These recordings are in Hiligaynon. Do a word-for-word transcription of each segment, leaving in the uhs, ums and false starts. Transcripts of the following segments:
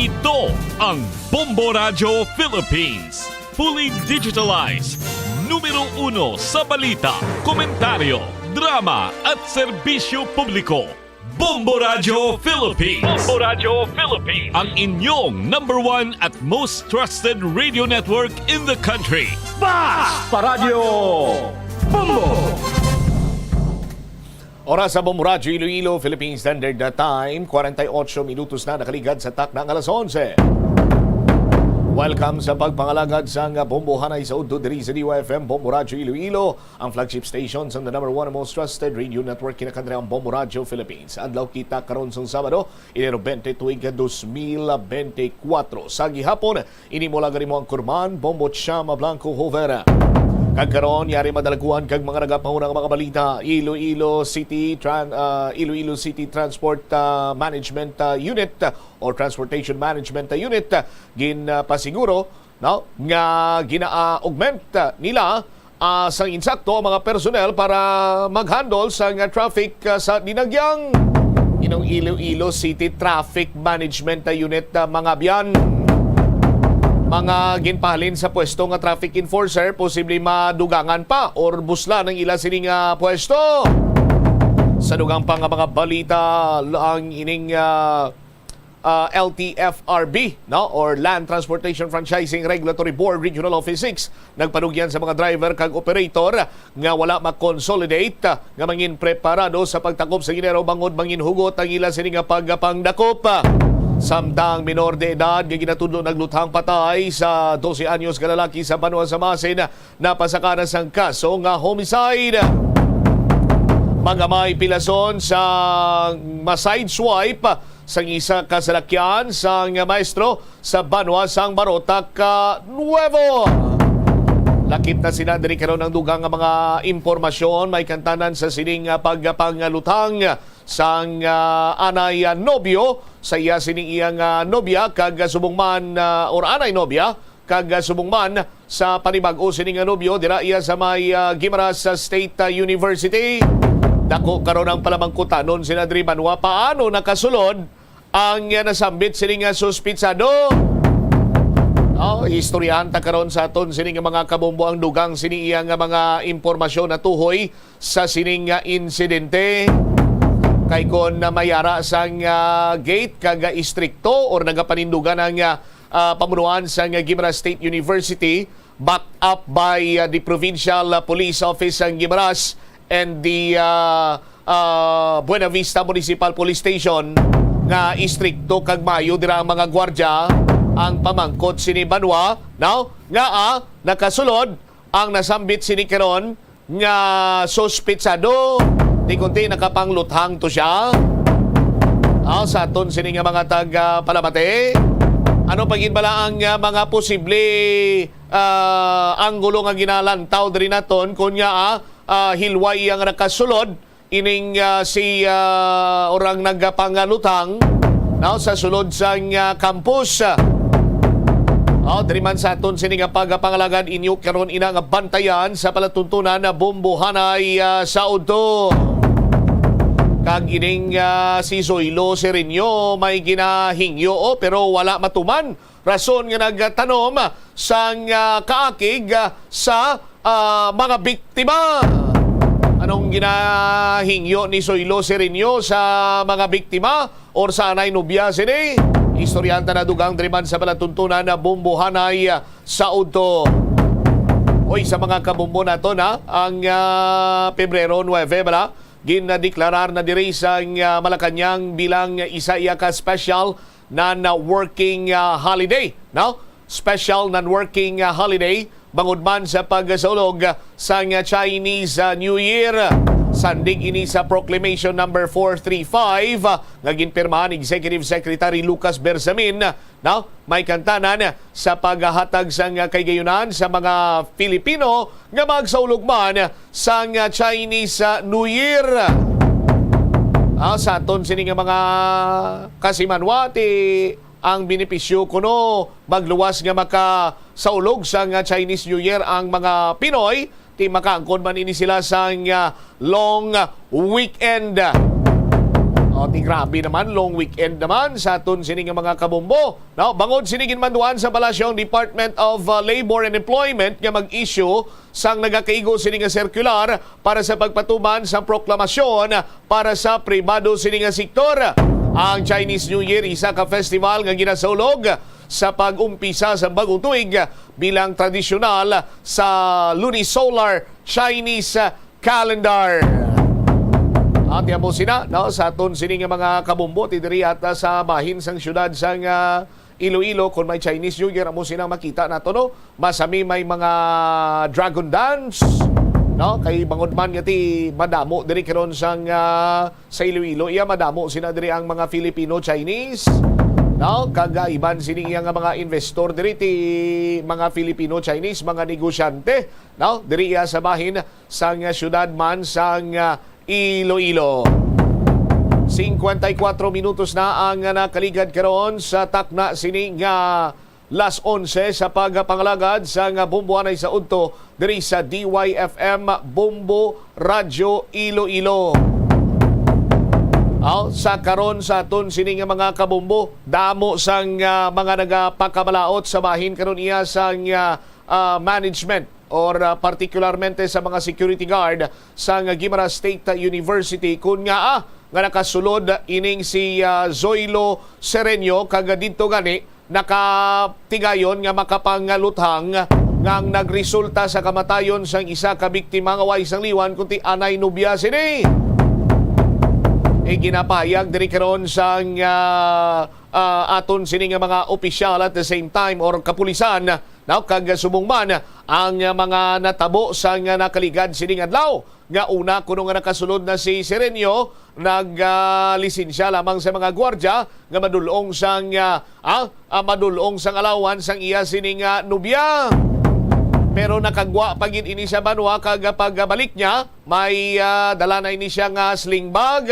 Ito ang Bombo Radyo Philippines. Fully digitalized. Numero uno sa balita, komentaryo, drama at serbisyo publiko. Bombo Radyo Philippines. Bombo Radyo Philippines. Ang inyong number one at most trusted radio network in the country. Basta Radyo Bombo! Oras sa Bombo Radyo Iloilo, Philippine Standard Time, forty-eight minutos na nakaligad sa takna nga alas onse. Welcome sa pagpangalagad sang Bombo Hanay sa Udto diri sa D Y F M, Bombo Radyo Iloilo, ang flagship station sang the number one most trusted radio network, kinakanri ang Bombo Radyo Philippines. Adlaw kita karon sang Sabado, Enero twenty, tuig dos mil bente kuwatro. Sa gihapon, ini mo lang gani mo ang kurman, Bombo Chama Blanco Hover. Kag karon, yari madalaguan kag mga nagapahuna nga mga balita. Iloilo City Tran-, ah, Iloilo City Transport, ah, Management, ah, Unit, ah, or Transportation Management, ah, Unit, ah, gin, ah, pasiguro, no, nga gina-augment, ah, nila, ah, sang insakto ang mga personnel para mag-handle sang, ah, traffic, ah, sa dinagyang. Inong Iloilo City Traffic Management, ah, Unit, ah, mga biyan, mga ginpahalin sa pwesto nga traffic enforcer, posible madugangan pa or buslan ang ila sini nga pwesto. Sa dugang pa nga mga balita, ang ining, ah, ah, L T F R B, no, or Land Transportation Franchising Regulatory Board Regional Office six, nagpanugyan sa mga driver kag operator nga wala ma-consolidate, ah, nga mangin preparado sa pagtakop sa Enero bangod mangin hugot ang ila sini nga pagpangdakop. Samtang minor de edad nga ginatudlo nagluthang patay sa dose anyos nga lalaki sa banwa sa Masin, napasaka na sang kaso nga homicide. Magamay pilason sa ma-sideswipe sang isa ka salakyan sang maestro sa banwa sang Barotac, ah, Nuevo. Lakip na sina diri karon ang dugang nga mga impormasyon may kantanan sa sining, ah, pagpangalutang sang, ah, anay, ah, nobyo sa iya sining iyang, ah, nobya kag, ah, subong man, ah, or anay nobya kag, ah, subong man sa panibag-o sini nga nobyo dira iya sa may, ah, Guimaras State, ah, University. Dako karon ang palamangkutanon sina diri banwa paano nakasulod ang, ah, nasambit sini nga suspitsado. Oh, istoryahan ta karon sa aton sini nga mga kabombo ang dugang sini iya nga mga impormasyon na tuhoy sa sining nga insidente. Kay kon na mayara sang, ah, gate kag, ah, istrikto or nagapanindugan ang, ah, ah, pamunuan sang, ah, Guimaras State University, backed up by, ah, the Provincial, ah, Police Office sang Guimaras and the, ah, ah, Buena Vista Municipal Police Station, nga istrikto kag maayo dira ang mga gwardya, ang pamangkot sini banwa, no? Nga, ah, nakasulod ang nasambit sini karon nga suspitsado, di kundi nakapangluthang to siya. Ah, sa aton sini nga mga taga-palamati, ano pa gid bala ang, ah, mga posible, ah, anggulo nga ginalantaw diri naton kun nga, ah, ah, hilway ang nakasulod ining, ah, si, ah, orang nagapangaluthang, no, sa sulod sang, ah, campus. Oh, diri man sa aton sini nga pagapangalagad inyo karon ina nga bantayan sa palatuntunan na bombohanay, ah, sa udto. Kag ining, ah, si Zoilo Sereno may ginahingyo, oh, pero wala matuman. Rason nga nagtanom sang, ah, kaakig, ah, sa, ah, mga biktima. Anong ginahingyo ni Zoilo Sereno sa mga biktima or sa anay nobya sini? Istoryahan ta na dugang diri man sa palatuntunan na bombohanay, ah, sa udto. Oy, sa mga kabombo naton, ha, ang, ah, Pebrero nuebe bala, gindeklarar na diri sa, ah, Malacañang bilang isa iya ka special non-working, ah, holiday, no? Special non-working, ah, holiday bangod man sa pagsaulog, ah, sang, ah, Chinese, ah, New Year. Sandig ini sa Proclamation Number four three five, ah, nga ginpirmahan ni Executive Secretary Lucas Bersamin, no? May kantanan sa paghatag sang, ah, kahigayonan sa mga Filipino nga magsaulog man sang, ah, Chinese, ah, New Year. Ah, sa aton sini nga mga kasimanwa, ti ang benepisyo kuno magluwas nga makasaulog sang, ah, Chinese New Year ang mga Pinoy, ti makaangkon man ini sila sang, ah, long weekend. Pati grabe naman, long weekend naman sa aton sini nga mga kabombo. No, bangod sini ginmanduan sa Palasyo ang Department of, uh, Labor and Employment nga mag-issue sang nagakaigo sini nga sirkular para sa pagpatuman sa proklamasyon para sa pribado sini nga sektor. Ang Chinese New Year, isa ka festival nga ginasaulog sa pag-umpisa sa bagong tuig bilang tradisyonal sa lunisolar Chinese calendar. At yan po sina, no, sa aton sini nga mga kabombo, ti diri ata sa bahin sang syudad sang, ah, Iloilo, kung may Chinese New Year, amo sina makita nato, no? Masami may mga dragon dance, no? Kay bangod man nga ti madamo diri karon sang, ah, sa Iloilo, iya madamo sina diri ang mga Filipino Chinese, no? Kag, ah, iban sini iya nga mga investor diri ti mga Filipino Chinese, mga negosyante, no? Diri iya sa bahin sang, ah, syudad man sang, ah, Iloilo. Singkwenta y kuatro minutos na ang nakaligad karon sa takna sini nga las onse sa pagpangalagad sang bombo anay sa udto diri sa D Y F M Bombo Radyo Iloilo. Aw, sa karon sa aton sini nga mga kabombo, damo sang, ah, mga nagapakabalaot sa bahin karon iya sang, ah, ah, management or, ah, partikularmente sa mga security guard sang Guimaras State University, kun ngaa nga nakasulod ining si, ah, Zoilo Sereno, kag didto gani nakatigayon nga makapangaluthang nga ang nagresulta sa kamatayon sang isa ka biktima nga way sang liwan kundi anay nobya sini. Iginapahayag diri karon sang, ah, ah, aton sini nga mga opisyal at the same time or kapulisan, no? Kag subong man ang mga natabo sang nakaligad sining adlaw, nga una kuno nga nakasulod na si Sereno, nag, ah, lisensya lamang sa mga gwardya nga madulong sang, ah, ah, ah, madulong sang alawan sang iya sini nga nobya. Pero nakagwa pa gid ini sa banwa, kag pagbalik niya, may, ah, dala na ini siya nga sling bag.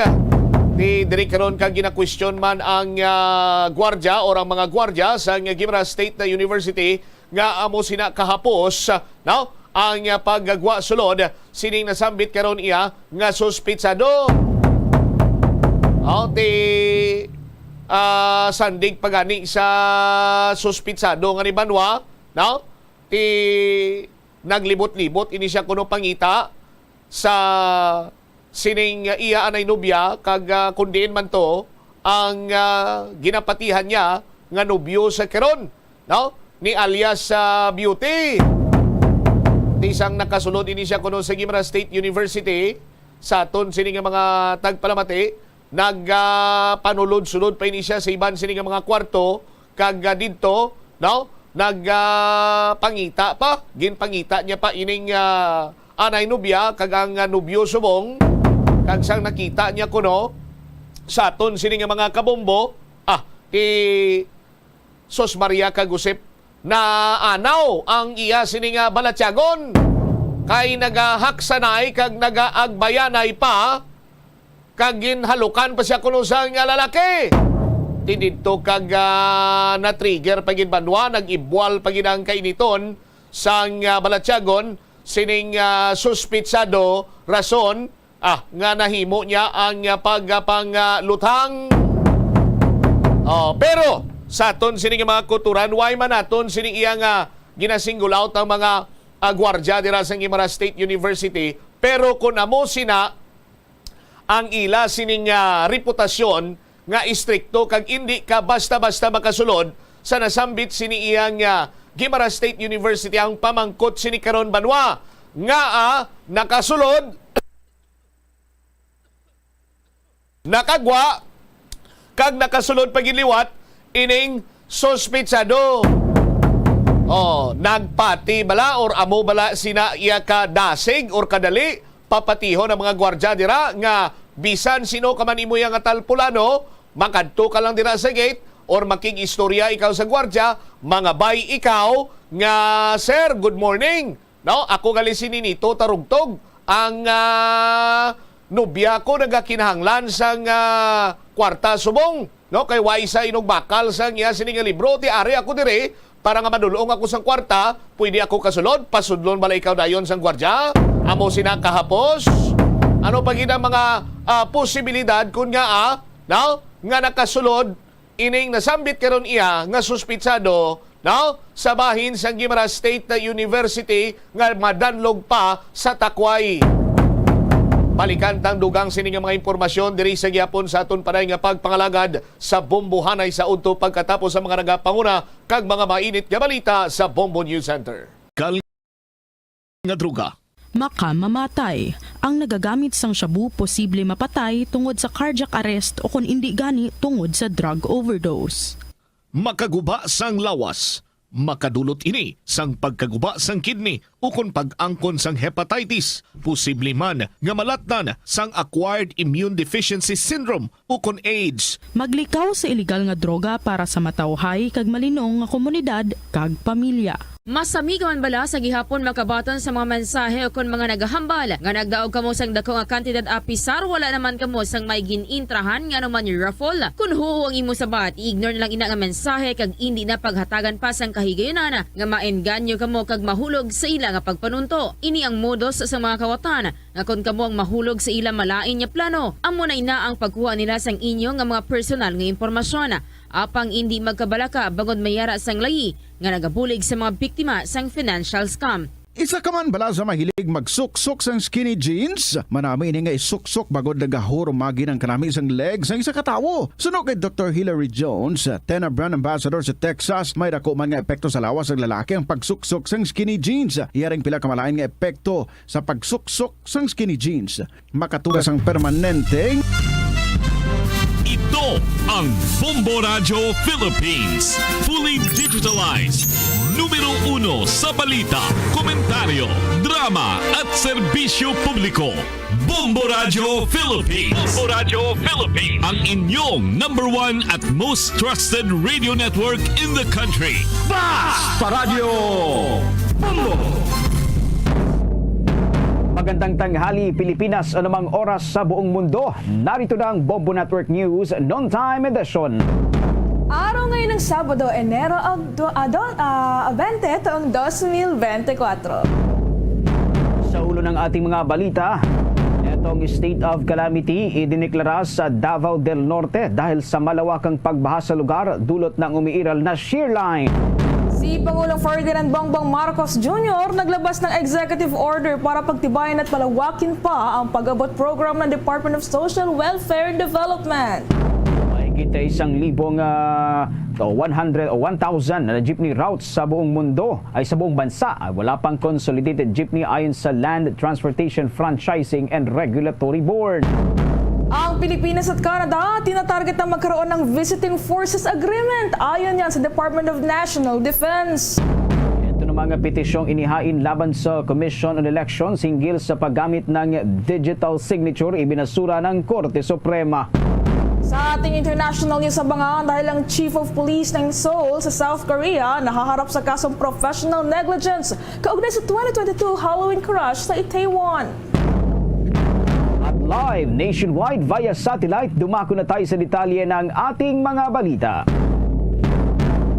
Ti diri karon ka ginakwestiyon man ang, ah, gwardya or ang mga gwardya sa Guimaras State na University nga amo sina kahapos, no? Ang, ah, paggwa sulod sining nasambit karon iya nga suspitsado. Oh, ti, ah, sandig pa gani sa suspitsado nga ni banwa, no? Ti naglibot-libot ini siya kuno pangita sa sining iya anay nobya, kag, ah, kun diin man to ang, ah, ginapatihan niya nga nobyo sa karon, no? Ni alias, ah, Beauty. Ti sang nakasulod ini siya kuno sa Guimaras State University, sa aton sini nga mga tagpalamati, nag, ah, panulod-sulod pa ini siya sa iban sini nga mga kwarto, kag, ah, didto, no? Nag, ah, pangita pa, ginpangita niya pa ining, ah, anay nobya kag ang, ah, nobyo subong, kag sang nakita niya kuno sa aton sini nga mga kabombo, ah, ti sus Maria kag Josep, naanaw ang iya sini nga balatyagon, kay nagahaksanay kag nagaagbayanay pa, kag ginhalukan pa siya kuno sang, ah, lalaki. Ti didto kag, ah, na-trigger pa gid banwa, nag-ibwal pa gid ang kainiton sang, ah, balatyagon sining, ah, suspitsado, rason, ah, nga nahimo niya ang, ah, pag, ah, pang, ah, luthang. Oh, pero sa aton sini nga mga kutoran, way man naton sini iya nga gina-single out ang mga, ah, gwardya dira sa Guimaras State University, pero kun amo sina ang ila sining, ah, reputasyon nga istrikto kag indi ka basta-basta makasulod sa nasambit sini iyang, ah, Guimaras State University, ang pamangkot sini karon banwa nga, ah, nakasulod, nakagwa, kag nakasulod pa gid liwat ining suspitsado. Oh, nagpati bala or amo bala sina iya kadasig or kadali papatihon ang mga gwardya dira nga bisan sino ka man imo iya nga talpulano, makadto ka lang dira sa gate or makig-istorya ikaw sa gwardya, mangabay ikaw nga, "Sir, good morning. No, ako gali si Ninito Tarugtog. Ang, ah, nobya ko nagakinahanglan sang, ah, kwarta subong, no, kay way sa inugbakal sang iya sini nga libro. Ti ari ako diri para nga madulong ako sang kwarta. Pwede ako kasulod?" Pasudlon bala ikaw dayon sang gwardya? Amo sina kahapos. Ano pa gid ang mga, ah, posibilidad kun nga, ah, no, nga nakasulod ining nasambit karon iya nga suspitsado, no, sa bahin sang Guimaras State University nga madanlog pa sa takway. Balikan tang dugang sini nga mga impormasyon diri sa gihapon sa aton panay nga pagpangalagad sa Bombo Hanay sa udto pagkatapos sa mga nagapanguna kag mga mainit nga balita sa Bombo News Center. Kal- nga droga. Makamamatay. Ang nagagamit sang shabu posible mapatay tungod sa cardiac arrest o kon indi gani tungod sa drug overdose. Makaguba sang lawas. Makadulot ini sang pagkaguba sang kidney ukon pag-angkon sang hepatitis. Posible man nga malatnan sang acquired immune deficiency syndrome ukon AIDS. Maglikaw sa iligal nga droga para sa matawhay kag malinong nga komunidad kag pamilya. Masamiga man bala sa gihapon makabaton sa mga mensahe ukon mga nagahambal nga nagdaog kamo sang dako nga kantidad apisar wala naman kamo sang may gin-intrahan nga anuman raffle? Kon huo ang imo sabat, i-ignore na lang ina nga mensahe kag indi na paghatagan pa sang kahigayunan nga maengganyo kamo kag mahulog sa ila nga pagpanunto. Ini ang modus sa mga kawatan nga kon kamo ang mahulog sa ila malain nga plano, amo na ina ang pagkuha nila sang inyo nga mga personal nga impormasyon. Apang indi magkabalaka bangod may ara sang layi nga nagabulig sa mga biktima sang financial scam. Isa ka man bala sa mahilig magsuksok sang skinny jeans? Manami ini nga isuksok bangod nagahurumagi ang kanami sang leg sang isa ka tawo. Suno kay Doktor Hilary Jones, ten brand ambassador sa Texas, may dako man nga epekto sa lawas sang lalaki ang pagsuksok sang skinny jeans. Iya ring pila ka malain nga epekto sa pagsuksok sang skinny jeans. Makatugas ang permanenteng Ito ang Bombo Radyo Philippines. Fully digitalized. Numero uno sa balita, komentaryo, drama at serbisyo publiko. Bombo Radyo Philippines. Bombo Radyo Philippines. Ang inyong number one at most trusted radio network in the country. Basta Radyo Bombo! Magandang tanghali, Pilipinas, anumang oras sa buong mundo. Narito na ang Bombo Network News Noontime Edition. Araw ngayon ng Sabado, Enero, ah, do-, ah, do-, ah, twenty, taong dos mil bente kwatro. Sa ulo ng ating mga balita, etong state of calamity idineklara sa Davao del Norte dahil sa malawakang pagbaha sa lugar dulot ng umiiral na shear line. Si Pangulong Ferdinand Bongbong Marcos Junior naglabas ng executive order para pagtibayan at palawakin pa ang pag-abot program ng Department of Social Welfare and Development. Mahigit isang libong, ah, o one hundred o one thousand na jeepney routes sa buong mundo ay sa buong bansa ay wala pang consolidated jeepney ayon sa Land Transportation Franchising and Regulatory Board. Ang Pilipinas at Canada tinatarget na magkaroon ng Visiting Forces Agreement, ayon yan sa Department of National Defense. Ito na mga petisyong inihain laban sa Commission on Elections hinggil sa paggamit ng digital signature ibinasura ng Korte Suprema. Sa ating international news, abangan dahil ang Chief of Police ng Seoul sa South Korea nahaharap sa kasong professional negligence kaugnay sa twenty twenty-two Halloween crash sa Itaewon. At live nationwide via satellite, dumako na tayo sa detalye ng ating mga balita.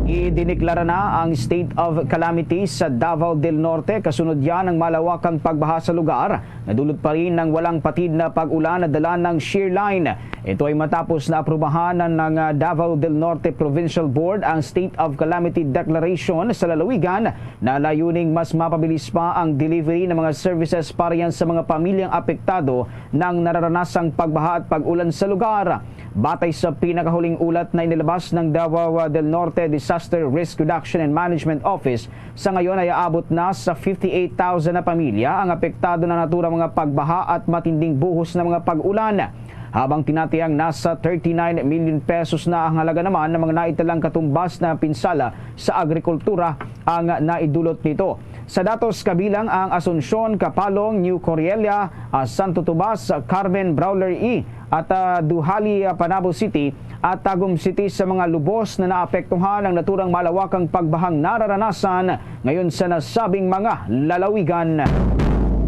Idineklara na ang state of calamity sa Davao del Norte kasunod yan ng malawakang pagbaha sa lugar. Nadulot pa rin ng walang patid na pag-ulan na dala ng shear line. Ito ay matapos na aprubahan ng, ng, ah, Davao del Norte Provincial Board ang State of Calamity Declaration sa lalawigan na layuning mas mapabilis pa ang delivery ng mga services para yan sa mga pamilyang apektado ng nararanasang pagbaha at pag-ulan sa lugar. Batay sa pinakahuling ulat na inilabas ng Davao del Norte Disaster Risk Reduction and Management Office, sa ngayon ay aabot na sa fifty-eight thousand na pamilya ang apektado ng naturang mga pagbaha at matinding buhos na mga pag-ulan. Habang tinatayang nasa thirty-nine million pesos na ang halaga naman ng mga naitalang katumbas na pinsala sa agrikultura ang naidulot nito. Sa datos kabilang ang Asuncion, Capalong, New Corella, ah, Santo Tomas, Carmen, Brawler E, at, ah, Duhali, ah, Panabo City at Tagum City sa mga lubos na naapektuhan ng naturang malawakang pagbahang nararanasan ngayon sa nasabing mga lalawigan.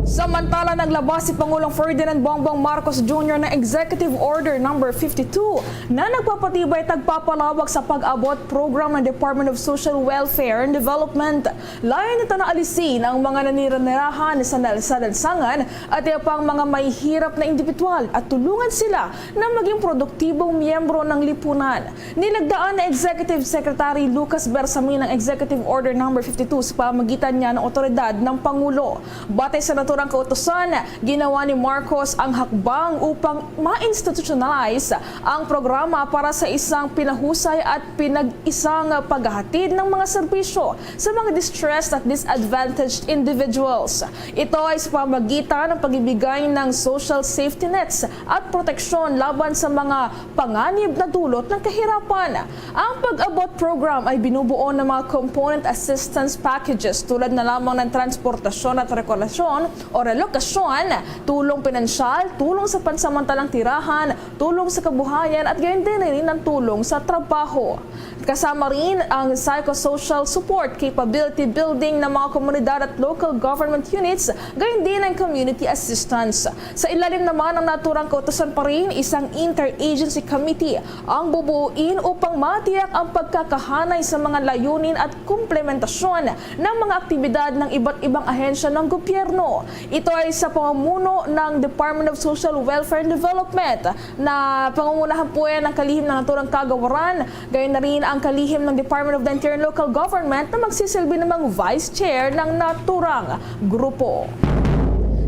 Samantala, naglabas si Pangulong Ferdinand Bongbong Marcos Junior ng Executive Order Number fifty-two na nagpapatibay at nagpapalawak sa pag-abot program ng Department of Social Welfare and Development. Layon nito na alisin ang mga nanira-nirahan sa nal-, sa lansangan at iba pang mga mahihirap na individual at tulungan sila na maging produktibong miyembro ng lipunan. Nilagdaan ni Executive Secretary Lucas Bersamin ang Executive Order Number fifty-two sa pamagitan niya ng otoridad ng Pangulo. Batay sa naturang kautusan, ginawa ni Marcos ang hakbang upang ma-institutionalize ang programa para sa isang pinahusay at pinag-isang paghahatid ng mga serbisyo sa mga distressed at disadvantaged individuals. Ito ay sa pamagitan ng pagbibigay ng social safety nets at proteksyon laban sa mga panganib na dulot ng kahirapan. Ang Pag-abot Program ay binubuo ng mga component assistance packages tulad na lamang ng transportasyon at rekolasyon o relokasyon, tulong pinansyal, tulong sa pansamantalang tirahan, tulong sa kabuhayan at gayon din rin ang tulong sa trabaho. Kasama rin ang psychosocial support, capability building ng mga komunidad at local government units, gayon din ang community assistance. Sa ilalim naman ng naturang kautusan pa rin, isang interagency committee ang bubuuin upang matiyak ang pagkakahanay sa mga layunin at komplementasyon ng mga aktibidad ng iba't ibang ahensya ng gobyerno. Ito ay sa pamumuno ng Department of Social Welfare and Development na pangungunahan po yan ng kalihim ng naturang kagawaran, gayon na rin ang kalihim ng Department of the Interior and Local Government na magsisilbi namang vice chair ng naturang grupo.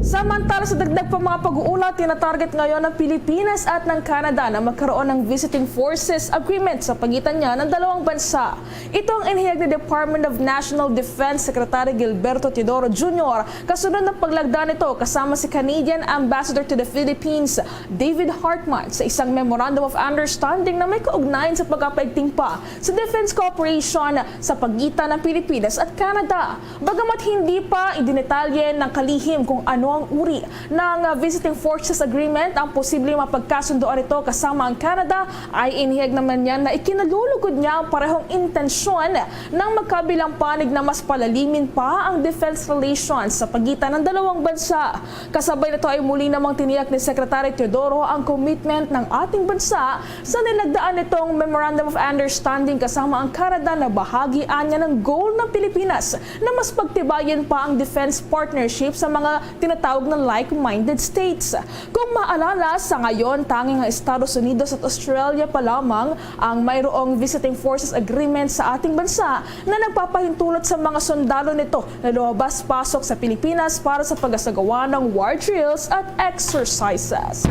Samantala, sa dagdag pa mga pag-uulat, tinatarget ngayon ng Pilipinas at ng Canada na magkaroon ng visiting forces agreement sa pagitan niya ng dalawang bansa. Ito ang inihayag ni Department of National Defense Secretary Gilberto Teodoro Junior kasunod ng paglagda nito kasama si Canadian Ambassador to the Philippines, David Hartman, sa isang Memorandum of Understanding na may kaugnayan sa pagpapaigting pa sa defense cooperation sa pagitan ng Pilipinas at Canada. Bagamat hindi pa idinetalye ng kalihim kung ano ang uri ng, uh, Visiting Forces Agreement, ang posibleng mapagkasundoan nito kasama ang Canada ay inihayag naman niya na ikinalulugod niya ang parehong intensyon ng magkabilang panig na mas palalimin pa ang defense relations sa pagitan ng dalawang bansa. Kasabay nito ay muli namang tiniyak ni Secretary Teodoro ang commitment ng ating bansa sa nilagdaan nitong Memorandum of Understanding kasama ang Canada na bahagi anya ng goal ng Pilipinas na mas pagtibayin pa ang defense partnership sa mga tinatawag na like-minded states. Kung maalala, sa ngayon, tanging ang Estados Unidos at Australia pa lamang ang mayroong Visiting Forces Agreement sa ating bansa na nagpapahintulot sa mga sundalo nito na lumabas pasok sa Pilipinas para sa pagasagawa ng war drills at exercises.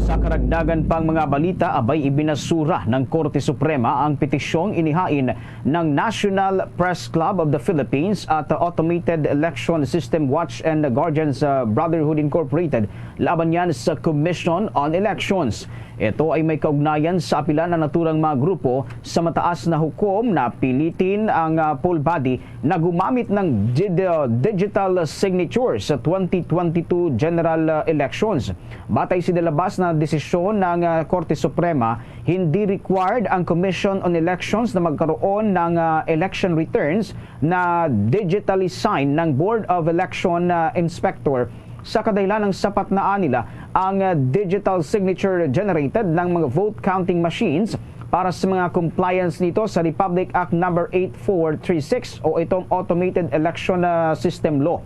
Sa karagdagan pang mga balita, abay ibinasura ng Korte Suprema ang petisyong inihain ng National Press Club of the Philippines at Automated Election System Watch and Guardians, uh, Brotherhood Incorporated laban niyan sa Commission on Elections. Ito ay may kaugnayan sa apila na naturang mga grupo sa mataas na hukom na pilitin ang, ah, poll body na gumamit ng did-, ah, digital signature sa twenty twenty-two general, ah, elections. Batay sa nilabas na desisyon ng, ah, Korte Suprema, hindi required ang Commission on Elections na magkaroon ng, ah, election returns na digitally signed ng Board of Election, ah, Inspector sa kadahilanang sapat na anila ang, ah, digital signature generated ng mga vote counting machines para sa mga compliance nito sa Republic Act Number eight four three six o itong Automated Election, ah, System Law.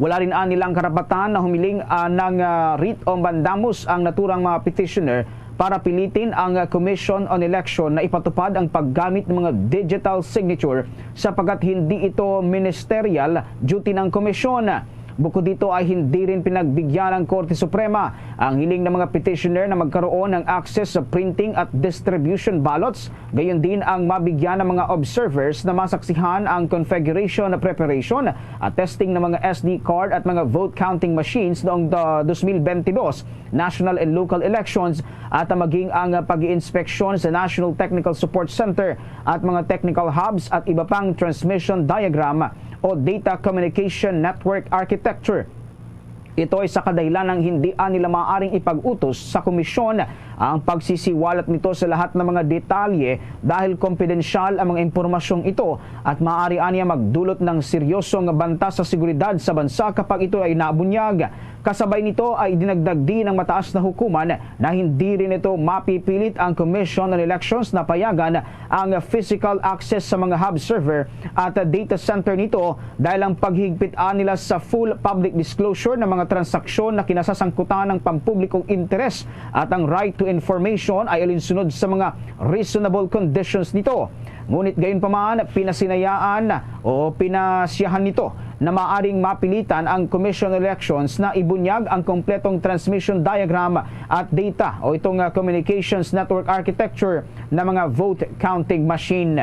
Wala rin anilang karapatan na humiling, ah, ng, ah, writ o mandamus ang naturang mga petitioner para pilitin ang, ah, Commission on Election na ipatupad ang paggamit ng mga digital signature sapagkat hindi ito ministerial duty ng komisyon. Bukod dito ay hindi rin pinagbigyan ng Korte Suprema ang hiling ng mga petitioner na magkaroon ng access sa printing at distribution ballots, gayon din ang mabigyan ng mga observers na masaksihan ang configuration, preparation at testing ng mga S D card at mga vote counting machines noong, uh, twenty twenty-two national and local elections at maging ang, uh, pag-iinspeksyon sa National Technical Support Center at mga technical hubs at iba pang transmission diagram o data communication network architecture. Ito ay sa kadahilanang hindi nila maaaring ipag-utos sa komisyon ang pagsisiwalat nito sa lahat ng mga detalye dahil kompidensyal ang mga impormasyong ito at maaari aniya magdulot ng seryosong banta sa seguridad sa bansa kapag ito ay nabunyag. Kasabay nito ay idinagdag din ang mataas na hukuman na hindi rin ito mapipilit ang Commission on Elections na payagan ang physical access sa mga hub server at data center nito dahil ang paghigpit nila sa full public disclosure ng mga transaksyon na kinasasangkutan ng pampublikong interes at ang right to information ay alinsunod sa mga reasonable conditions nito. Ngunit gayunpaman, pinasinayaan o pinasyahan nito na maaring mapilitan ang Commission on Elections na ibunyag ang kompletong transmission diagram at data o itong, ah, communications network architecture na mga vote counting machine.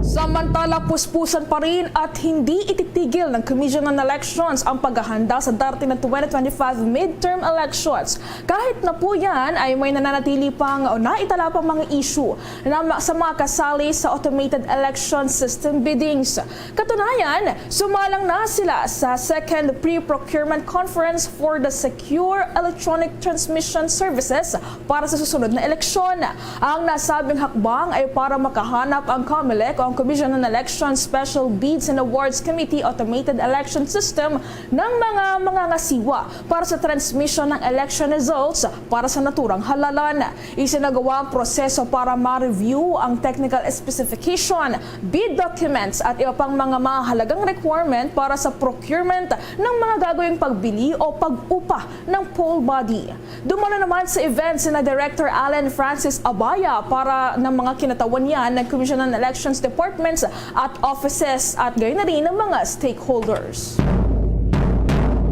Samantala, puspusan pa rin at hindi ititigil ng Commission on Elections ang paghahanda sa darating na twenty twenty-five midterm elections. Kahit na po yan ay may nananatili pang o naitala pang mga issue na ma-, sa mga kasali sa automated election system biddings. Katunayan, sumalang na sila sa Second Pre-Procurement Conference for the Secure Electronic Transmission Services para sa susunod na eleksyon. Ang nasabing hakbang ay para makahanap ang COMELEC o ang Commission on Election Special Bids and Awards Committee Automated Election System ng mga mangangasiwa para sa transmission ng election results para sa naturang halalan. Isinagawa ang proseso para ma-review ang technical specification, bid documents at iba pang mga mahalagang requirement para sa procurement ng mga gagawing pagbili o pag-upa ng poll body. Dumalo naman sa event sina Director Allen Francis Abaya para ng mga kinatawan niyan ng Commission on Elections Departments at offices at gayon na rin ng mga stakeholders.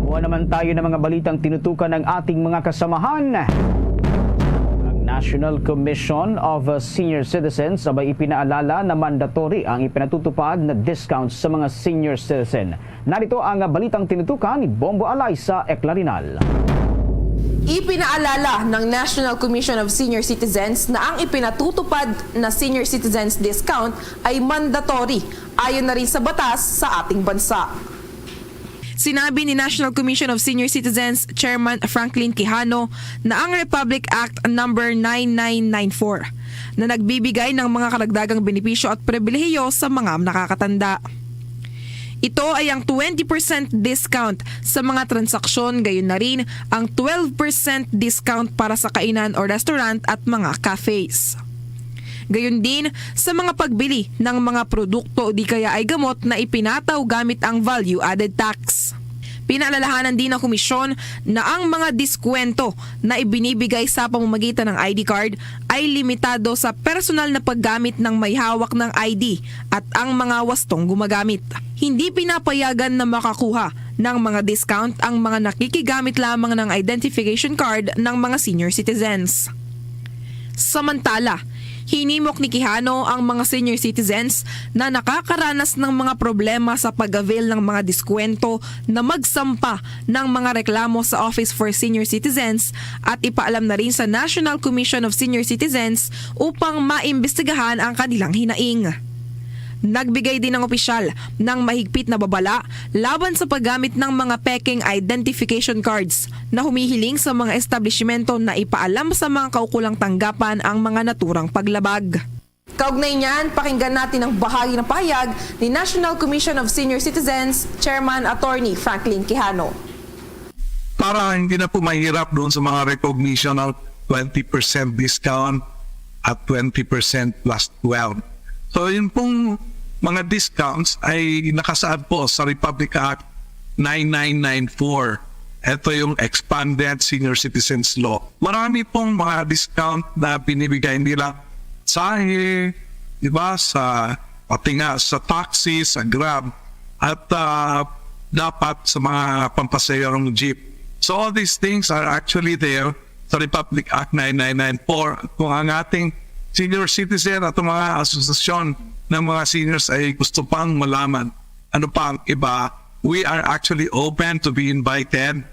Kumuha naman tayo ng mga balitang tinutukan ng ating mga kasamahan. Ang National Commission of Senior Citizens abay ipinaalala na mandatory ang ipinatutupad na discounts sa mga senior citizen. Narito ang balitang tinutukan ni Bombo Alaysa Eclarinal. Ipinaalala ng National Commission of Senior Citizens na ang ipinatutupad na senior citizens discount ay mandatory ayon na rin sa batas sa ating bansa. Sinabi ni National Commission of Senior Citizens Chairman Franklin Quijano na ang Republic Act Number nine nine nine four na nagbibigay ng mga karagdagang benepisyo at pribilehiyo sa mga nakakatanda. Ito ay ang twenty percent discount sa mga transaksyon, gayon na rin ang twelve percent discount para sa kainan o restaurant at mga cafes. Gayon din sa mga pagbili ng mga produkto o di kaya ay gamot na ipinataw gamit ang value-added tax. Pinaalalahanan din ng komisyon na ang mga diskwento na ibinibigay sa pamamagitan ng I D card ay limitado sa personal na paggamit ng may hawak ng I D at ang mga wastong gumagamit. Hindi pinapayagan na makakuha ng mga discount ang mga nakikigamit lamang ng identification card ng mga senior citizens. Samantala, hinimok ni Quijano ang mga senior citizens na nakakaranas ng mga problema sa pag-avail ng mga diskwento na magsampa ng mga reklamo sa Office for Senior Citizens at ipaalam na rin sa National Commission of Senior Citizens upang maimbestigahan ang kanilang hinaing. Nagbigay din ang opisyal ng mahigpit na babala laban sa paggamit ng mga pekeng identification cards na humihiling sa mga establishmento na ipaalam sa mga kaukulang tanggapan ang mga naturang paglabag. Kaugnay niyan, pakinggan natin ang bahagi ng pahayag ni National Commission of Senior Citizens Chairman Attorney Franklin Quijano. Para hindi na po mahirap doon sa mga recognition ng twenty percent discount at twenty percent plus twelve. So, yun pong mga discounts ay nakasaad po sa Republic Act nine nine nine four. Ito yung Expanded Senior Citizens Law. Marami pong mga discount na binibigay nila sa, di ba, sa, pati nga sa taxi, sa Grab, at, ah, dapat sa mga pampasaherong jeep. So all these things are actually there sa Republic Act nine nine nine four. Kung ang ating senior citizen at ang mga asosasyon ng mga seniors ay gusto pang malaman ano pa ang iba, we are actually open to be invited.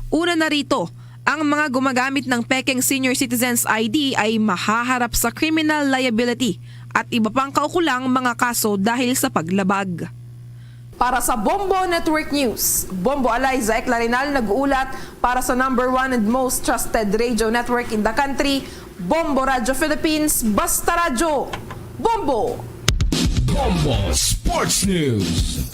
Una na rito, ang mga gumagamit ng pekeng Senior Citizens I D ay mahaharap sa criminal liability at iba pang kaukulang mga kaso dahil sa paglabag. Para sa Bombo Network News, Bombo Eliza Eclarinal nag-uulat para sa number one and most trusted radio network in the country, Bombo Radio Philippines, Basta Radyo, Bombo! Bombo Sports News.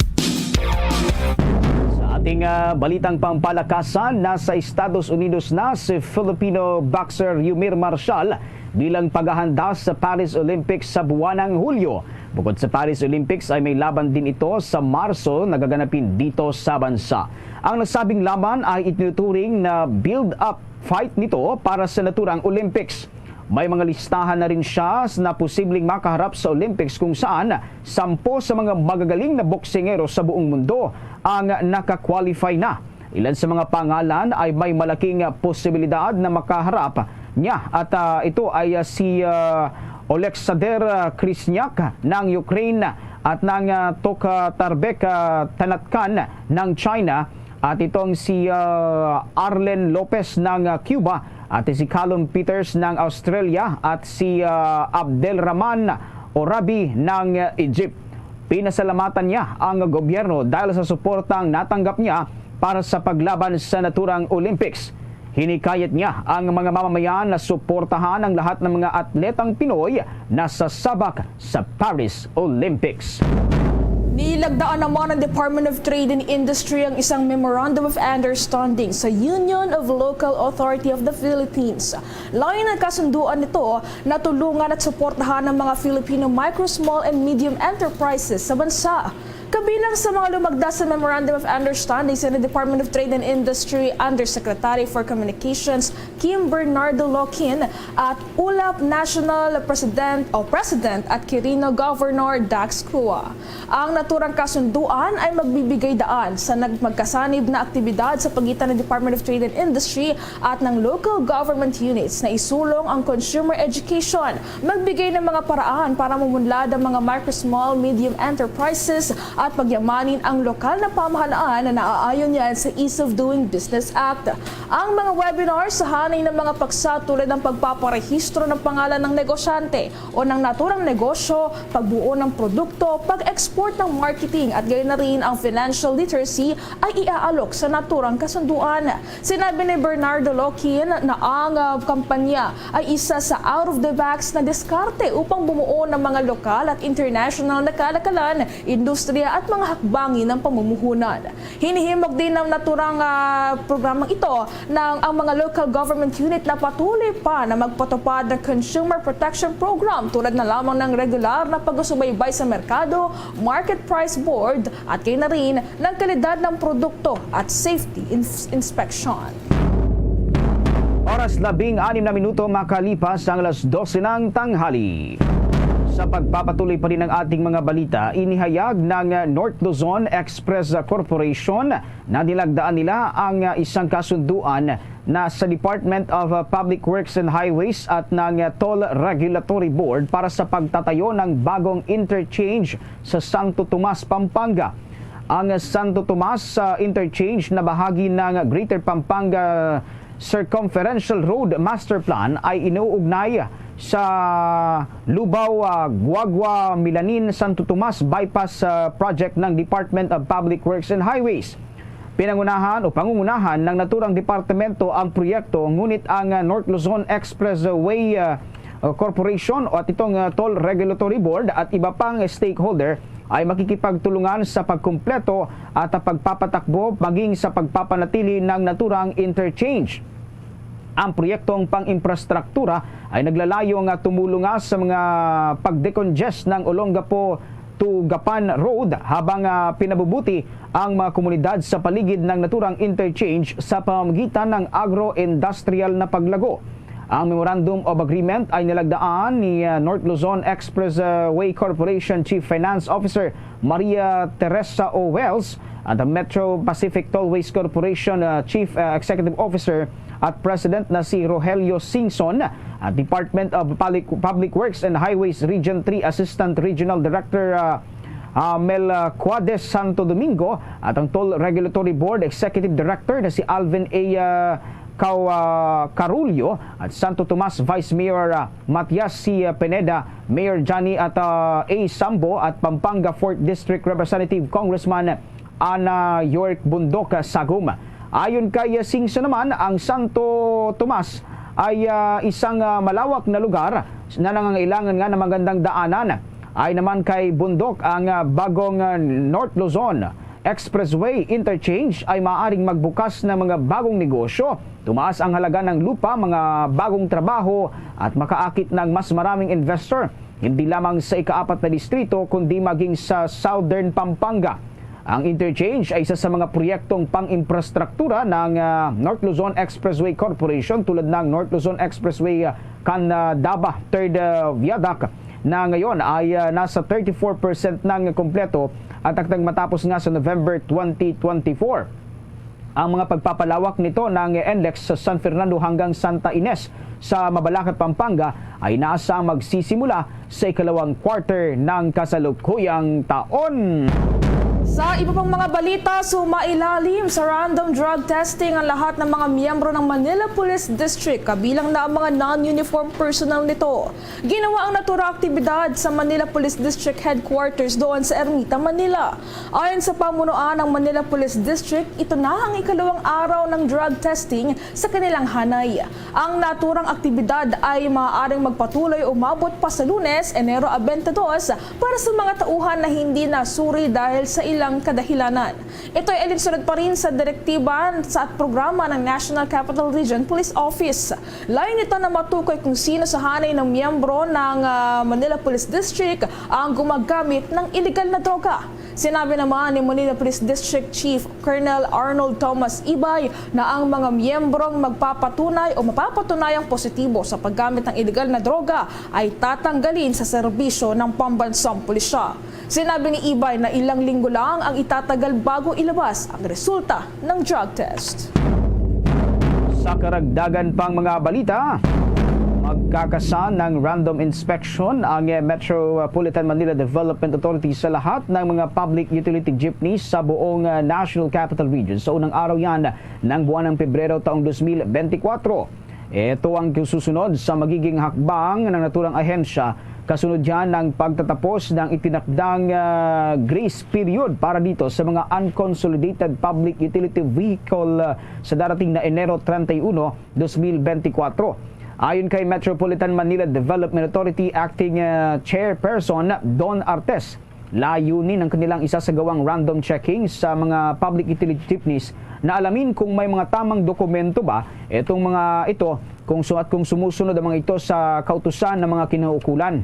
Sa ating, ah, balitang pampalakasan, nasa Estados Unidos na si Filipino boxer Yumir Marshal bilang paghahanda sa Paris Olympics sa buwanang Hulyo. Bukod sa Paris Olympics ay may laban din ito sa Marso na gaganapin dito sa bansa. Ang nasabing laban ay itinuturing na build-up fight nito para sa naturang Olympics. May mga listahan na rin siya na posibleng makaharap sa Olympics, kung saan sampo sa mga magagaling na boksingero sa buong mundo ang naka-qualify na. Ilan sa mga pangalan ay may malaking posibilidad na makaharap niya, at, ah, ito ay, ah, si, ah, Oleksandr, ah, Krasniqi ng Ukraine at ng, ah, Tokatarbek, ah, Tanatkan ng China, at itong si, ah, Arlen Lopez ng, ah, Cuba, at si Callum Peters ng Australia, at si, ah, Abdelrahman Orabi ng, ah, Egypt. Pinasalamatan niya ang gobyerno dahil sa suportang natanggap niya para sa paglaban sa naturang Olympics. Hinikayat niya ang mga mamamayan na suportahan ang lahat ng mga atletang Pinoy na sasabak sa Paris Olympics. Nilagdaan naman ng Department of Trade and Industry ang isang Memorandum of Understanding sa Union of Local Authority of the Philippines. Layo ng kasunduan nito na tulungan at suportahan ang mga Filipino micro, small, and medium enterprises sa bansa. Kabilang sa mga lumagda sa Memorandum of Understanding sina Department of Trade and Industry Undersecretary for Communications Kim Bernardo Lokin at ULAP National President o President at Quirino Governor Dax Cua. Ang naturang kasunduan ay magbibigay daan sa nag-, magkasanib na aktibidad sa pagitan ng Department of Trade and Industry at ng local government units na isulong ang consumer education, magbigay ng mga paraan para mumunlad ang mga micro, small, medium enterprises at pagyamanin ang lokal na pamahalaan na naaayon niyan sa Ease of Doing Business Act. Ang mga webinar sa hanay ng mga paksa tulad ng pagpaparehistro ng pangalan ng negosyante o ng naturang negosyo, pagbuo ng produkto, pag-export ng marketing at gayon na rin ang financial literacy ay iaalok sa naturang kasunduan. Sinabi ni Bernardo Lokin na ang, ah, kampanya ay isa sa out-of-the-box na diskarte upang bumuo ng mga lokal at international na kalakalan, industriya at mga hakbangin ng pamumuhunan. Hinihimok din ng naturang, ah, programang ito ng ang mga local government unit na patuloy pa na magpatupad ng Consumer Protection Program tulad na lamang ng regular na pagsusubaybay sa merkado, market price board at kay na rin ng kalidad ng produkto at safety ins-, inspection. Oras, labing anim na minuto makalipas ang alas dose ng tanghali. Sa pagpapatuloy pa rin ng ating mga balita, inihayag ng North Luzon Express Corporation na nilagdaan nila ang isang kasunduan na sa Department of Public Works and Highways at ng Toll Regulatory Board para sa pagtatayo ng bagong interchange sa Santo Tomas, Pampanga. Ang Santo Tomas, ah, Interchange na bahagi ng Greater Pampanga Circumferential Road Master Plan ay inuugnay sa Lubao, ah, Guagua, Milanin, Santo Tomas Bypass, ah, Project ng Department of Public Works and Highways. Pinangunahan o pangungunahan ng naturang departamento ang proyekto, ngunit ang, ah, North Luzon Expressway, ah, Corporation o at itong, ah, Toll Regulatory Board at iba pang stakeholder ay makikipagtulungan sa pagkumpleto at pagpapatakbo maging sa pagpapanatili ng naturang interchange. Ang proyektong pang-infrastruktura ay naglalayo nga tumulong nga sa mga pag-decongest ng Olongapo to Gapan Road habang, ah, pinabubuti ang mga komunidad sa paligid ng naturang interchange sa pamamagitan ng agro-industrial na paglago. Ang Memorandum of Agreement ay nilagdaan ni, ah, North Luzon Expressway Corporation Chief Finance Officer Maria Teresa O. Wells at ang Metro Pacific Tollways Corporation, ah, Chief, ah, Executive Officer at President na si Rogelio Singson, at Department of Public, Public Works and Highways Region three Assistant Regional Director, ah, ah, Mel, ah, Cuades Santo Domingo, at ang Toll Regulatory Board Executive Director na si Alvin A., ah, Cau-, ah, Carullo at Santo Tomas Vice Mayor, ah, Matias C. Pineda, Mayor Johnny at, ah, A. Sambo at Pampanga Fourth District Representative Congressman Ana York Bundok, ah, Sagum. Ayon kay Singso naman, ang Santo Tomas ay, ah, isang, ah, malawak na lugar na nangangailangan nga na magandang daanan. Ay naman kay Bundok, ang, ah, bagong, ah, North Luzon Expressway Interchange ay maaaring magbukas ng mga bagong negosyo, tumaas ang halaga ng lupa, mga bagong trabaho, at makaakit ng mas maraming investor, hindi lamang sa ikaapat na distrito, kundi maging sa Southern Pampanga. Ang interchange ay isa sa mga proyektong pang-infrastruktura ng, ah, North Luzon Expressway Corporation, tulad ng North Luzon Expressway, ah, Canadaba Third, ah, Viaduct, na ngayon ay, ah, nasa thirty-four percent nang kompleto at takdang matapos nga sa November twenty twenty-four. Ang mga pagpapalawak nito ng NLEX sa San Fernando hanggang Santa Ines sa Mabalacat, Pampanga, ay nasa magsisimula sa ikalawang quarter ng kasalukuyang taon. Sa iba pang mga balita, sumailalim sa random drug testing ang lahat ng mga miyembro ng Manila Police District, kabilang na ang mga non-uniform personnel nito. Ginawa ang naturang aktibidad sa Manila Police District Headquarters doon sa Ermita, Manila. Ayon sa pamunuan ng Manila Police District, ito na ang ikalawang araw ng drug testing sa kanilang hanay. Ang naturang aktibidad ay maaaring magpatuloy umabot pa sa Lunes, Enero twenty-two, para sa mga tauhan na hindi nasuri dahil sa ilang kadahilanan. Ito ay alinsunod pa rin sa direktiba sa at programa ng National Capital Region Police Office. Layo nito na matukoy kung sino sa hanay ng miyembro ng, ah, Manila Police District ang gumagamit ng iligal na droga. Sinabi naman ni Manila Police District Chief Colonel Arnold Thomas Ibay na ang mga miyembrong magpapatunay o mapapatunayang positibo sa paggamit ng iligal na droga ay tatanggalin sa serbisyo ng pambansang pulisya. Sinabi ni Ibay na ilang linggo lang ang itatagal bago ilabas ang resulta ng drug test. Sa karagdagan pang mga balita, magkakasan ng random inspection ang, eh, Metropolitan Manila Development Authority sa lahat ng mga public utility jeepneys sa buong, ah, National Capital Region. Sa unang araw yan ng buwan ng Pebrero taong dos mil benti kwatro. Ito ang susunod sa magiging hakbang ng naturang ahensya kasunod yan ng pagtatapos ng itinakdang, ah, grace period para dito sa mga unconsolidated public utility vehicle, ah, sa darating na Enero treinta y uno, dos mil benti kwatro. Ayon kay Metropolitan Manila Development Authority Acting, ah, Chairperson Don Artes, layunin ng kanilang isasagawang random checking sa mga public utility jeepneys na alamin kung may mga tamang dokumento ba itong mga ito, kung su-, at kung sumusunod ang mga ito sa kautusan ng mga kinaukulan.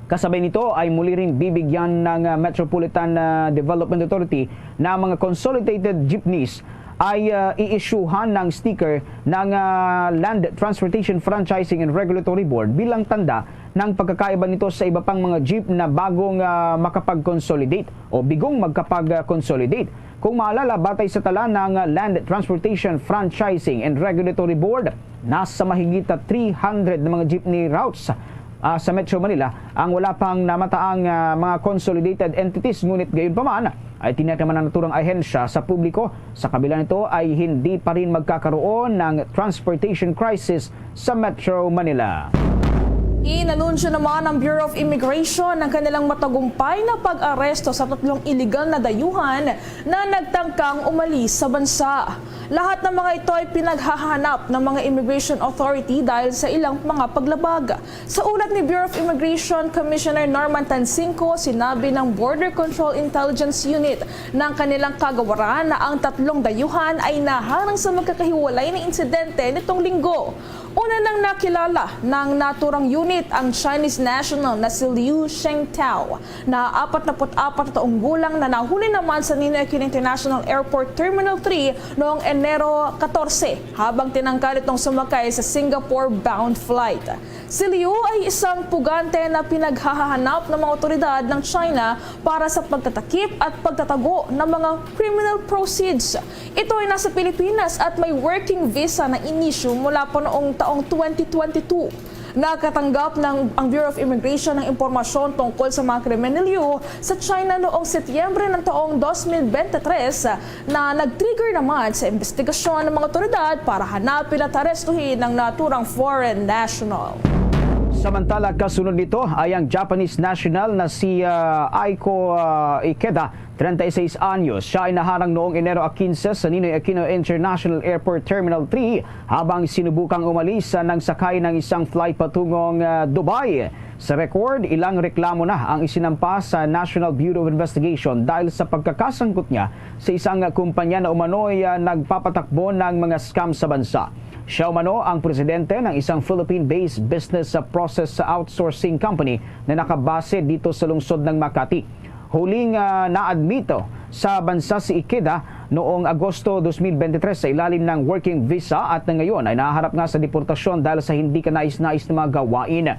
Kasabay nito ay muli ring bibigyan ng, ah, Metropolitan, ah, Development Authority na mga consolidated jeepneys ay, ah, i-issuehan ng sticker ng, ah, Land Transportation Franchising and Regulatory Board bilang tanda ng pagkakaiba nito sa iba pang mga jeep na bagong, ah, makapag-consolidate o bigong magkapag-consolidate. Kung maalala, batay sa tala ng Land Transportation Franchising and Regulatory Board, nasa mahigit three hundred na mga jeepney routes, ah, sa Metro Manila ang wala pang namataang, ah, mga consolidated entities. Ngunit gayon pa man, ay tiniyak naman ng naturang ahensya sa publiko, sa kabila nito ay hindi pa rin magkakaroon ng transportation crisis sa Metro Manila. Inanunsyo naman ng Bureau of Immigration ang kanilang matagumpay na pag-aresto sa tatlong iligal na dayuhan na nagtangkang umalis sa bansa. Lahat ng mga ito ay pinaghahanap ng mga immigration authority dahil sa ilang mga paglabag. Sa ulat ni Bureau of Immigration Commissioner Norman Tansinco, sinabi ng Border Control Intelligence Unit ng kanilang kagawaran na ang tatlong dayuhan ay naharang sa magkakahiwalay na insidente nitong linggo. Una nang nakilala ng naturang unit ang Chinese national na si Liu Shengtao, na apat na put apat na taong gulang, na nahuli naman sa Ninoy Aquino International Airport Terminal three noong Enero katorse habang tinangka nitong sumakay sa Singapore-bound flight. Si Liu ay isang pugante na pinaghahanap ng mga otoridad ng China para sa pagtatakip at pagtatago ng mga criminal proceeds. Ito ay nasa Pilipinas at may working visa na inisyu mula pa noong taong twenty twenty-two. Nakatanggap ng ang Bureau of Immigration ng impormasyon tungkol sa mga krimen ni Liu sa China noong Setyembre ng taong dos mil bente tres, na nag-trigger naman sa investigasyon ng mga otoridad para hanapin at arestuhin ang naturang foreign national. Samantala, kasunod nito ay ang Japanese national na si ah, Aiko ah, Ikeda, treinta y seis anyos. Siya ay naharang noong Enero quince sa Ninoy Aquino International Airport Terminal three habang sinubukang umalis ah, nang sakay ng isang flight patungong ah, Dubai. Sa record, ilang reklamo na ang isinampa sa National Bureau of Investigation dahil sa pagkakasangkot niya sa isang kumpanya na umano'y ah, nagpapatakbo ng mga scam sa bansa. Siya umano ang presidente ng isang Philippine-based business process outsourcing company na nakabase dito sa lungsod ng Makati. Huling ah, naadmito sa bansa si Ikeda noong Agosto dos mil bente tres sa ilalim ng working visa at ngayon ay nahaharap nga sa deportasyon dahil sa hindi kanais-nais na mga gawain.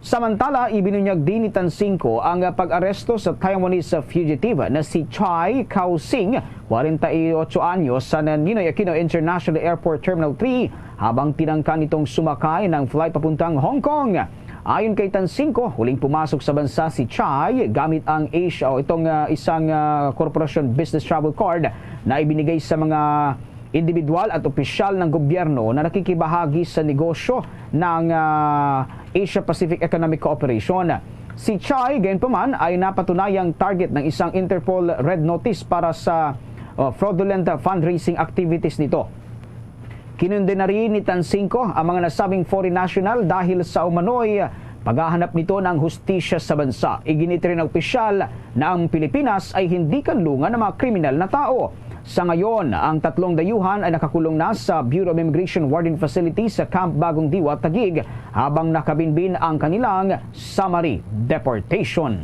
Samantala, ibinunyag din ni Tansingco ang pag-aresto sa Taiwanese fugitive na si Chai Kao-sing, kwarenta y ocho anyos, sa Ninoy Aquino International Airport Terminal three habang tinangka nitong sumakay ng flight papuntang Hong Kong. Ayon kay Tansingco, huling pumasok sa bansa si Chai gamit ang Asia o itong ah, isang ah, korporasyon business travel card na ibinigay sa mga individual at opisyal ng gobyerno na nakikibahagi sa negosyo ng ah, Asia-Pacific Economic Cooperation. Si Chai, gayunpaman, ay napatunayang target ng isang Interpol Red Notice para sa ah, fraudulent fundraising activities nito. Kinundena rin ni Tansingco ang mga nasabing foreign national dahil sa umano'y paghahanap nito ng hustisya sa bansa. Iginiit rin ng opisyal na ang Pilipinas ay hindi kanlungan ng mga kriminal na tao. Sa ngayon, ang tatlong dayuhan ay nakakulong na sa Bureau of Immigration Warden Facility sa Camp Bagong Diwa, Taguig, habang nakabinbin ang kanilang summary deportation.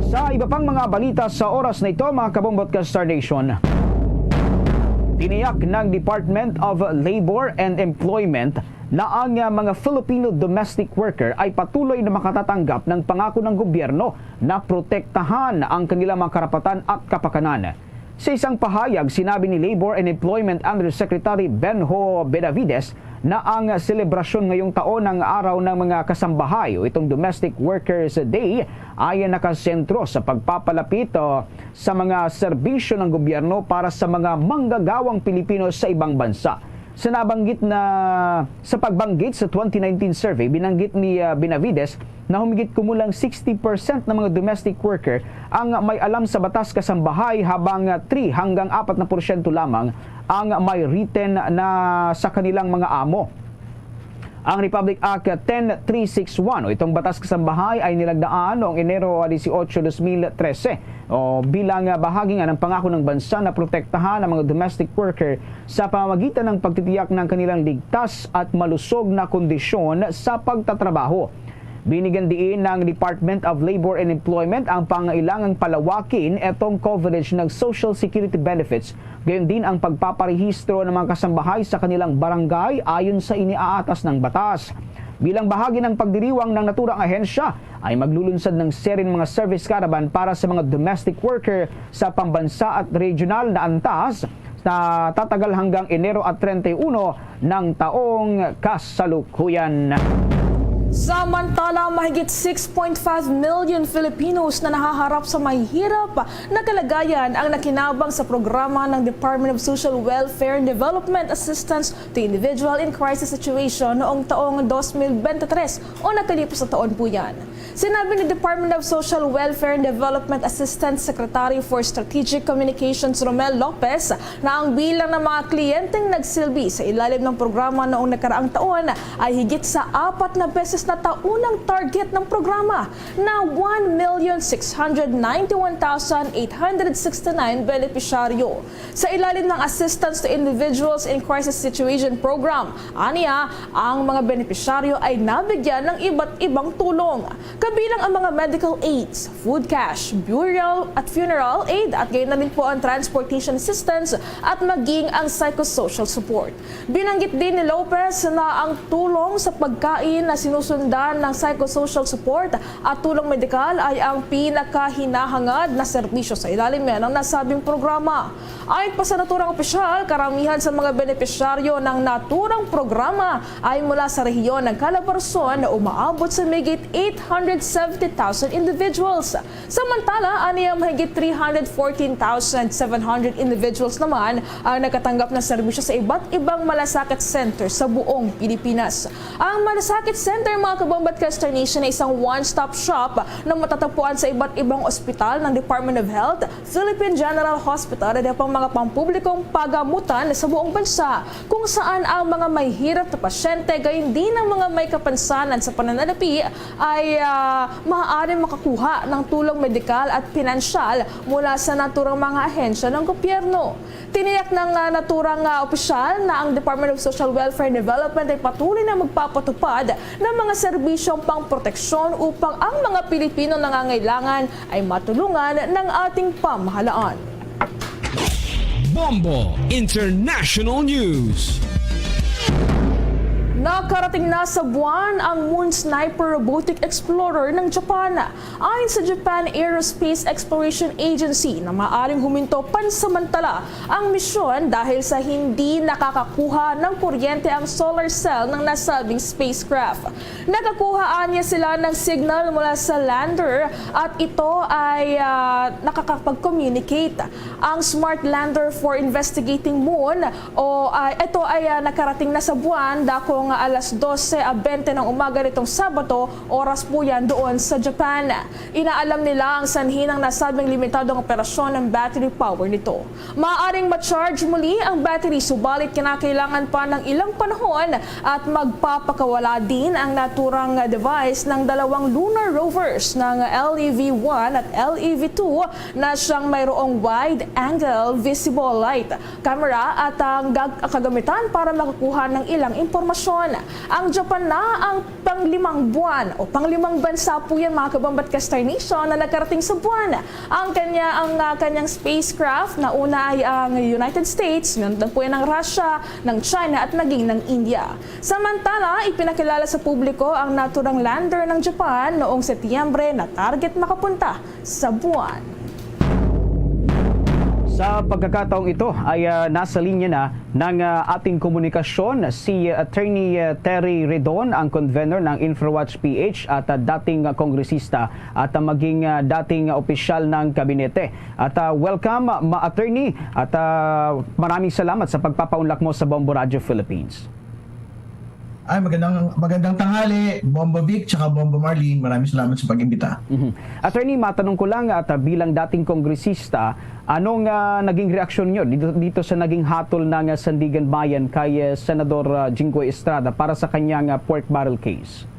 Sa iba pang mga balita sa oras na ito, mga kabombo at ka-Star Nation, tiniyak ng Department of Labor and Employment na ang ah, mga Filipino domestic worker ay patuloy na makatatanggap ng pangako ng gobyerno na protektahan ang kanilang mga karapatan at kapakanan. Sa isang pahayag, sinabi ni Labor and Employment Undersecretary Benjo Benavides na ang selebrasyon ngayong taon ng Araw ng mga Kasambahay o itong Domestic Workers Day ay nakasentro sa pagpapalapit, uh, sa mga serbisyo ng gobyerno para sa mga manggagawang Pilipino sa ibang bansa. Sa nabanggit na, sa pagbanggit sa twenty nineteen survey, binanggit ni, uh, Benavides na humigit kumulang sixty percent ng mga domestic worker ang may alam sa batas kasambahay, habang three hanggang apat na porsyento lamang ang may written na sa kanilang mga amo. Ang Republic Act ten three six one o itong batas kasambahay ay nilagdaan noong Enero dieciocho, dos mil trese, o bilang bahagi nga ng pangako ng bansa na protektahan ang mga domestic worker sa pamamagitan ng pagtitiyak ng kanilang ligtas at malusog na kondisyon sa pagtatrabaho. Binigyan diin ng Department of Labor and Employment ang pangailangang palawakin etong coverage ng Social Security benefits, gayon din ang pagpaparehistro ng mga kasambahay sa kanilang barangay ayon sa iniaatas ng batas. Bilang bahagi ng pagdiriwang ng naturang ahensya, ay maglulunsad ng serin mga service caravan para sa mga domestic worker sa pambansa at regional na antas na tatagal hanggang Enero at treinta y uno ng taong kasalukuyan. Samantala, mahigit six point five million Filipinos na nahaharap sa mahihirap na kalagayan ang nakinabang sa programa ng Department of Social Welfare and Development Assistance to Individual in Crisis Situation noong taong dos mil bente tres o nakalipos na taon po yan. Sinabi ni Department of Social Welfare and Development Assistance Secretary for Strategic Communications Romel Lopez na ang bilang ng mga kliyenteng nagsilbi sa ilalim ng programa noong nakaraang taon ay higit sa apat na beses na taunang target ng programa na one million six hundred ninety-one thousand eight hundred sixty-nine benepisyaryo. Sa ilalim ng Assistance to Individuals in Crisis Situation Program, aniya, ang mga benepisyaryo ay nabigyan ng iba't ibang tulong, kabilang ang mga medical aids, food cash, burial at funeral aid, at gayon na din po ang transportation assistance at maging ang psychosocial support. Binanggit din ni Lopez na ang tulong sa pagkain na sinusunod sundan ng psychosocial support at tulong medikal ay ang pinakahinahangad na serbisyo sa ilalim ng nasabing programa. Ayon pa sa naturang opisyal, karamihan sa mga benepisyaryo ng naturang programa ay mula sa rehiyon ng Calabarzon na umaabot sa mahigit eight hundred seventy thousand individuals. Samantala, aniya mahigit three hundred fourteen thousand seven hundred individuals naman ang nakatanggap ng serbisyo sa iba't ibang malasakit center sa buong Pilipinas. Ang Malasakit Center, mga kabombat, Kester Nation, ay isang one-stop shop na matatagpuan sa iba't ibang ospital ng Department of Health, Philippine General Hospital, at iba pang mga pampublikong pagamutan sa buong bansa, kung saan ang mga may hirap na pasyente, gayon din ang mga may kapansanan sa pananalapi, ay, ah, maaaring makakuha ng tulong medikal at pinansyal mula sa naturang mga ahensya ng gobyerno. Tiniyak ng, ah, naturang, ah, opisyal na ang Department of Social Welfare and Development ay patuloy na magpapatupad ng mga serbisyong pangproteksyon upang ang mga Pilipino nangangailangan ay matulungan ng ating pamahalaan. Bombo International News. Nakarating na sa buwan ang Moon Sniper Robotic Explorer ng Japan. Ayon sa Japan Aerospace Exploration Agency na maaring huminto pansamantala ang misyon dahil sa hindi nakakakuha ng kuryente ang solar cell ng nasabing spacecraft. Nakakuha anya sila ng signal mula sa lander at ito ay, ah, nakakapag-communicate. Ang Smart Lander for Investigating Moon o, ah, ito ay, ah, nakarating na sa buwan, dakong alas dose bente ng umaga nitong Sabado, oras po yan doon sa Japan. Inaalam nila ang sanhi ng nasabing limitadong operasyon ng battery power nito. Maaaring ma-charge muli ang battery, subalit kinakailangan pa ng ilang panahon at magpapakawala din ang naturang device ng dalawang lunar rovers ng L E V one at L E V two na siyang mayroong wide-angle visible light camera at ang gag-, kagamitan para makakuha ng ilang impormasyon. Ang Japan na ang panglimang buwan o panglimang bansa po yan, mga kabombat, Kester Nation, na nakarating sa buwan. Ang kanya, ang, ah, kanyang spacecraft, nauna ay ang United States, sundan po yan ng Russia, ng China at maging ng India. Samantala, ipinakilala sa publiko ang naturang lander ng Japan noong Setyembre na target makapunta sa buwan. Sa pagkakataong ito ay, ah, nasa linya na ng, ah, ating komunikasyon si Attorney, ah, Terry Redon, ang convener ng InfraWatch P H at, ah, dating, ah, kongresista at, ah, maging, ah, dating, ah, opisyal ng kabinete. At, ah, welcome, ma-, Attorney, at, ah, maraming salamat sa pagpapaunlak mo sa Bombo Radio Philippines. Ay, magandang, magandang tanghali, Bombo Vic, tsaka Bombo Marlene. Maraming salamat sa pag-imbita. Mhm. Attorney, matanong ko lang, at, ah, bilang dating kongresista, anong, ah, naging reaksyon nyo dito, dito sa naging hatol ng, ah, Sandiganbayan kay, ah, Senador, ah, Jinggoy Estrada para sa kanyang, ah, pork barrel case?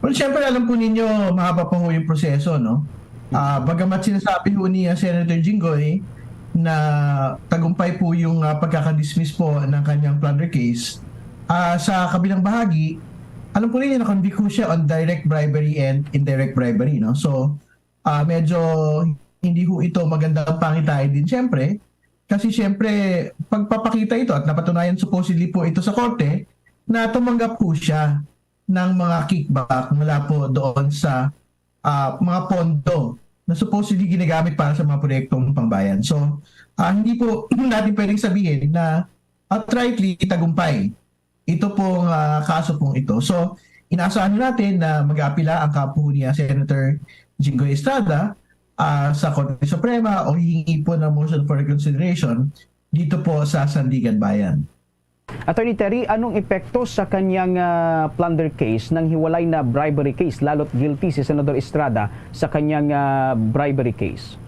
Well, syempre, alam po ninyo, mahaba pa ho yung proseso, no? Ah, bagamat sinasabi ho ni, ah, Senator Jinggoy na tagumpay po yung, ah, pagkakadismiss po ng kanyang plunder case, ah, sa kabilang bahagi, alam po ninyo, na-convict ho siya on direct bribery and indirect bribery, no? So, ah, medyo hindi ho ito magandang pangitain din, syempre. Kasi, syempre, pagpapakita ito at napatunayan supposedly po ito sa korte na tumanggap po siya ng mga kickback mula po doon sa, ah, mga pondo na supposedly ginagamit para sa mga proyektong pangbayan. So, ah, hindi po natin pwedeng sabihin na outrightly tagumpay ito pong, ah, kaso pong ito. So, inaasahan natin na mag-aapila ang kampo ni, ah, Senator Jinggoy Estrada, ah, sa Korte Suprema o hihingi po ng motion for reconsideration dito po sa Sandiganbayan. Attorney Terry, anong epekto sa kanyang, ah, plunder case ng hiwalay na bribery case, lalo't guilty si Senador Estrada sa kanyang, ah, bribery case?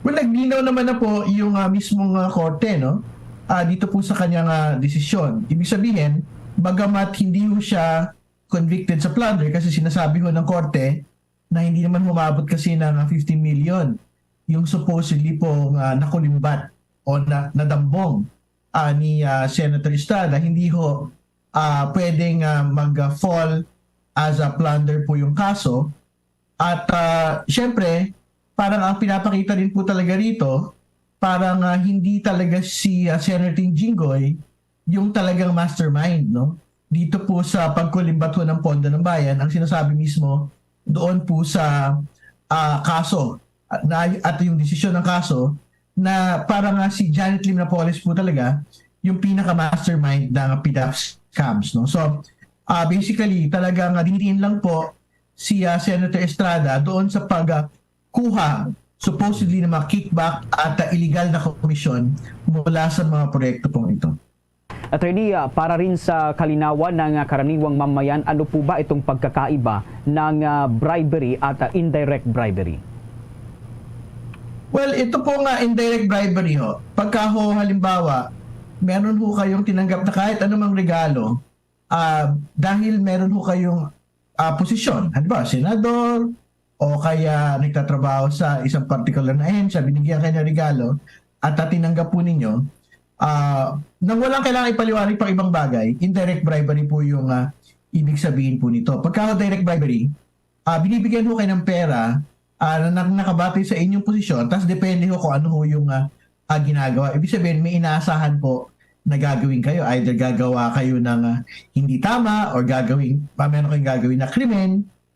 Well, naglinaw naman na po yung, ah, mismong, ah, korte, no? Ah, dito po sa kanyang, ah, desisyon. Ibig sabihin, bagamat hindi ho siya convicted sa plunder kasi sinasabi ho ng korte na hindi naman humabot kasi ng, ah, fifty million yung supposedly pong, ah, nakulimbat o na, nadambong, ah, ni, ah, Senator Estrada, hindi ho, ah, pwedeng, ah, mag-, ah, fall as a plunder po yung kaso. At, ah, syempre, parang ang pinapakita din po talaga rito, parang, ah, hindi talaga si, ah, Senator Jinggoy yung talagang mastermind, no? dito po sa pagkulimbat ho ng pondo ng bayan, ang sinasabi mismo doon po sa ah, kaso at, na, at yung desisyon ng kaso na para nga si Janet Lim Napoles po talaga yung pinaka-mastermind ng PDAF scams, no? So, ah, basically, talagang ah, dinidiin lang po si ah, Senator Estrada doon sa pag ah, kuha supposedly ng mga kickback at ah, illegal na komisyon mula sa mga proyekto pong ito. Attorney, ah, para rin sa kalinawan ng ah, karaniwang mamayan, ano po ba itong pagkakaiba ng ah, bribery at ah, indirect bribery? Well, ito po nga indirect bribery ho. Pagka ho, halimbawa, meron ho kayong tinanggap na kahit anumang regalo, ah, dahil meron ho kayong ah, posisyon, halimbawa, senador, o kaya nagtatrabaho sa isang particular na ahensya, binigyan kayo ng regalo, at ah, tinanggap po ninyo, ah, nang walang kailangan ipaliwanag pang ibang bagay, indirect bribery po yung ah, ibig sabihin po nito. Pagka direct bribery, ah, binibigyan ho kayo ng pera ah, na, na nakabatay sa inyong posisyon, tapos depende ho kung ano ho yung ah, ah, ginagawa. Ibig sabihin, may inaasahan po na gagawin kayo. Either gagawa kayo ng ah, hindi tama or gagawin, ah, meron kayong gagawin na krimen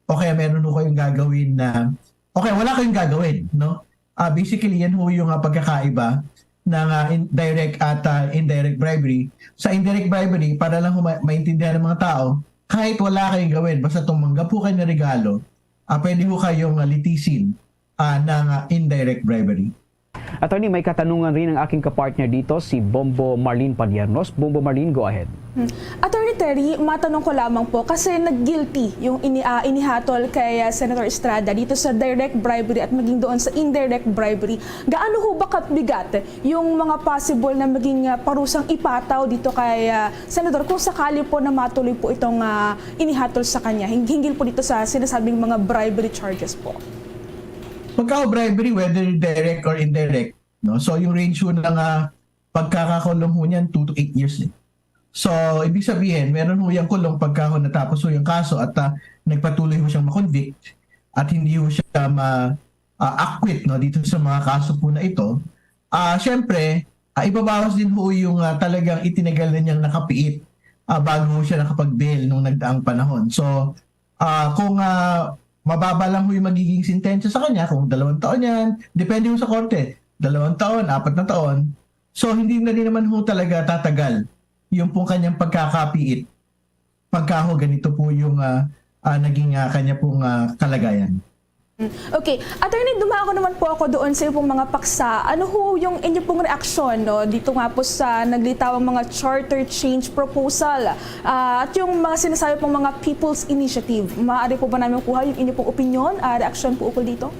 o kaya meron ho kayong gagawin na, okay, wala kayong gagawin, no? Ah, basically, yan ho yung ah, pagkakaiba ng ah, in- direct at ah, indirect bribery. Sa indirect bribery, para lang ho ma- maintindihan ng mga tao, kahit wala kayong gawin, basta tumanggap po kayo ng regalo, ah, pwede ho kayong ah, litisin ah, ng ah, indirect bribery. Attorney, may katanungan rin ang aking kapartner dito, si Bombo Marlene Padiernos. Bombo Marlene, go ahead. Attorney Terry, matanong ko lamang po kasi nag-guilty yung ini, ah, inihatol kay ah, Senator Estrada dito sa direct bribery at maging doon sa indirect bribery. Gaano ho ba kabigat yung mga possible na maging ah, parusang ipataw dito kay ah, Senador kung sakali po na matuloy po itong ah, inihatol sa kanya hing- hinggil po dito sa sinasabing mga bribery charges po? Pagka ho bribery, whether direct or indirect, no? So yung range ho ng ah, pagkakakulong ho niyan, two to eight years. Eh. So, ibig sabihin, meron ho yung kulong pagka ho natapos ho yung kaso at ah, nagpatuloy ho siyang makonvict at hindi ho siya ma-acquit, no, dito sa mga kaso po na ito. Ah, syempre, ah, ibabawas din ho yung ah, talagang itinagal na niyang nakapiit ah, bago ho siya nakapag-bail nung nagdaang panahon. So, ah, kung ah, mababa lang ho yung magiging sentensya sa kanya, kung dalawang taon yan, depende ho sa korte, dalawang taon, apat na taon. So, hindi na rin naman ho talaga tatagal yung pong kanyang pagkakapiit pagka ho ganito po yung ah, ah, naging ah, kanya pong ah, kalagayan. Okay. Attorney, dumako naman po ako doon sa iyong mga paksa. Ano ho yung inyo pong reaksyon, no, dito nga po sa naglitawang mga charter change proposal ah, at yung mga sinasabi pong mga People's Initiative? Maaari po ba namin kuha yung inyo pong opinion, ah, reaksyon po ukol dito?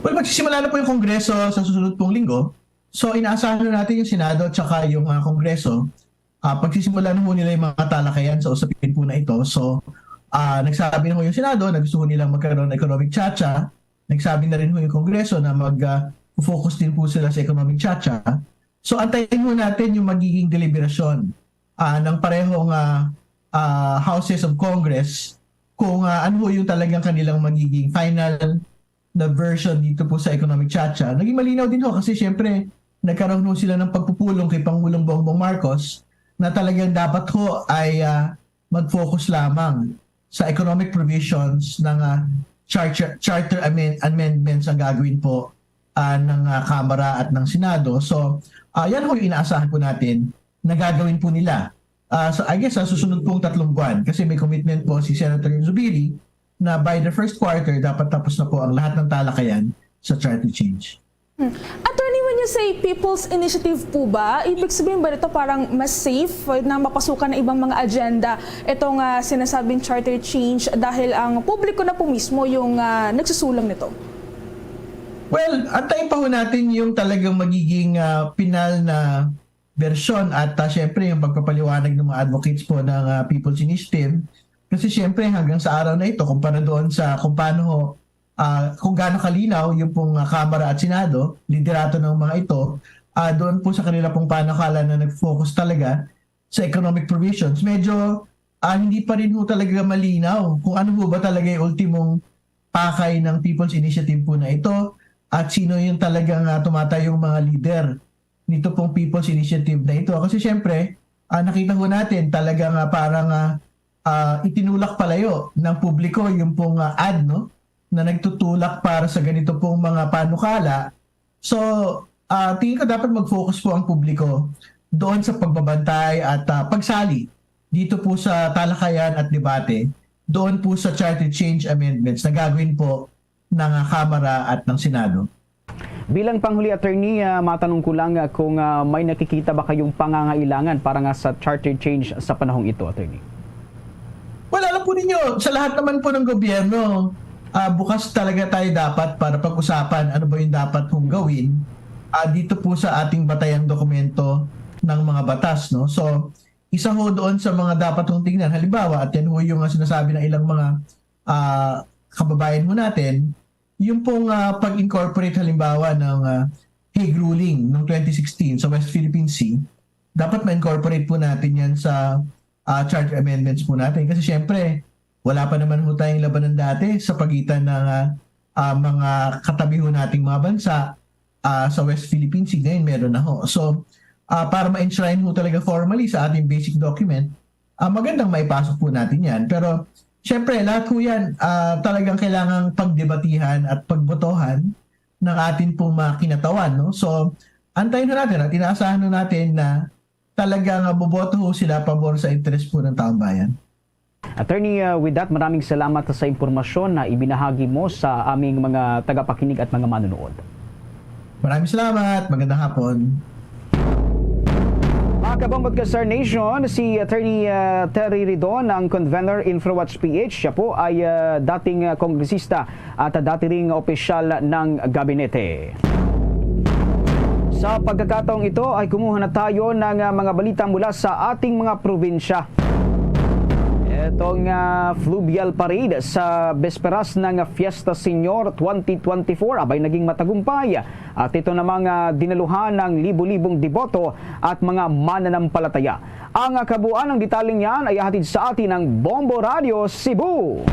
Well, magsisimula na po yung Kongreso sa susunod pong linggo. So, inaasahan na natin yung Senado at saka yung ah, Kongreso. Ah, pagsisimula na ho nila yung mga talakayan sa usapin po na ito. So, ah, nagsabi na ho yung Senado na gusto ho nilang magkaroon ng economic chacha. Nagsabi na rin ho yung Kongreso na mag-focus din po sila sa economic chacha. So, antayin ho natin yung magiging deliberasyon ah, ng parehong ah, ah, Houses of Congress kung ah, ano ho yung talagang kanilang magiging final na version dito po sa economic chacha. Naging malinaw din ho kasi siyempre nagkaroon ho sila ng pagpupulong kay Pangulong Bongbong Marcos na talagang dapat ho ay ah, mag-focus lamang sa economic provisions ng ah, charter, charter amend- amendments ang gagawin po ah, ng ah, Kamara at ng Senado. So, ah, yan ho yung inaasahan po natin na gagawin po nila. Ah, so, I guess sa susunod pong tatlong buwan, kasi may commitment po si Senator Zubiri na by the first quarter, dapat tapos na po ang lahat ng talakayan sa charter change. Attorney, when you say People's Initiative po ba, ibig sabihin ba nito parang mas safe na mapasukan ng ibang mga agenda itong ah, sinasabing charter change dahil ang publiko na po mismo yung ah, nagsusulang nito? Well, antayin pa ho natin yung talagang magiging ah, pinal na bersyon at ah, syempre yung pagpapaliwanag ng mga advocates po ng ah, People's Initiative. Kasi syempre hanggang sa araw na ito, kumpara doon sa kung paano ho ah, kung gaano kalinaw yung pong ah, Kamara at Senado, liderato ng mga ito, ah, doon po sa kanila pong panukala na nag-focus talaga sa economic provisions, medyo ah, hindi pa rin ho talaga malinaw kung ano ho ba talaga yung ultimong pakay ng People's Initiative po na ito at sino yung talagang ah, tumatayong mga leader nito pong People's Initiative na ito. Kasi syempre, ah, nakita ho natin talaga nga parang, ah, ah, itinulak palayo ng publiko yung pong, ah, ad, no, na nagtutulak para sa ganito pong mga panukala. So, ah, tingin ko dapat mag-focus po ang publiko doon sa pagbabantay at, ah, pagsali dito po sa talakayan at debate doon po sa charter change amendments na gagawin po ng, ah, Kamara at ng Senado. Bilang panghuli, attorney, ah, matanong ko lang, ah, kung, ah, may nakikita ba kayong pangangailangan para nga sa charter change sa panahong ito, attorney? Well, alam po ninyo, sa lahat naman po ng gobyerno, ah, bukas talaga tayo dapat para pag-usapan ano ba yung dapat kong gawin, ah, dito po sa ating batayang dokumento ng mga batas, no? So, isa ho doon sa mga dapat kong tingnan, halimbawa, at yan ho yung, ah, sinasabi ng ilang mga, ah, kababayan ho natin, yung pong, ah, pag-incorporate halimbawa ng, ah, Hague ruling noong twenty sixteen sa West Philippine Sea, dapat ma-incorporate po natin yan sa, ah, charter amendments po natin. Kasi siyempre, wala pa naman ho tayong labanan dati sa pagitan ng, ah, ah, mga katabi ho nating mga bansa, ah, sa West Philippine Sea. Ngayon, meron na ho. So, ah, para ma-enshrine ho talaga formally sa ating basic document, ah, magandang maipasok po natin yan. Pero, siyempre, lahat po yan, ah, talagang kailangang pagdebatihan at pagbotohan ng atin pong mga kinatawan, no? So, antayin ho natin at inaasahan ho natin na talagang, ah, boboto ho sila pabor sa interes po ng taong bayan. Attorney, uh, with that, maraming salamat sa impormasyon na ibinahagi mo sa aming mga tagapakinig at mga manunood. Maraming salamat. Magandang hapon. Mga kabanggot ka, Star Nation, si Attorney, uh, Terry Ridon, ang convener InfraWatch P H. Siya po ay, uh, dating, uh, kongresista at dati ring opisyal ng gabinete. Sa pagkakataong ito ay kumuha na tayo ng, uh, mga balita mula sa ating mga probinsya. Itong, ah, fluvial parade sa besperas ng Fiesta Señor twenty twenty-four abay naging matagumpay at ito namang, ah, dinaluhan ng libo-libong deboto at mga mananampalataya. Ang, ah, kabuuan ng detalye niyan ay hatid sa atin ng Bombo Radio Cebu.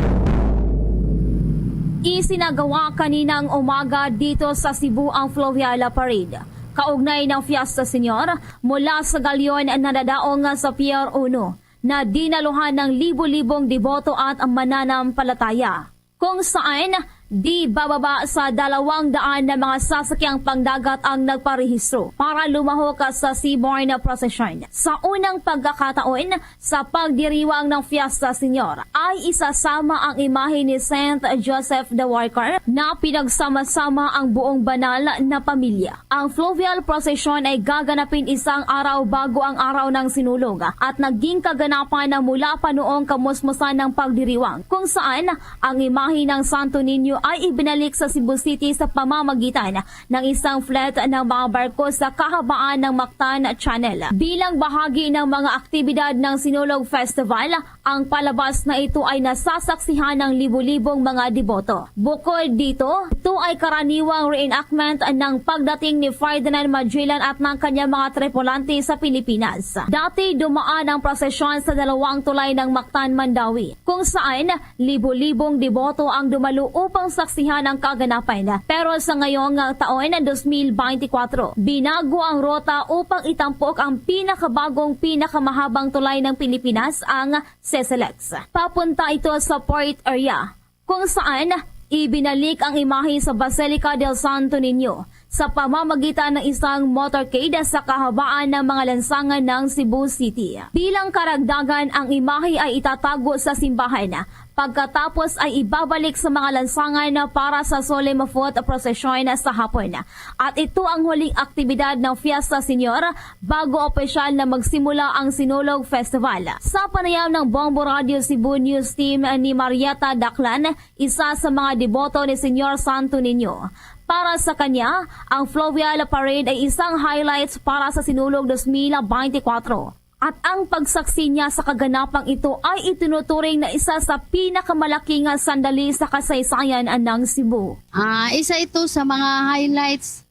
Isinagawa kaninang umaga dito sa Cebu ang fluvial parade kaugnay ng Fiesta Señor mula sa Galion na nadaong sa Pier Uno, na dinaluhan ng libo-libong deboto at mananampalataya, kung saan di bababa sa dalawang daan na mga sasakyang pangdagat ang nagparehistro para lumahok sa Seaborne Procession. Sa unang pagkakataon, sa pagdiriwang ng Fiesta Señor ay isasama ang imahe ni Saint Joseph the Worker na pinagsama-sama ang buong banal na pamilya. Ang fluvial procession ay gaganapin isang araw bago ang araw ng Sinulog at naging kaganapan na mula pa noong kamusmusan ng pagdiriwang, kung saan ang imahe ng Santo Niño ay ibinalik sa Cebu City sa pamamagitan ng isang fleet ng mga barko sa kahabaan ng Mactan Channel. Bilang bahagi ng mga aktibidad ng Sinulog Festival, ang palabas na ito ay nasasaksihan ng libo-libong mga deboto. Bukod dito, ito ay karaniwang reenactment ng pagdating ni Ferdinand Magellan at ng kanyang mga tripulante sa Pilipinas. Dati, dumaan ang prosesyon sa dalawang tulay ng Mactan, Mandaue, kung saan libo-libong deboto ang dumalo upang saksihan ang kaganapan. Pero sa ngayong taon, dos mil beintikwatro, binago ang rota upang itampok ang pinakabagong, pinakamahabang tulay ng Pilipinas, ang CCLEX. Papunta ito sa port area, kung saan ibinalik ang imahe sa Basilica del Santo Niño sa pamamagitan ng isang motorcade sa kahabaan ng mga lansangan ng Cebu City. Bilang karagdagan, ang imahe ay itatago sa simbahan, pagkatapos ay ibabalik sa mga lansangan para sa Solemn Foot Procession sa hapon. At ito ang huling aktibidad ng Fiesta Señor bago opisyal na magsimula ang Sinulog Festival. Sa panayam ng Bombo Radio Cebu News Team ni Marietta Daclan, isa sa mga deboto ni Señor Santo Niño. Para sa kanya, ang Fluvial Parade ay isang highlights para sa Sinulog dos mil beintikwatro. At ang pagsaksi niya sa kaganapang ito ay itinuturing na isa sa pinakamalaki nga sandali sa kasaysayan ng Cebu. Ah, isa ito sa mga highlights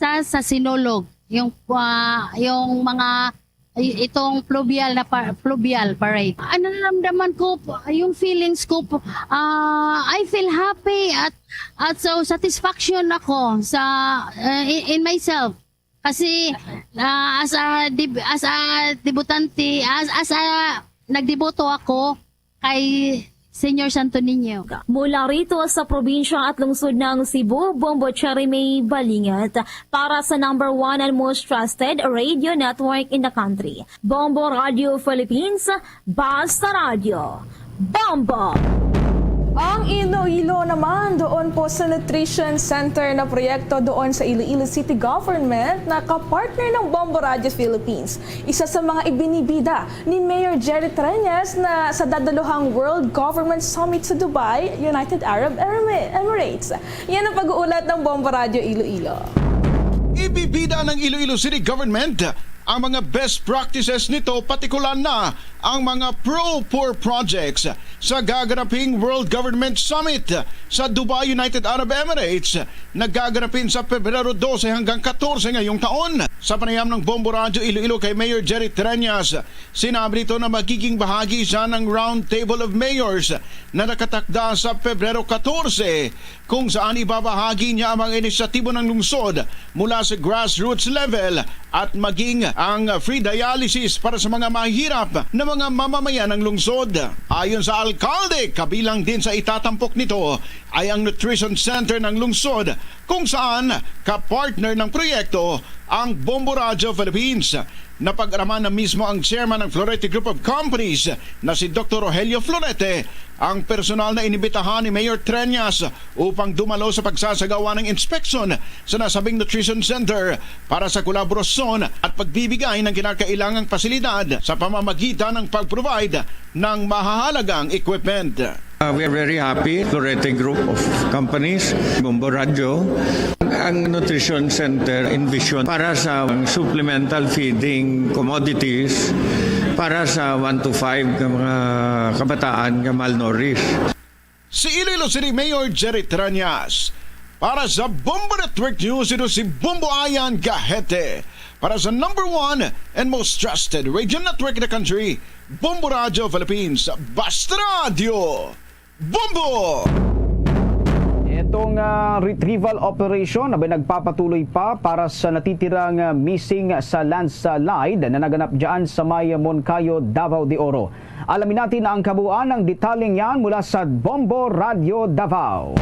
sa, sa Sinulog, yung, ah, yung mga, y-, itong fluvial na pa-, fluvial parade. Ah, nararamdaman ko po, yung feelings ko po, ah, I feel happy at, at so satisfaction ako sa, ah, in, in myself. Kasi, ah, as a deb-, as a debutante, as, as a nagdeboto ako kay Señor Santo Niño. Mula rito sa probinsya at lungsod ng Cebu, Bombo Cherry May Balingat para sa number one and most trusted radio network in the country, Bombo Radio Philippines, Basta Radio. Bombo! Ang Iloilo naman, doon po sa Nutrition Center na proyekto doon sa Iloilo City Government na kapartner ng Bombo Radio Philippines. Isa sa mga ibinibida ni Mayor Jerry Treñas na sa dadaluhang World Government Summit sa Dubai, United Arab Emir-, Emirates. Yan ang pag-uulat ng Bombo Radio Iloilo. Ibibida ng Iloilo City Government ang mga best practices nito, partikular na ang mga pro-poor projects sa gaganaping World Government Summit sa Dubai, United Arab Emirates, na gaganapin sa Pebrero dose hanggang katorse ngayong taon. Sa panayam ng Bombo Radyo Iloilo kay Mayor Jerry Treñas, sinabi nito na magiging bahagi siya ng Round Table of Mayors na nakatakda sa Pebrero katorse, kung saan ibabahagi niya ang mga inisyatibo ng lungsod mula sa grassroots level at maging ang free dialysis para sa mga mahihirap na mga mamamayan ng lungsod. Ayon sa alkalde, kabilang din sa itatampok nito ay ang nutrition center ng lungsod, kung saan kapartner ng proyekto ang Bombo Radyo Philippines. Napag-araman na mismo ang chairman ng Florete Group of Companies na si Doktor Rogelio Florete, ang personal na inimbitahan ni Mayor Treñas upang dumalo sa pagsasagawa ng inspeksyon sa nasabing nutrition center para sa kolaborasyon at pagbibigay ng kinakailangang pasilidad sa pamamagitan ng pag-provide ng mahahalagang equipment. Uh, we are very happy, Florete Group of Companies, Bombo Radyo. Ang Nutrition Center envision para sa supplemental feeding commodities para sa one to five nga mga kabataan nga malnourished. Si Iloilo City Mayor Jerry Treñas. Para sa Bombo Network News, ito si Bombo Ayan Gahete. Para sa number one and most trusted radio network in the country, Bombo Radio Philippines. Basta Radio! Bombo! Itong, ah, retrieval operation na nagpapatuloy pa para sa natitirang, ah, missing sa landslide na naganap dyan sa may Monkayo, Davao de Oro. Alamin natin ang kabuuan ng detalyeng yan mula sa Bombo Radio Davao.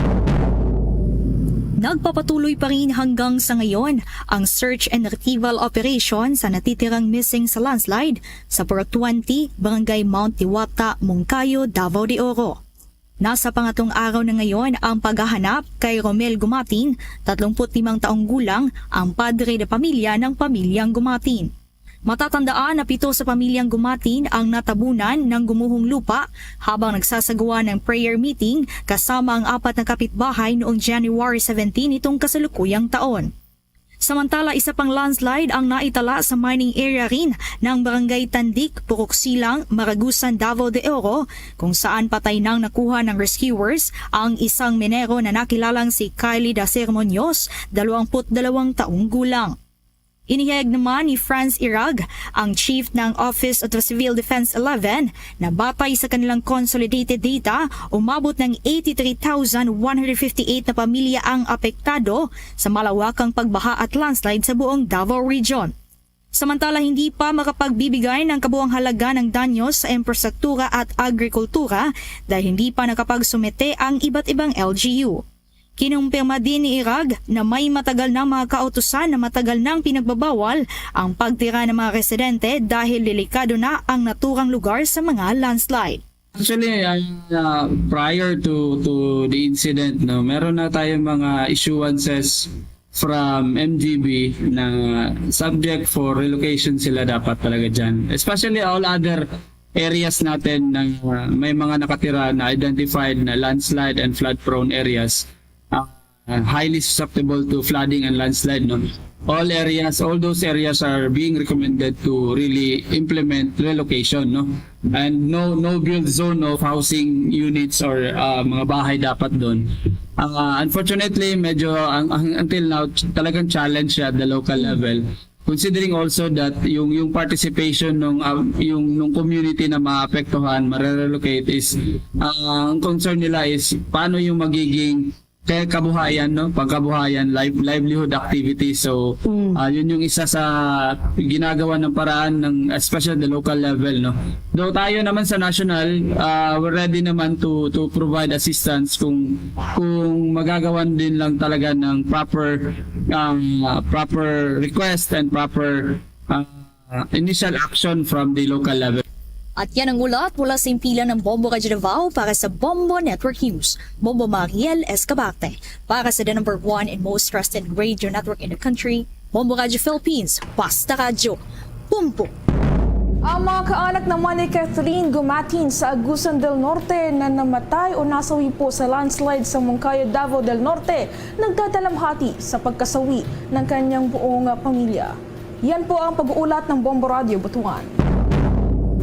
Nagpapatuloy pa rin hanggang sa ngayon ang search and retrieval operation sa natitirang missing sa landslide sa Purok twenty, Barangay Mount Diwata, Monkayo, Davao de Oro. Nasa pangatlong araw na ngayon ang paghahanap kay Romel Gumatin, tatlumpu't limang taong gulang, ang padre de pamilya ng pamilyang Gumatin. Matatandaan na pito sa pamilyang Gumatin ang natabunan ng gumuhong lupa habang nagsasagawa ng prayer meeting kasama ang apat na kapitbahay noong January seventeen nitong kasalukuyang taon. Samantala, isa pang landslide ang naitala sa mining area rin ng Barangay Tandik, Purok Silang, Maragusan, Davao de Oro, kung saan patay nang nakuha ng rescuers ang isang minero na nakilalang si Kylie Dacer Muñoz, dalawampu't dalawang taong gulang. Inihayag naman ni Franz Irag, ang chief ng Office of the Civil Defense eleven, na batay sa kanilang consolidated data, umabot ng eighty-three thousand one hundred fifty-eight na pamilya ang apektado sa malawakang pagbaha at landslide sa buong Davao Region. Samantala, hindi pa makapagbibigay ng kabuang halaga ng danyo sa infrastruktura at agrikultura dahil hindi pa nakapagsumete ang iba't ibang L G U. Kinumpirma din ni Irag na may matagal na mga kautusan na matagal nang pinagbabawal ang pagtira ng mga residente dahil delikado na ang naturang lugar sa mga landslide. Actually, uh, prior to to the incident, no, meron na tayong mga issuances from M G B na subject for relocation sila dapat talaga dyan. Especially all other areas natin na, uh, may mga nakatira na identified na landslide and flood-prone areas, uh, highly susceptible to flooding and landslide, no? All areas, all those areas are being recommended to really implement relocation, no? And no, no build zone of housing units or, uh, mga bahay dapat doon. Uh, unfortunately, medyo ang, ang, until now, ch-, talagang challenge siya at the local level. Considering also that yung, yung participation nung, um, yung, nung community na maapektuhan, marerelocate is, uh, ang concern nila is paano yung magiging Kaya kabuhayan, no? Pagkabuhayan, live, livelihood activity. So, ah, yun yung isa sa ginagawa ng paraan ng, especially the local level, no? Though tayo naman sa national, ah, we're ready naman to to provide assistance kung kung magagawan din lang talaga ng proper um, uh, proper request and proper uh, uh, initial action from the local level. At yan ang ulat mula sa impilan ng Bombo Radyo Davao para sa Bombo Network News. Bombo Mariel Escabarte para sa the number one and most trusted radio network in the country, Bombo Radyo Philippines, Basta Radyo, Bombo! Ang mga kaanak naman ni Catherine Gumatin sa Agusan del Norte na namatay o nasawi po sa landslide sa Monkayo, Davao del Norte, nagdadalamhati sa pagkasawi ng kanyang buong pamilya. Yan po ang pag-uulat ng Bombo Radio Butuan.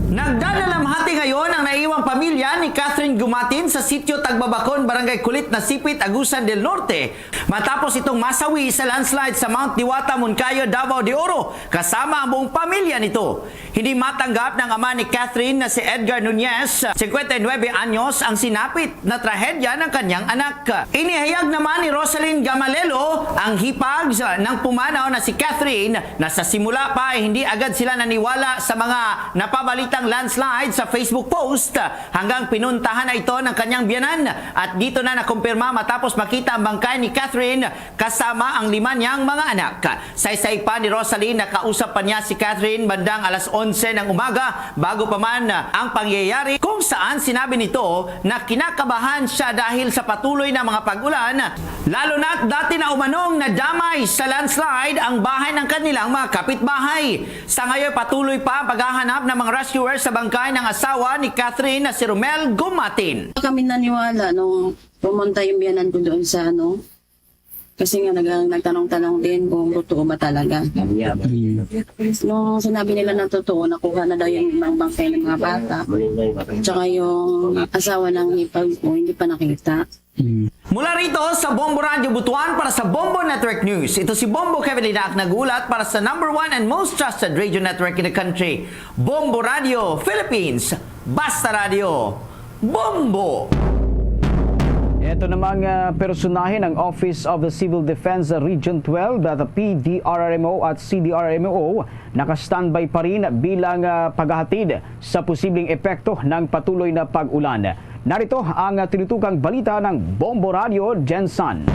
Nagdadalamhati ngayon ang naiwang pamilya ni Catherine Gumatin sa sitio Tagbabakon, Barangay Kulit, Nasipit, Agusan del Norte, matapos itong masawi sa landslide sa Mount Diwata, Monkayo, Davao de Oro, kasama ang buong pamilya nito. Hindi matanggap ng ama ni Catherine na si Edgar Nunez, singkwenta y nuebe anyos, ang sinapit na trahedya ng kanyang anak. Inihayag naman ni Rosalyn Gamalelo, ang hipag sa- ng pumanaw na si Catherine, na sa simula pa ay hindi agad sila naniwala sa mga napabalitang landslide sa Facebook post, hanggang pinuntahan na ito ng kanyang biyanan at dito na nakumpirma matapos makita ang bangkay ni Catherine kasama ang lima niyang mga anak. Saysay pa ni Rosalyn, nakausap pa niya si Catherine bandang alas onse ng umaga bago pa man ang pangyayari, kung saan sinabi nito na kinakabahan siya dahil sa patuloy na mga pag-ulan, lalo na't dati na umanong nadamay sa landslide ang bahay ng kanilang mga kapitbahay. Sa ngayon, patuloy pa ang paghahanap ng mga rescuer sa bangkay ng asawa ni Catherine na si Romel Gumatin. Kami naniwala nung pumunta yung biyanan ko doon sa ano, kasi nga nag- nagtanong-tanong din kung totoo ba talaga. Nung sinabi nila na totoo, nakuha na daw yung mga bangkay ng mga bata. Tsaka yung asawa ng ipag ko, hindi pa nakita. Mula rito sa Bombo Radyo Butuan para sa Bombo Network News, ito si Bombo Kevin Linac nag-uulat para sa number one and most trusted radio network in the country, Bombo Radio Philippines. Basta Radio, Bombo! Ito namang ah, personahe ng Office of the Civil Defense Region twelve at P D R R M O at C D R R M O naka-standby pa rin bilang ah, paghahatid sa posibleng epekto ng patuloy na pag-ulan. Narito ang tinutukang balita ng Bombo Radio Gensan.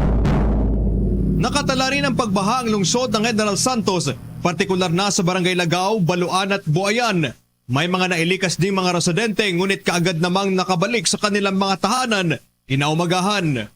Nakatala rin ang pagbaha ang lungsod ng General Santos, partikular na sa Barangay Lagaw, Baluan at Buayan. May mga nailikas ding mga residente ngunit kaagad namang nakabalik sa kanilang mga tahanan kinaumagahan.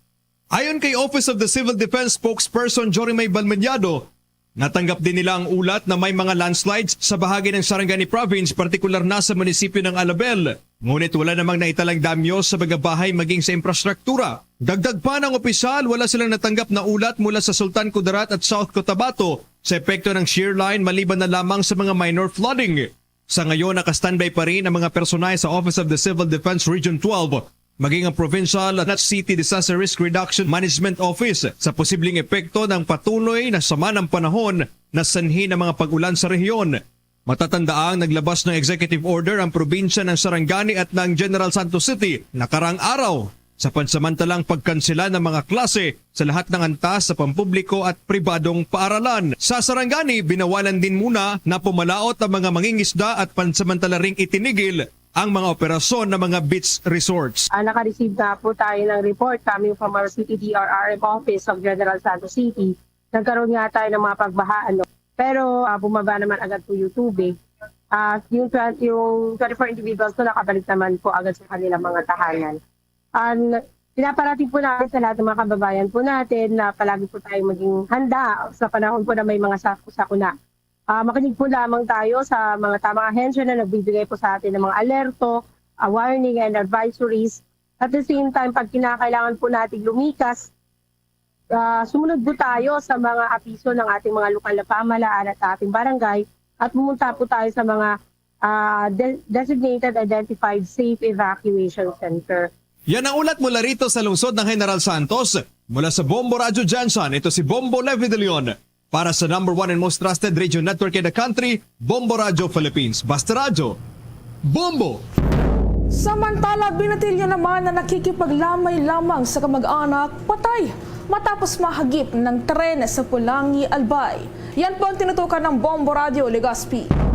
Ayon kay Office of the Civil Defense Spokesperson Jorimay Balmediado, natanggap din nila ang ulat na may mga landslides sa bahagi ng Sarangani Province, partikular na sa munisipyo ng Alabel. Ngunit wala namang naitalang damyo sa mga bahay maging sa infrastruktura. Dagdag pa ng opisyal, wala silang natanggap na ulat mula sa Sultan Kudarat at South Cotabato sa epekto ng shear line maliban na lamang sa mga minor flooding. Sa ngayon, naka-standby pa rin ang mga personahe sa Office of the Civil Defense Region twelve, maging ang Provincial at City Disaster Risk Reduction Management Office sa posibleng epekto ng patuloy na sama ng panahon na sanhi ng mga pag-ulan sa rehiyon. Matatandaang naglabas ng executive order ang probinsya ng Sarangani at ng General Santos City nakarang araw sa pansamantalang pagkansela ng mga klase sa lahat ng antas sa pampubliko at pribadong paaralan. Sa Sarangani, binawalan din muna na pumalaot ang mga mangingisda at pansamantala ring itinigil ang mga operasyon ng mga beach resorts. Ah, naka-receive na po tayo ng report coming from our City D R R M office of General Santos City. Nagkaroon nga tayo ng mga pagbaha, ano. Pero ah, bumaba naman agad po yung tubig. Ah, yung, twen- yung twenty-four individuals po nakabalik naman po agad sa kanilang mga tahanan. Ang pinaparating po natin sa lahat ng mga kababayan po natin na palagi po tayong maging handa sa panahon po na may mga sak- sakuna. Ah, makinig po lamang tayo sa mga tamang ahensya na nagbibigay po sa atin ng mga alerto, ah, warning and advisories. At the same time, pag kinakailangan po natin lumikas, ah, sumunod po tayo sa mga abiso ng ating mga lokal na pamahalaan at ating barangay at pumunta po tayo sa mga ah, de- designated identified safe evacuation center. Yan ang ulat mula rito sa lungsod ng General Santos. Mula sa Bombo Radyo Gensan, ito si Bombo Levi De Leon. Para sa number one and most trusted radio network in the country, Bombo Radyo Philippines. Basta Radyo, Bombo! Samantala, binatilyo naman na nakikipaglamay lamang sa kamag-anak patay matapos mahagip ng tren sa Pulangi, Albay. Yan po ang tinutukan ng Bombo Radyo Legazpi.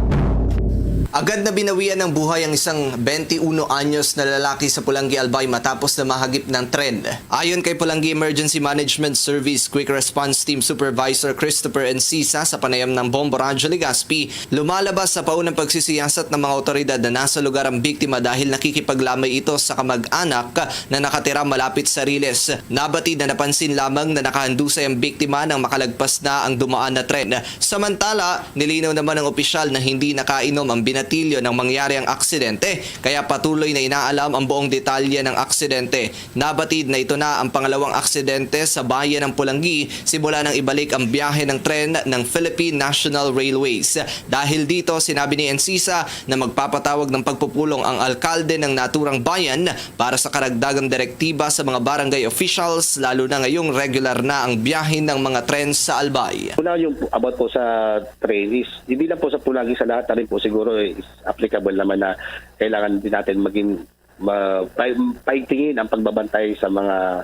Agad na binawian ng buhay ang isang twenty-uno anyos na lalaki sa Pulangi, Albay matapos na mahagip ng tren. Ayon kay Pulangi Emergency Management Service Quick Response Team Supervisor Christopher Encisa sa panayam ng Bombo Radyo Legazpi, lumalabas sa paunang pagsisiyasat ng mga otoridad na nasa lugar ang biktima dahil nakikipaglamay ito sa kamag-anak na nakatira malapit sa Riles. Nabatid na napansin lamang na nakahandusay ang biktima nang makalagpas na ang dumaan na tren. Samantala, nilinaw naman ng opisyal na hindi nakainom ang binatilyo nang mangyari ang aksidente, kaya patuloy na inaalam ang buong detalye ng aksidente. Nabatid na ito na ang pangalawang aksidente sa bayan ng Pulangi simula nang ibalik ang biyahe ng tren ng Philippine National Railways. Dahil dito, sinabi ni Encisa na magpapatawag ng pagpupulong ang alkalde ng naturang bayan para sa karagdagang direktiba sa mga barangay officials, lalo na ngayong regular na ang biyahe ng mga tren sa Albay. Una, yung about po sa trainees, hindi lang po sa Pulangi, sa lahat na rin po siguro is applicable naman na kailangan din natin maging ma- pa- paigtingin ang pagbabantay sa mga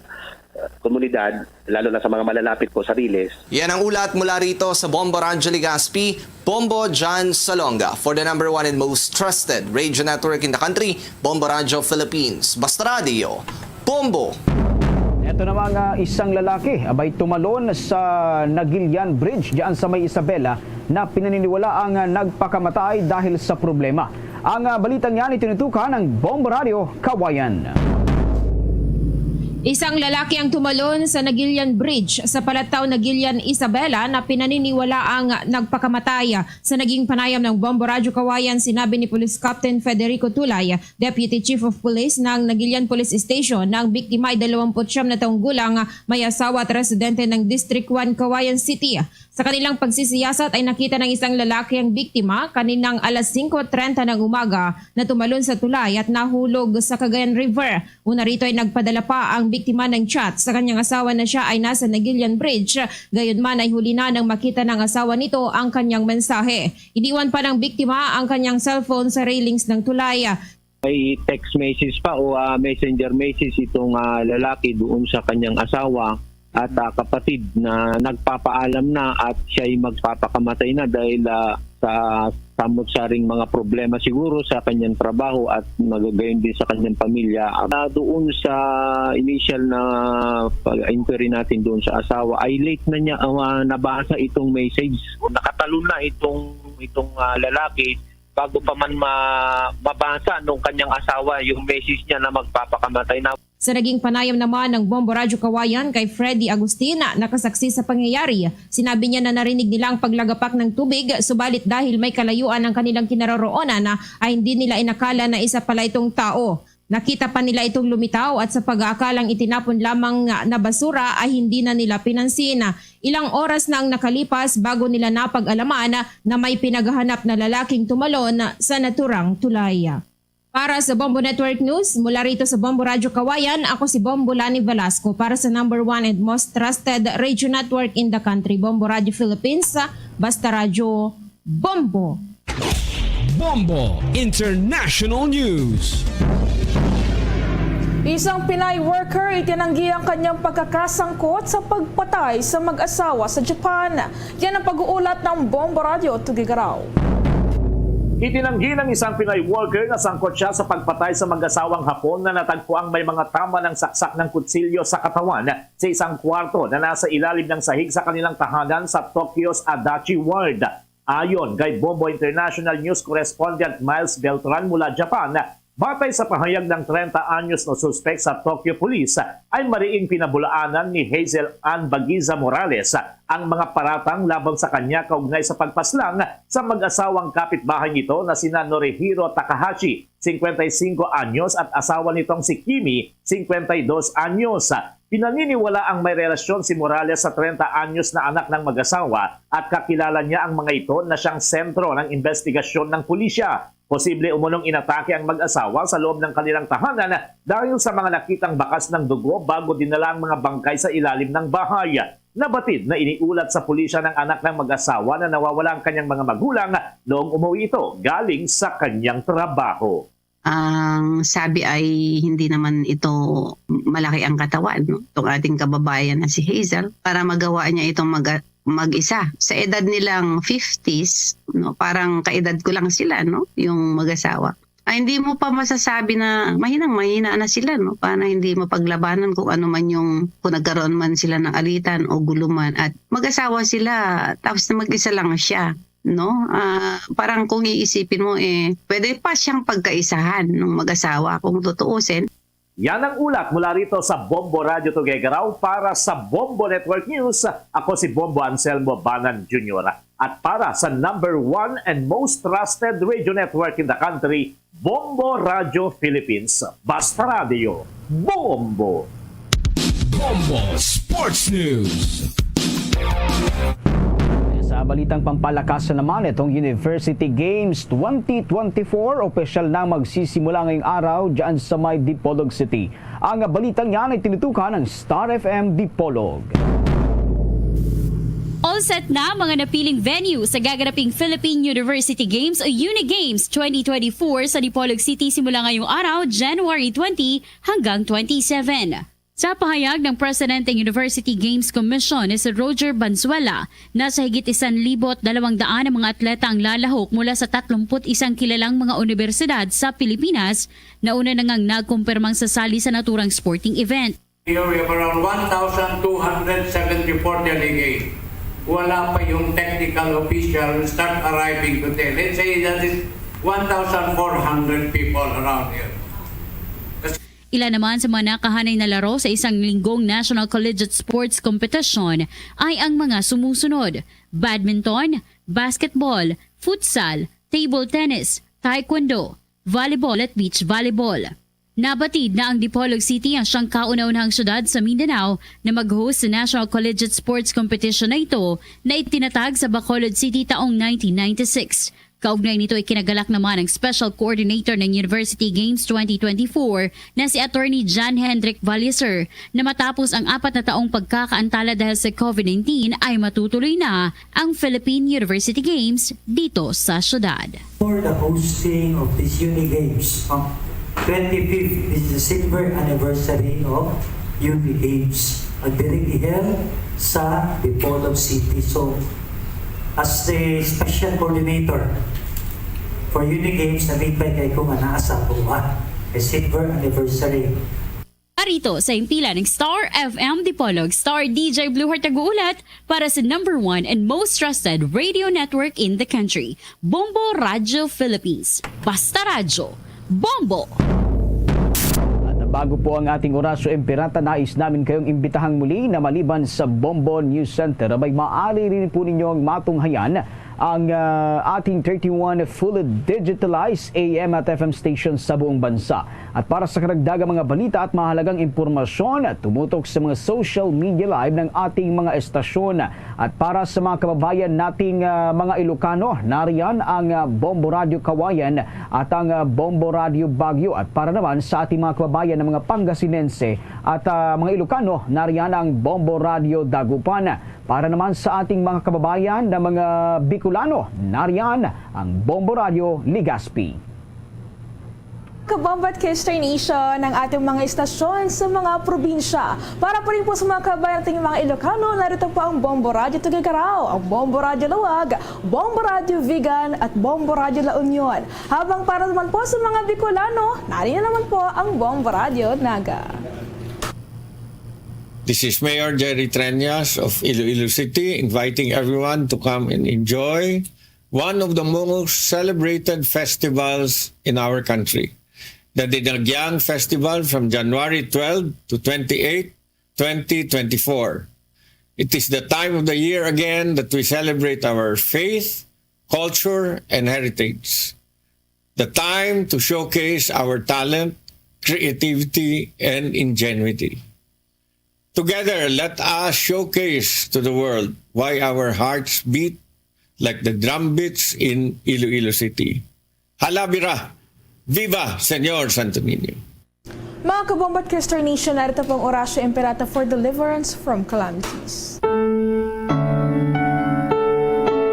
uh, komunidad, lalo na sa mga malalapit po sa Riles. Yan ang ulat mula rito sa Bombo Radyo Legazpi, Bombo John Salonga. For the number one and most trusted radio network in the country, Bombo Radyo Philippines. Basta Radio, Bombo! Ito na mga isang lalaki abay tumalon sa Nagilian Bridge diyan sa may Isabela na pinaniniwala ang nagpakamatay dahil sa problema. Ang ah, balitang yan itinutukan ng Bombo Radio Kawayan. Isang lalaki ang tumalon sa Nagilian Bridge sa Palataw, Nagilian, Isabela na pinaniniwala ang nagpakamatay. Sa naging panayam ng Bombo Radyo Kawayan, sinabi ni Police Captain Federico Tulay, Deputy Chief of Police ng Nagilian Police Station, na ang biktima ay dalawampu't siyam na taong gulang, may asawa at residente ng District one, Kawayan City. Sa kanilang pagsisiyasat ay nakita ng isang lalaki ang biktima kaninang alas singko trenta ng umaga na tumalon sa tulay at nahulog sa Cagayan River. Una rito ay nagpadala pa ang biktima ng chat sa kanyang asawa na siya ay nasa Nagilian Bridge. Gayunman ay huli na nang makita ng asawa nito ang kanyang mensahe. Iniwan pa ng biktima ang kanyang cellphone sa railings ng tulay. May text message pa o ah, messenger message itong ah, lalaki doon sa kanyang asawa at ah, kapatid na nagpapaalam na at siya'y magpapakamatay na dahil ah, sa samot-saring mga problema siguro sa kanyang trabaho at magagayon din sa kanyang pamilya. Ah, doon sa initial na pag-inquiry natin doon sa asawa ay late na niya ah, nabasa itong message. Nakatalon na itong itong ah, lalaki bago pa man ma- mabasa nung kanyang asawa yung message niya na magpapakamatay na. Sa naging panayam naman ng Bombo Radyo Kawayan kay Freddy Agustin, nakasaksi sa pangyayari, sinabi niya na narinig nila ang paglagapak ng tubig, subalit dahil may kalayuan ang kanilang kinaroroonan, ay hindi nila inakala na isa pala itong tao. Nakita pa nila itong lumitaw at sa pag-aakalang itinapon lamang na basura ay hindi na nila pinansin. Ilang oras na ang nakalipas bago nila napag-alaman na may pinaghahanap na lalaking tumalon sa naturang tulay. Para sa Bombo Network News, mula rito sa Bombo Radyo Kawayan, ako si Bombo Lani Velasco para sa number one and most trusted radio network in the country, Bombo Radyo Philippines, Basta Radyo Bombo. Bombo International News. Isang Pinay worker itinanggi ang kanyang pagkakasangkot sa pagpatay sa mag-asawa sa Japan. Yan ang pag-uulat ng Bombo Radyo Tugigaraw. Itinanggi ng isang Pinay worker na sangkot siya sa pagpatay sa mag-asawang Hapon na natagpuang may mga tama ng saksak ng kutsilyo sa katawan sa isang kwarto na nasa ilalim ng sahig sa kanilang tahanan sa Tokyo's Adachi Ward. Ayon kay Bombo International News Correspondent Miles Beltran mula Japan, batay sa pahayag ng trenta anyos na suspek sa Tokyo Police, ay mariing pinabulaanan ni Hazel Ann Bagiza Morales ang mga paratang laban sa kanya kaugnay sa pagpaslang sa mag-asawang kapitbahay nito na sina Norihiro Takahashi, singkwenta y singko anyos, at asawa nitong si Kimi, singkwenta y dos anyos. Pinaniniwalaang may relasyon si Morales sa trenta anyos na anak ng mag-asawa at kakilala niya ang mga ito na siyang sentro ng imbestigasyon ng pulisya. Posible umunong inatake ang mag-asawa sa loob ng kanilang tahanan dahil sa mga nakitang bakas ng dugo bago dinala ang mga bangkay sa ilalim ng bahay. Nabatid na iniulat sa pulisya ng anak ng mag-asawa na nawawala ang kanyang mga magulang noong umuwi ito galing sa kanyang trabaho. Ang sabi ay hindi naman ito malaki ang katawan, no? Itong ating kababayan na si Hazel, para magawa niya itong mag-, mag-isa. Sa edad nilang fifties, no, parang kaedad ko lang sila, no, yung mag-asawa. Ay, hindi mo pa masasabi na mahinang-mahina na sila, no? Para hindi mapaglabanan kung ano man yung, kung nagkaroon man sila ng alitan o gulo man. At mag-asawa sila, tapos na mag-isa lang siya, no? Ah, parang kung iisipin mo, eh, pwede pa siyang pagkaisahan ng mag-asawa kung tutuusin. Yan ang ulat mula rito sa Bombo Radyo Tuguegarao para sa Bombo Network News. Ako si Bombo Anselmo Banan Junior. At para sa number one and most trusted radio network in the country, Bombo Radyo Philippines. Basta Radyo, Bombo! Bombo Sports News. Sa balitang pampalakasan naman, itong University Games twenty twenty-four, opisyal na magsisimula ngayong araw dyan sa may Dipolog City. Ang balitang yan ay tinutukan ng Star F M Dipolog. All set na mga napiling venue sa gaganaping Philippine University Games o UniGames twenty twenty-four sa Dipolog City simula ngayong araw, January twenty hanggang twenty-seven. Sa pahayag ng Presidente ng University Games Commission na si Roger Banzuela, nasa higit isan libo dalawang daan ang mga atleta ang lalahok mula sa tatlumput isang kilalang mga unibersidad sa Pilipinas na una na ngang nagkumpirmang sasali sa naturang sporting event. Here we have around one thousand two hundred seventy-four delegates. Wala pa yung technical official start arriving today. Let's say that is one thousand four hundred people around here. Ila naman sa mga nakahanay na laro sa isang linggong National Collegiate Sports Competition ay ang mga sumusunod: badminton, basketball, futsal, table tennis, taekwondo, volleyball at beach volleyball. Nabatid na ang Dipolog City ang siyang kauna-unahang syudad sa Mindanao na mag-host sa National Collegiate Sports Competition na ito na itinatag sa Bacolod City taong nineteen ninety-six. Kaugnay nito, ikinagalak naman ang Special Coordinator ng University Games twenty twenty-four na si Attorney John Hendrik Valiaser na matapos ang apat na taong pagkakaantala dahil sa COVID nineteen ay matutuloy na ang Philippine University Games dito sa syudad. For the hosting of this Uni Games, no? Twenty-fifth, this is the silver anniversary of Uni Games. Ang diri giheld sa Dipolog City. So, as the special coordinator for Uni Games, nalipay kay ko nga naa sa buwan, a silver anniversary. Arito sa impila ng Star F M Dipolog, Star D J Blue Heart nag-uulat para sa number one and most trusted radio network in the country, Bombo Radyo Philippines. Basta Radyo, Bombo! At bago po ang ating Orasyo Imperata, nais namin kayong imbitahang muli na maliban sa Bombo News Center, abay maaari rin po ninyong matunghayan ang, ah, ating thirty-one fully digitalized A M at F M stations sa buong bansa. At para sa karagdagang mga balita at mahalagang impormasyon, tumutok sa mga social media live ng ating mga estasyon. At para sa mga kababayan nating, ah, mga Ilocano, nariyan ang, ah, Bombo Radio Cauayan at ang, ah, Bombo Radio Baguio. At para naman sa ating mga kababayan na mga Pangasinense at, ah, mga Ilocano, nariyan ang Bombo Radio Dagupan. Para naman sa ating mga kababayan na mga Bicolano, nariyan ang Bombo Radio Legazpi. Kabombo at K-Star Nation, ang ating mga istasyon sa mga probinsya. Para po rin po sa mga kababayan nating mga Ilocano, narito po ang Bombo Radyo Tuguegarao, ang Bombo Radyo Laoag, Bombo Radyo Vigan, at Bombo Radyo La Union. Habang para naman po sa mga Bicolano, narito naman po ang Bombo Radyo Naga. This is Mayor Jerry Treñas of Iloilo City, inviting everyone to come and enjoy one of the most celebrated festivals in our country, the Dinagyang Festival, from January twelve to twenty-eight, twenty twenty-four. It is the time of the year again that we celebrate our faith, culture, and heritage. The time to showcase our talent, creativity, and ingenuity. Together, let us showcase to the world why our hearts beat like the drumbeats in Iloilo City. Halabira! Viva Señor Santo Niño! Mga Kabombo at K-Star Nation, narito po ang Orasyo Imperata for deliverance from calamities.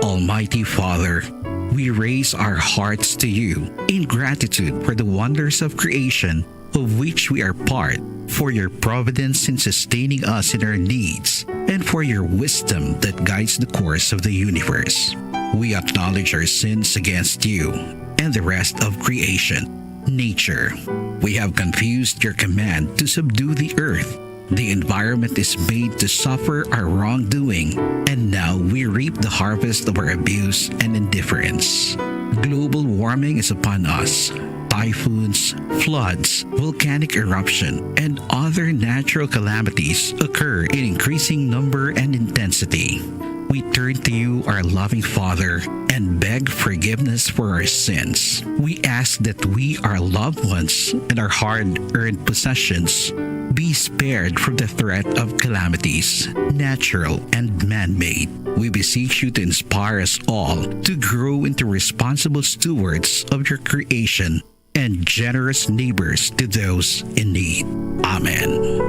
Almighty Father, We raise our hearts to you in gratitude for the wonders of creation of which we are part, for your providence in sustaining us in our needs, and for your wisdom that guides the course of the universe. We acknowledge our sins against you and the rest of creation, nature. We have confused your command to subdue the earth. The environment is made to suffer our wrongdoing, and now we reap the harvest of our abuse and indifference. Global warming is upon us. Typhoons, floods, volcanic eruption, and other natural calamities occur in increasing number and intensity. We turn to you, our loving Father, and beg forgiveness for our sins. We ask that we, our loved ones, and our hard earned possessions be spared from the threat of calamities, natural and man made. We beseech you to inspire us all to grow into responsible stewards of your creation and generous neighbors to those in need. Amen.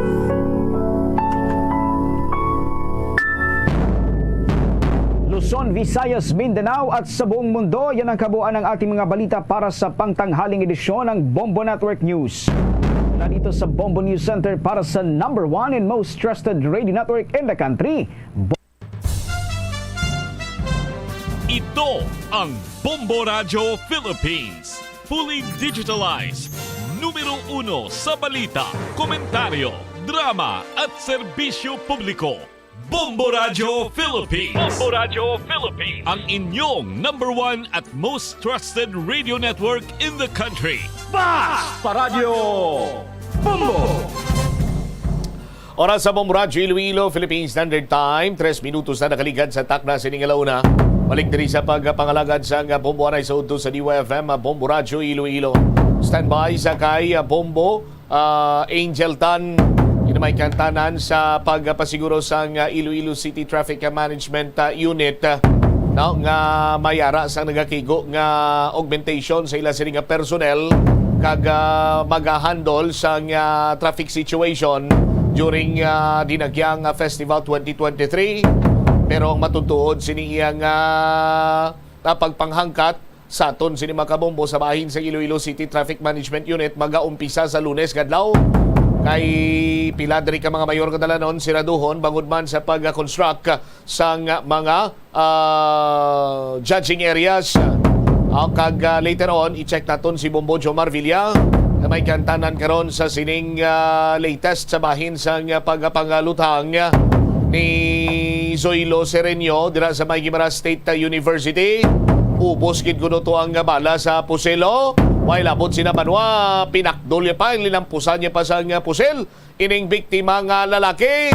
Luzon, Visayas, Mindanao at sa buong mundo, yan ang kabuuan ng ating mga balita para sa pangtanghaling edisyon ng Bombo Network News. Mula dito sa Bombo News Center para sa number one and most trusted radio network in the country, Ito ang Bombo Radyo Philippines. Fully digitalized. Numero uno sa balita, komentaryo, drama at serbisyo publiko. Bombo Radyo Philippines. Bombo Radyo Philippines. Ang inyong number one at most trusted radio network in the country. Basta Radyo Bombo! Oras sa Bombo Radyo Iloilo, Philippine Standard Time, tres minutos na nakaligad sa takna sini nga launa. Balik diri sa pagpangalagad sa nga Bombo anay sa udto sa D Y F M, Bombo Radyo Iloilo. Standby sa kay ah, Bombo, ah, Angel Tan, ginamay kantanan sa pagpasiguro sang ah, Iloilo City Traffic Management ah, Unit, ah, no, nga mayara sang nagakigo nga augmentation sa ila sini nga personnel kag ah, magahandle sang ah, traffic situation during ah, Dinagyang ah, Festival twenty twenty-three. Pero ang matutuod sini iya nga ah, pagpanghangkat sa aton sini mga kabombo sa bahin sa Iloilo City Traffic Management Unit magaumpisa sa Lunes nga adlaw. Kay pila diri ka mga mayor nga dalanon siraduhon bangod man sa pag-construct sang mga ah, judging areas. Ah, kag ah, later on, i-check naton si Bombo Jomar Villa nga may kantanan karon sa sining ah, latest sa bahin sang ah, pagpangaluthang ni Zoilo Sereno dira sa may Guimaras State ah, University. Ubos gid kuno to ang bala sa pusilo. Way labot sina banwa, pinakdol niya pa, linampusan niya pa sang ah, pusil ining biktima nga lalaki.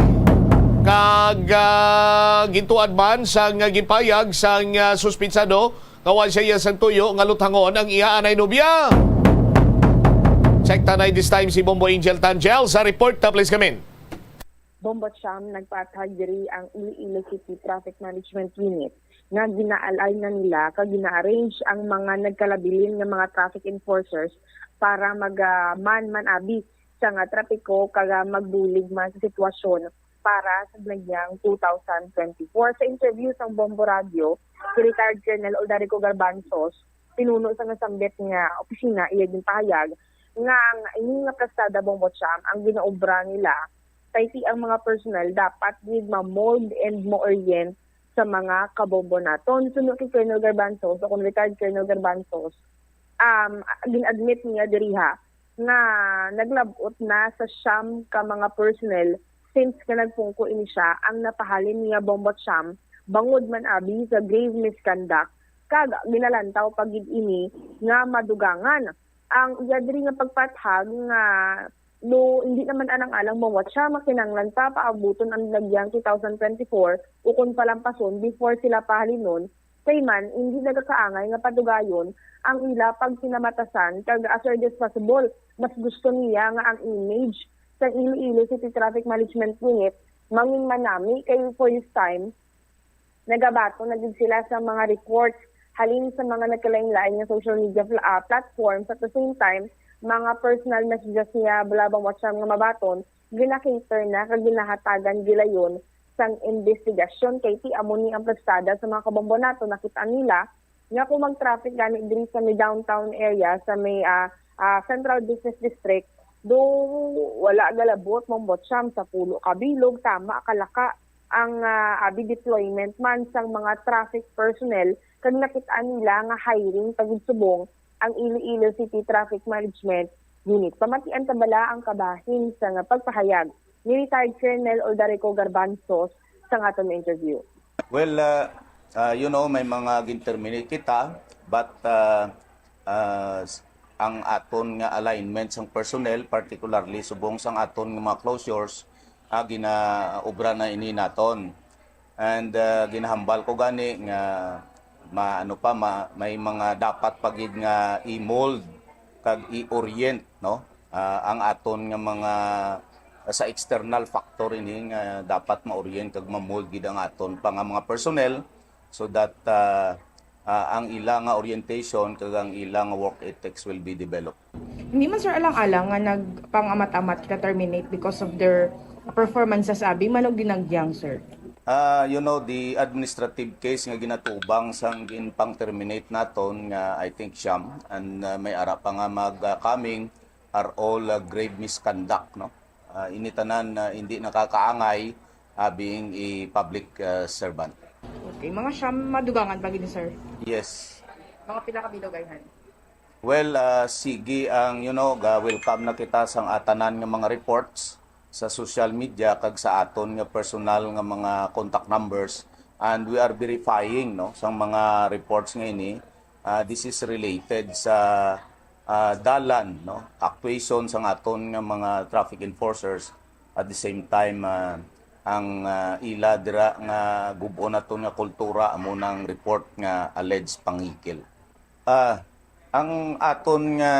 Kag ah, gintuad man sang ah, ginpayag sang ah, suspitsado nga wala siya iya sang tuyo nga luthangon ang iya anay nobya. Check tanay this time si Bombo Angel Tangel sa report. Ah, please come in. Bombo Cham nagpaathag diri ang Iloilo City Traffic Management Unit nga ginaalay na nila kag gina-arrange ang mga nagkalabilin nga mga traffic enforcers para mag-man man abi sa nga trapiko kag ah, magbulig man sa sitwasyon para sa Dinagyang two thousand twenty-four. Sa interview sang Bombo Radio, si retired Colonel Odarico Garbanzos, pinuno sa nasambit nga opisina, iya ginpahayag nga ang ini nga plastada Bombo Cham ang ginaobra nila kay ti ang mga personnel dapat gid ma-mold and ma-orient sa mga kabombo naton. Suno kay Colonel Garbanzos, o kung retired Colonel Garbanzos, um, gin-admit niya diriha nga naglab-ot na sa siyam ka mga personnel since nga nagpungko ini siya ang napahalin niya Bombo Cham bangod man abi sa grave misconduct kag ginalantaw pa gid ini nga madugangan. Ang iya diri nga pagpathag nga no, hindi naman anang-alang Bombo Cham nga kinahanglan pa paabuton ang Dinagyang two thousand twenty-four ukon palampason before sila pahalinon, kay man hindi nagakaangay nga patugayon ang ila pagsinamatasan kag as early as possible, mas gusto niya nga ang image sang Iloilo City Traffic Management Unit mangin manami kay for this time nagabaton na gid sila sa mga reports halin sa mga nagkalain-lain nga social media pla- ah, platforms. At the same time, mga personal messages niya bala bang WhatsApp nga mabaton, gina-cater na kag ginahatagan gilayon sang investigasyon kay ti amo ni ang plastada sa mga kabombo nato nakita nila Nga kung mag-traffic gani diri sa may downtown area, sa may, ah, ah, Central Business District, do wala galabot, Bombo Cham, sa pulo ka bilog, tama kalaka ang, ah, abi deployment man sang mga traffic personnel, kag nakit-an nila nga hiring pa gid subong ang Iloilo City Traffic Management Unit. Pamatian ta bala ang kabahin sang pagpahayag ni retired Colonel Oldarico Garbanzos sa aton interview. Well, uh, uh, you know, may mga gin-terminate kita, but uh, uh, s- ang aton nga alignment sang personnel, particularly subong sang aton nga mga closures, uh, ginaobra na ini naton. And uh, ginahambal ko gani nga ma, ano pa, ma, may mga dapat pa gid nga i-mold kag i-orient, no? Ah, ang aton nga mga, sa external factor ini nga dapat ma-orient kag ma-mold gid ang aton pa nga mga personnel, so that, ah, ah, ang ila nga orientation kag ang ila nga work ethics will be developed. Hindi man, sir, alang-alang nga nagpang-amat-amat kita terminate because of their performances, abi, man og ginagyang, sir? Ah, you know, the administrative case nga ginatubang sang ginpang-terminate naton nga, I think, siyam, and, ah, may ara pa nga mag, ah, coming, are all, ah, grave misconduct, no? Ah, ini tanan, ah, hindi nakakaangay, ah, being a public, ah, servant. Okay, mga siyam, madugangan pa gid, sir? Yes. Mga pila ka bilog ayhan? Well, ah, sige ang, you know, ga-welcome na kita sang atanan nga mga reports sa social media kag sa aton nga personal nga mga contact numbers, and we are verifying, no, sang mga reports nga ini. Ah, this is related sa, ah, dalan, no, actuation sang aton nga mga traffic enforcers. At the same time, ah, ang, ah, ila dira nga gub-on naton nga kultura amo nang report nga alleged pangikil. Ah, ang aton nga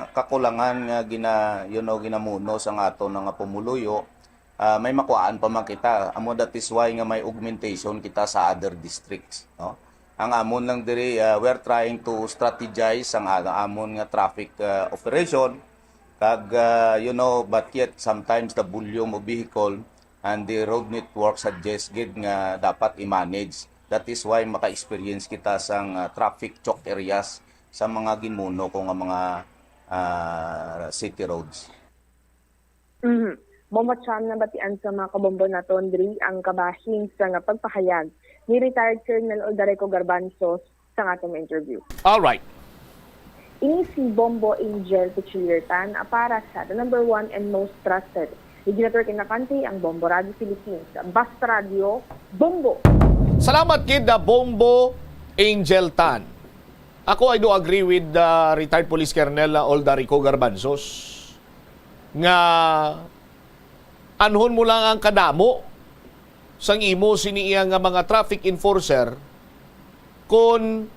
kakulangan nga gina-, you know, ginamuno sang aton nga pumuluyo, ah, may makuhaan pa man kita. Amo, that is why nga may augmentation kita sa other districts, no? Ang amon lang diri, ah, we're trying to strategize ang a-, amon nga traffic, ah, operation. Kag, ah, you know, but yet sometimes the volume of vehicle and the road network suggests gid nga dapat i-manage. That is why maka-experience kita sang, ah, traffic choke areas sa mga ginmuno ko nga mga, ah, city roads. Mhm. Bombo Cham, nabatian sa mga kabombo naton diri ang kabahin sa nga pagpahayag ni retired Colonel Oldarico Garbanzos sa atong interview. All right. Ini si Bombo Angel Pichiliertan, ah, para sa the number one and most trusted media network in the country, ang Bombo Radio Philippines. Basta Radio, Bombo! Salamat gid na Bombo Angel Tan. Ako, I do agree with, uh, retired Police Colonel, uh, Oldarico Garbanzos nga anhon mo lang ang kadamo sang imo sini iya nga mga traffic enforcer, kun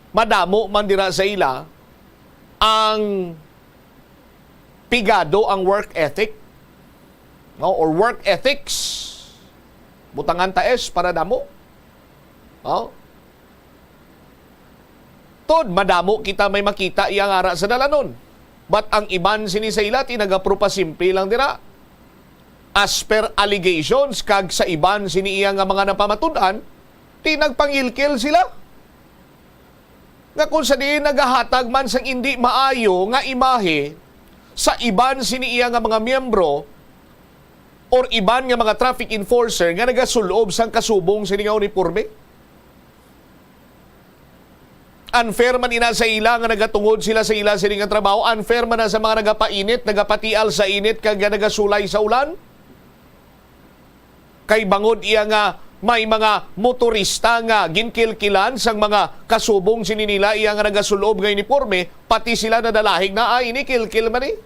madamo man dira sa ila ang pigado ang work ethic, no, or work ethics. Butangan ta S para damo. No? Tod, madamo kita may makita iya nga ara sa dalanon. But ang iban sini sa ila, ti nagapropa simple lang dira. As per allegations, kag sa iban sini iya nga mga napamatud-an, ti nagpangilkil sila. Nga kung sa diin nagahatag man sang indi maayo nga imahe sa iban sini iya nga mga miyembro or iban nga mga traffic enforcer nga nagasul-ob sang kasubong sini nga uniporme. Unfair man ina sa ila nga nagatungod sila sa ila sini nga trabaho, unfair man na sa mga nagapainit, nagapatial sa init, kag nagasulay sa ulan. Kay bangod iya nga may mga motorista nga ginkilkilan sang mga kasubong sini nila iya nga nagasul-ob nga uniporme, pati sila nadalahig na, "Ay, ini kilkil man ni."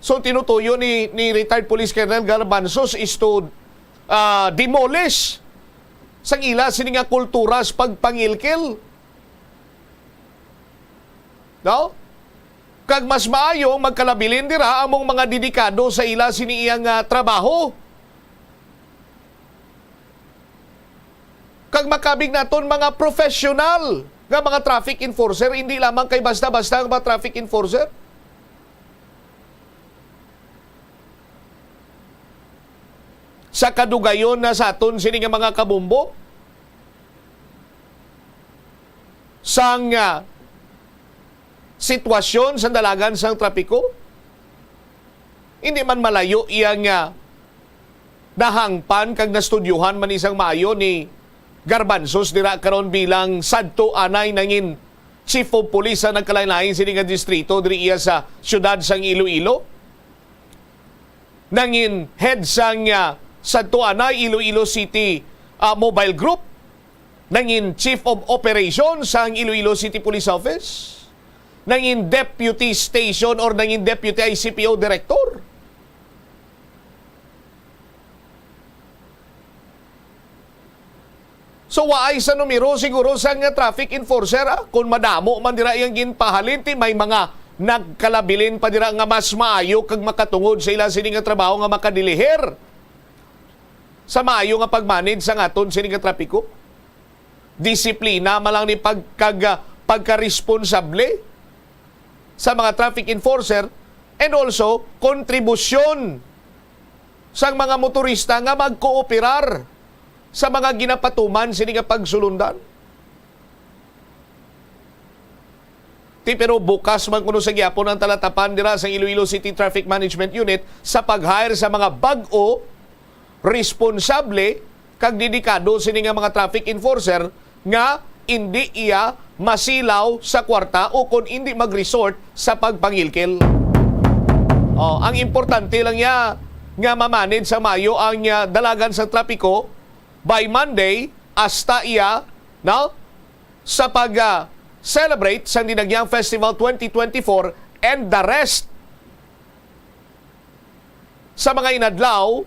So, tinutuyo ni, ni retired Police Colonel Garbanzos is to, ah, demolish sang ila sini nga kultura sa pagpangilkil. No? Kag mas maayo magkalabilin dira among mga dedikado sa ila sini iya nga trabaho. Kag makabig naton mga professional nga mga traffic enforcer, hindi lamang kay basta-basta nga mga traffic enforcer. Sa kadugayon na sa aton sini nga mga kabombo, sang, ah, sitwasyon sa dalagan sang trapiko. Hindi man malayo iya nga nahangpan kag nastudyuhan man isang maayo ni Garbanzos dira karon bilang sadto anay nangin chief of police sa nagkalain-lain sini nga distrito diri iya sa siyudad sang Iloilo. Nangin head sang, ah, sadto anay Iloilo City, ah, Mobile Group, nangin Chief of Operations sang Iloilo City Police Office, nangin Deputy Station or nangin Deputy I C P O Director. So, waay sa numero siguro sang, ah, traffic enforcer, ah. Kung madamo man dira iyang ginpahalin, ti may mga nagkalabilin pa dira nga mas maayo kag makatungod sa ila sini nga trabaho nga makadilihir sa maayo nga pag-manage sang aton sini nga trapiko. Disiplina man lang ni pagkag-, pagkaresponsable sa mga traffic enforcer and also kontribusyon sang mga motorista nga magkooperar sa mga ginapatuman sini nga pagsulundan. Ti, pero bukas man kuno sa gihapon ang talatapan dira sa Iloilo City Traffic Management Unit sa pag-hire sa mga bag-o, responsable, kag dedikado sini nga mga traffic enforcer nga indi iya masilaw sa kwarta o kon indi mag-resort sa pagpangilkil. Oh, ang importante lang niya nga ma-manage sa maayo ang, ah, dalagan sa trapiko by Monday hasta iya, no, sa pag, ah, celebrate sa Dinagyang Festival twenty twenty-four and the rest sa mga inadlaw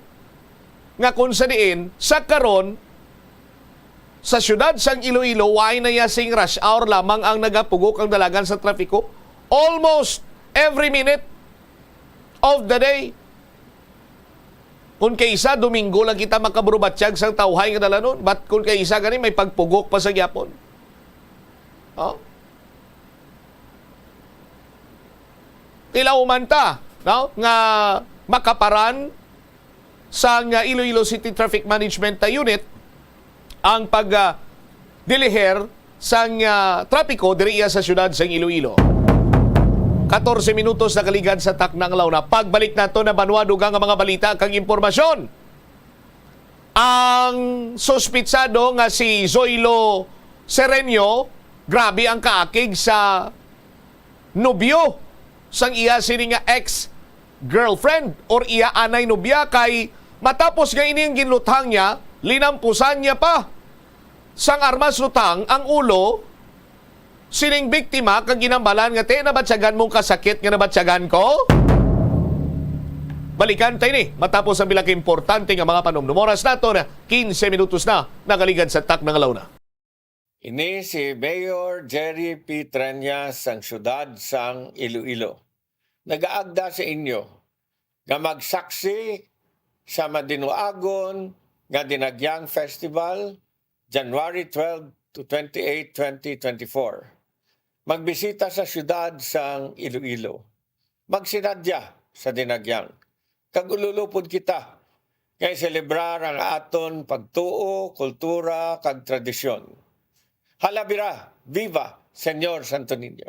nga kung sa diin sa karon sa siyudad sang Iloilo, why na ya sing rush hour lamang ang nagapugok ang dalagan sa trapiko? Almost every minute of the day. Kung kaisa, Domingo lang kita makaburubatyag sang tawhay nga dalanon. But kung kaisa gani, may pagpugok pa sa gyapon. Oh? Tilaw man ta, no, nga makaparan sang, ah, Iloilo City Traffic Management, ah, Unit ang pag, ah, diliher sang, ah, trapiko diri iya sa siyudad sang Iloilo. Katorse minutos nakaligad sa takna nga una. Pagbalik nato na banwa dugang nga mga balita kag impormasyon. Ang suspitsado nga si Zoilo Sereño, grabe ang kaakig sa nobyo sang iya sini nga ex-girlfriend or iya anay nobya, kay matapos nga ini ang ginluthang niya, linampusan niya pa sang armas luthang ang ulo sining biktima kag ginhambalan nga, "Ti, nabatyagan mong kasakit nga nabatyagan ko?" Balikan ta ini matapos ang pila ka importante nga mga panumdum. Oras naton, quince minutos na nakaligad sa takna nga una. Ini si Mayor Jerry P. Treñas sang siyudad sang Iloilo. Nagaagda sa inyo nga magsaksi sa madinuagon nga Dinagyang Festival, January twelve to twenty-eight, twenty twenty-four. Magbisita sa siyudad sang Iloilo. Magsinadya sa Dinagyang. Kag ululupod kita nga iselebrar ang aton pagtuo, kultura, kag tradisyon. Halabira, viva Señor Santo Niño!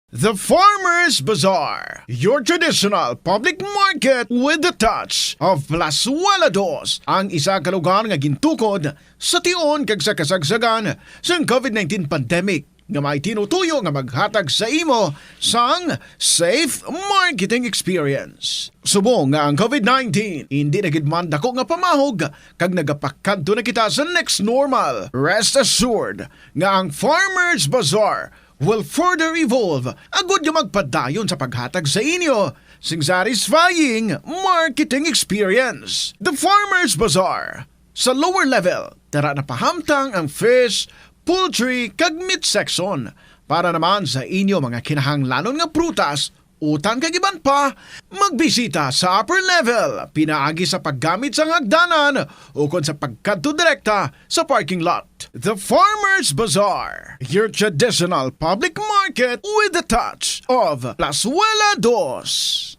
The Farmers Bazaar, your traditional public market with the touch of Plazuela Dos, ang isa ka lugar nga gintukod sa tion kag sa kasagsagan sang covid nineteen pandemic, nga may tinutuyo nga maghatag sa imo sang safe marketing experience. Subong nga ang covid nineteen indi na gid man dako nga pamahog kag nagapakadto na kita sa next normal, rest assured nga ang Farmers Bazaar will further evolve agud nga magpadayon sa paghatag sa inyo sing satisfying marketing experience. The Farmers Bazaar. Sa lower level, tara na pahamtang ang fish, poultry, kag meat section. Para naman sa inyo mga kinahanglanon nga prutas, utang kag iban pa, magbisita sa upper level pinaagi sa paggamit sang hagdanan ukon sa pagkadto direkta sa parking lot. The Farmers Bazaar, your traditional public market with the touch of Plazuela Dos.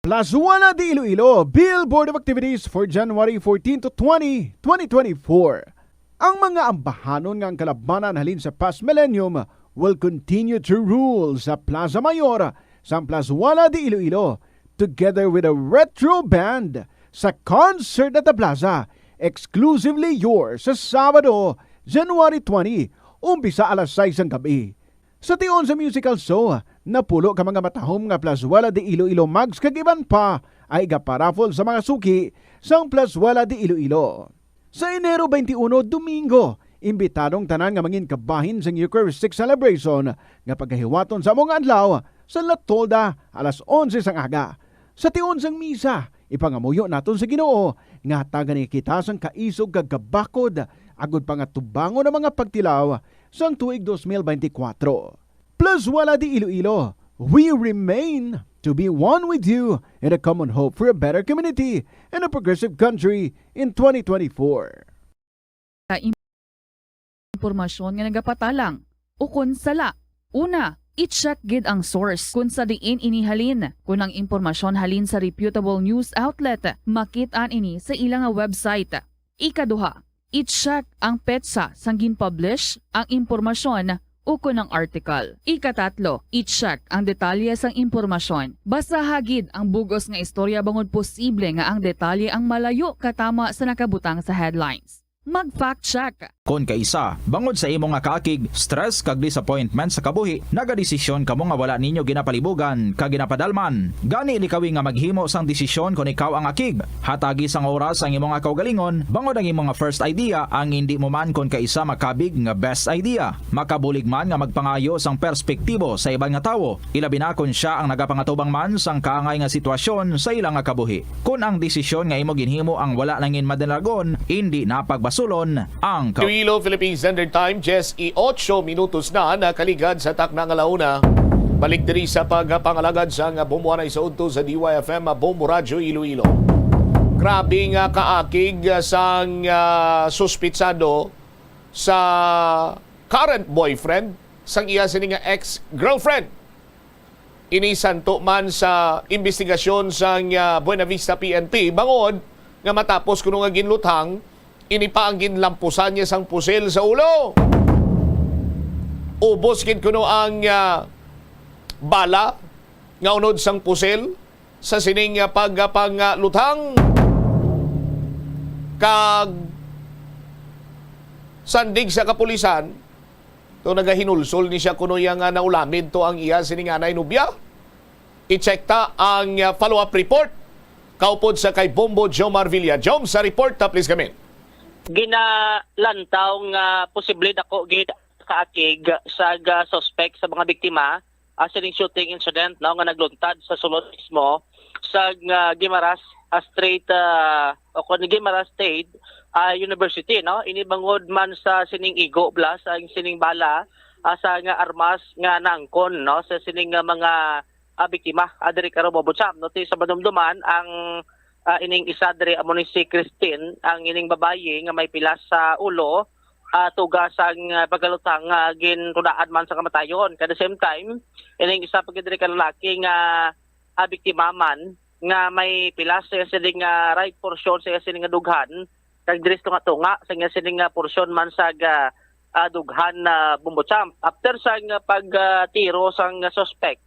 Plazuela de Iloilo, Billboard of Activities for January fourteen to twenty, twenty twenty-four. Ang mga ambahanon nga ang kalabanan halin sa past millennium will continue to rule sa Plaza Mayor sang Plazuela de Iloilo, together with a retro band sa concert at the plaza, exclusively yours sa Sabado, January twenty, umpisa alas sais sang gabi. Sa tion sa musical show, napulo ka mga matahom nga Plazuela de Iloilo mugs kag iban pa ay igaparaffle sa mga suki sang Plazuela de Iloilo. Sa Enero twenty-one, Domingo, imbitado ang tanan nga mangin kabahin sang Eucharistic Celebration nga pagahiwaton sa amo nga adlaw sa La Tolda alas onse sang aga. Sa tion sang misa, ipangamuyo naton sa Ginoo nga hatagan niya kita sang kaisog kag kabakod agud pa nga tubangon ang mga pagtilaw sang tuig dos mil bente kuwatro. Plazuela de Iloilo, we remain to be one with you in a common hope for a better community and a progressive country in twenty twenty-four. Ka impormasyon nga nagapatalang ukon sala. Una, i-check gid ang source kung sa diin ini halin. Kung ang impormasyon halin sa reputable news outlet, makit-an ini sa ila nga website. Ikaduha, i-check ang petsa sang gin-publish ang impormasyon ukon ang article. Ikatatlo, i-check ang detalye sang impormasyon. Basaha gid ang bug-os nga istorya bangod posible nga ang detalye ang malayo katama sa nakabutang sa headlines. Mag-fact check. Kon kaisa, bangod sa imo nga kaakig, stress kag disappointment sa kabuhi, nagadesisyon kamo nga wala ninyo ginapalibugan kag ginapadalman. Gani, likawi nga maghimo sang desisyon kon ikaw ang akig. Hatagi sang oras ang imo nga kaugalingon bangod ang imo nga first idea ang indi mo man kon kaisa makabig nga best idea. Makabulig man nga magpangayo sang perspektibo sa iban nga tawo, ilabi na kon sia ang nagapangatubang man sang kaangay nga sitwasyon sa ila nga kabuhi. Kon ang desisyon nga imo ginhimo ang wala nangin madalagon, indi na pagbasulon ang ka- Iloilo, Philippine Standard Time, diyes y ocho minutos na nakaligad sa takna nga launa. Balik diri sa pagpangalagad sang Bombo Anay sa udto sa D Y F M Bombo Radyo Iloilo. Grabe nga kaakig sang ah, suspitsado sa current boyfriend sang iya sini nga ex-girlfriend. Ini santo man sa imbestigasyon sang ah, Buena Vista P N P bangod nga matapos kuno nga ginluthang, ini pa ang ginlampusan niya sang pusil sa ulo. Ubos gid kuno ang ah, bala nga unod sang pusil sa sining ah, pagpangaluthang kag sandig sa kapulisan. To nagahinulsol ni siya kuno iya nga naulamid to ang iya sining anay nobya. I-check ta ang ah, follow-up report kaupod sa kay Bombo Jomar Villa. Jom, sa report ta, please, gamin. Ginalantaw nga posible dako gid kaakig sa ga suspect sa mga biktima ah, sining shooting incident, no, nga nagluntad sa sulod mismo sa ah, Guimaras ah, Strait ah, o kon Guimaras State ah, University, no. Ini bangod man sa sining igo bala sa sining bala ah, sa nga armas nga naangkon, no, sa sining ah, mga ah, biktima ah, diri karon, Bombo Cham, no. Ti sa madumduman ang ah, ining isa diri amo ni si Christine, ang ining babayi nga may pilas sa ulo, ah, tuga sang ah, pagkaluthang nga ginrudaan man sa kamatayon. At the same time, ining isa pa gid diri ka lalaki nga ah, biktima man nga may pilas sa iya sining ah, right portion sa iya sining nga dughan, kag diri sa tunga-tunga sa iya sining nga portion man sa ga, ah, dughan na, Bombo Cham. After sang ah, pag ah, tiro sang ah, suspect,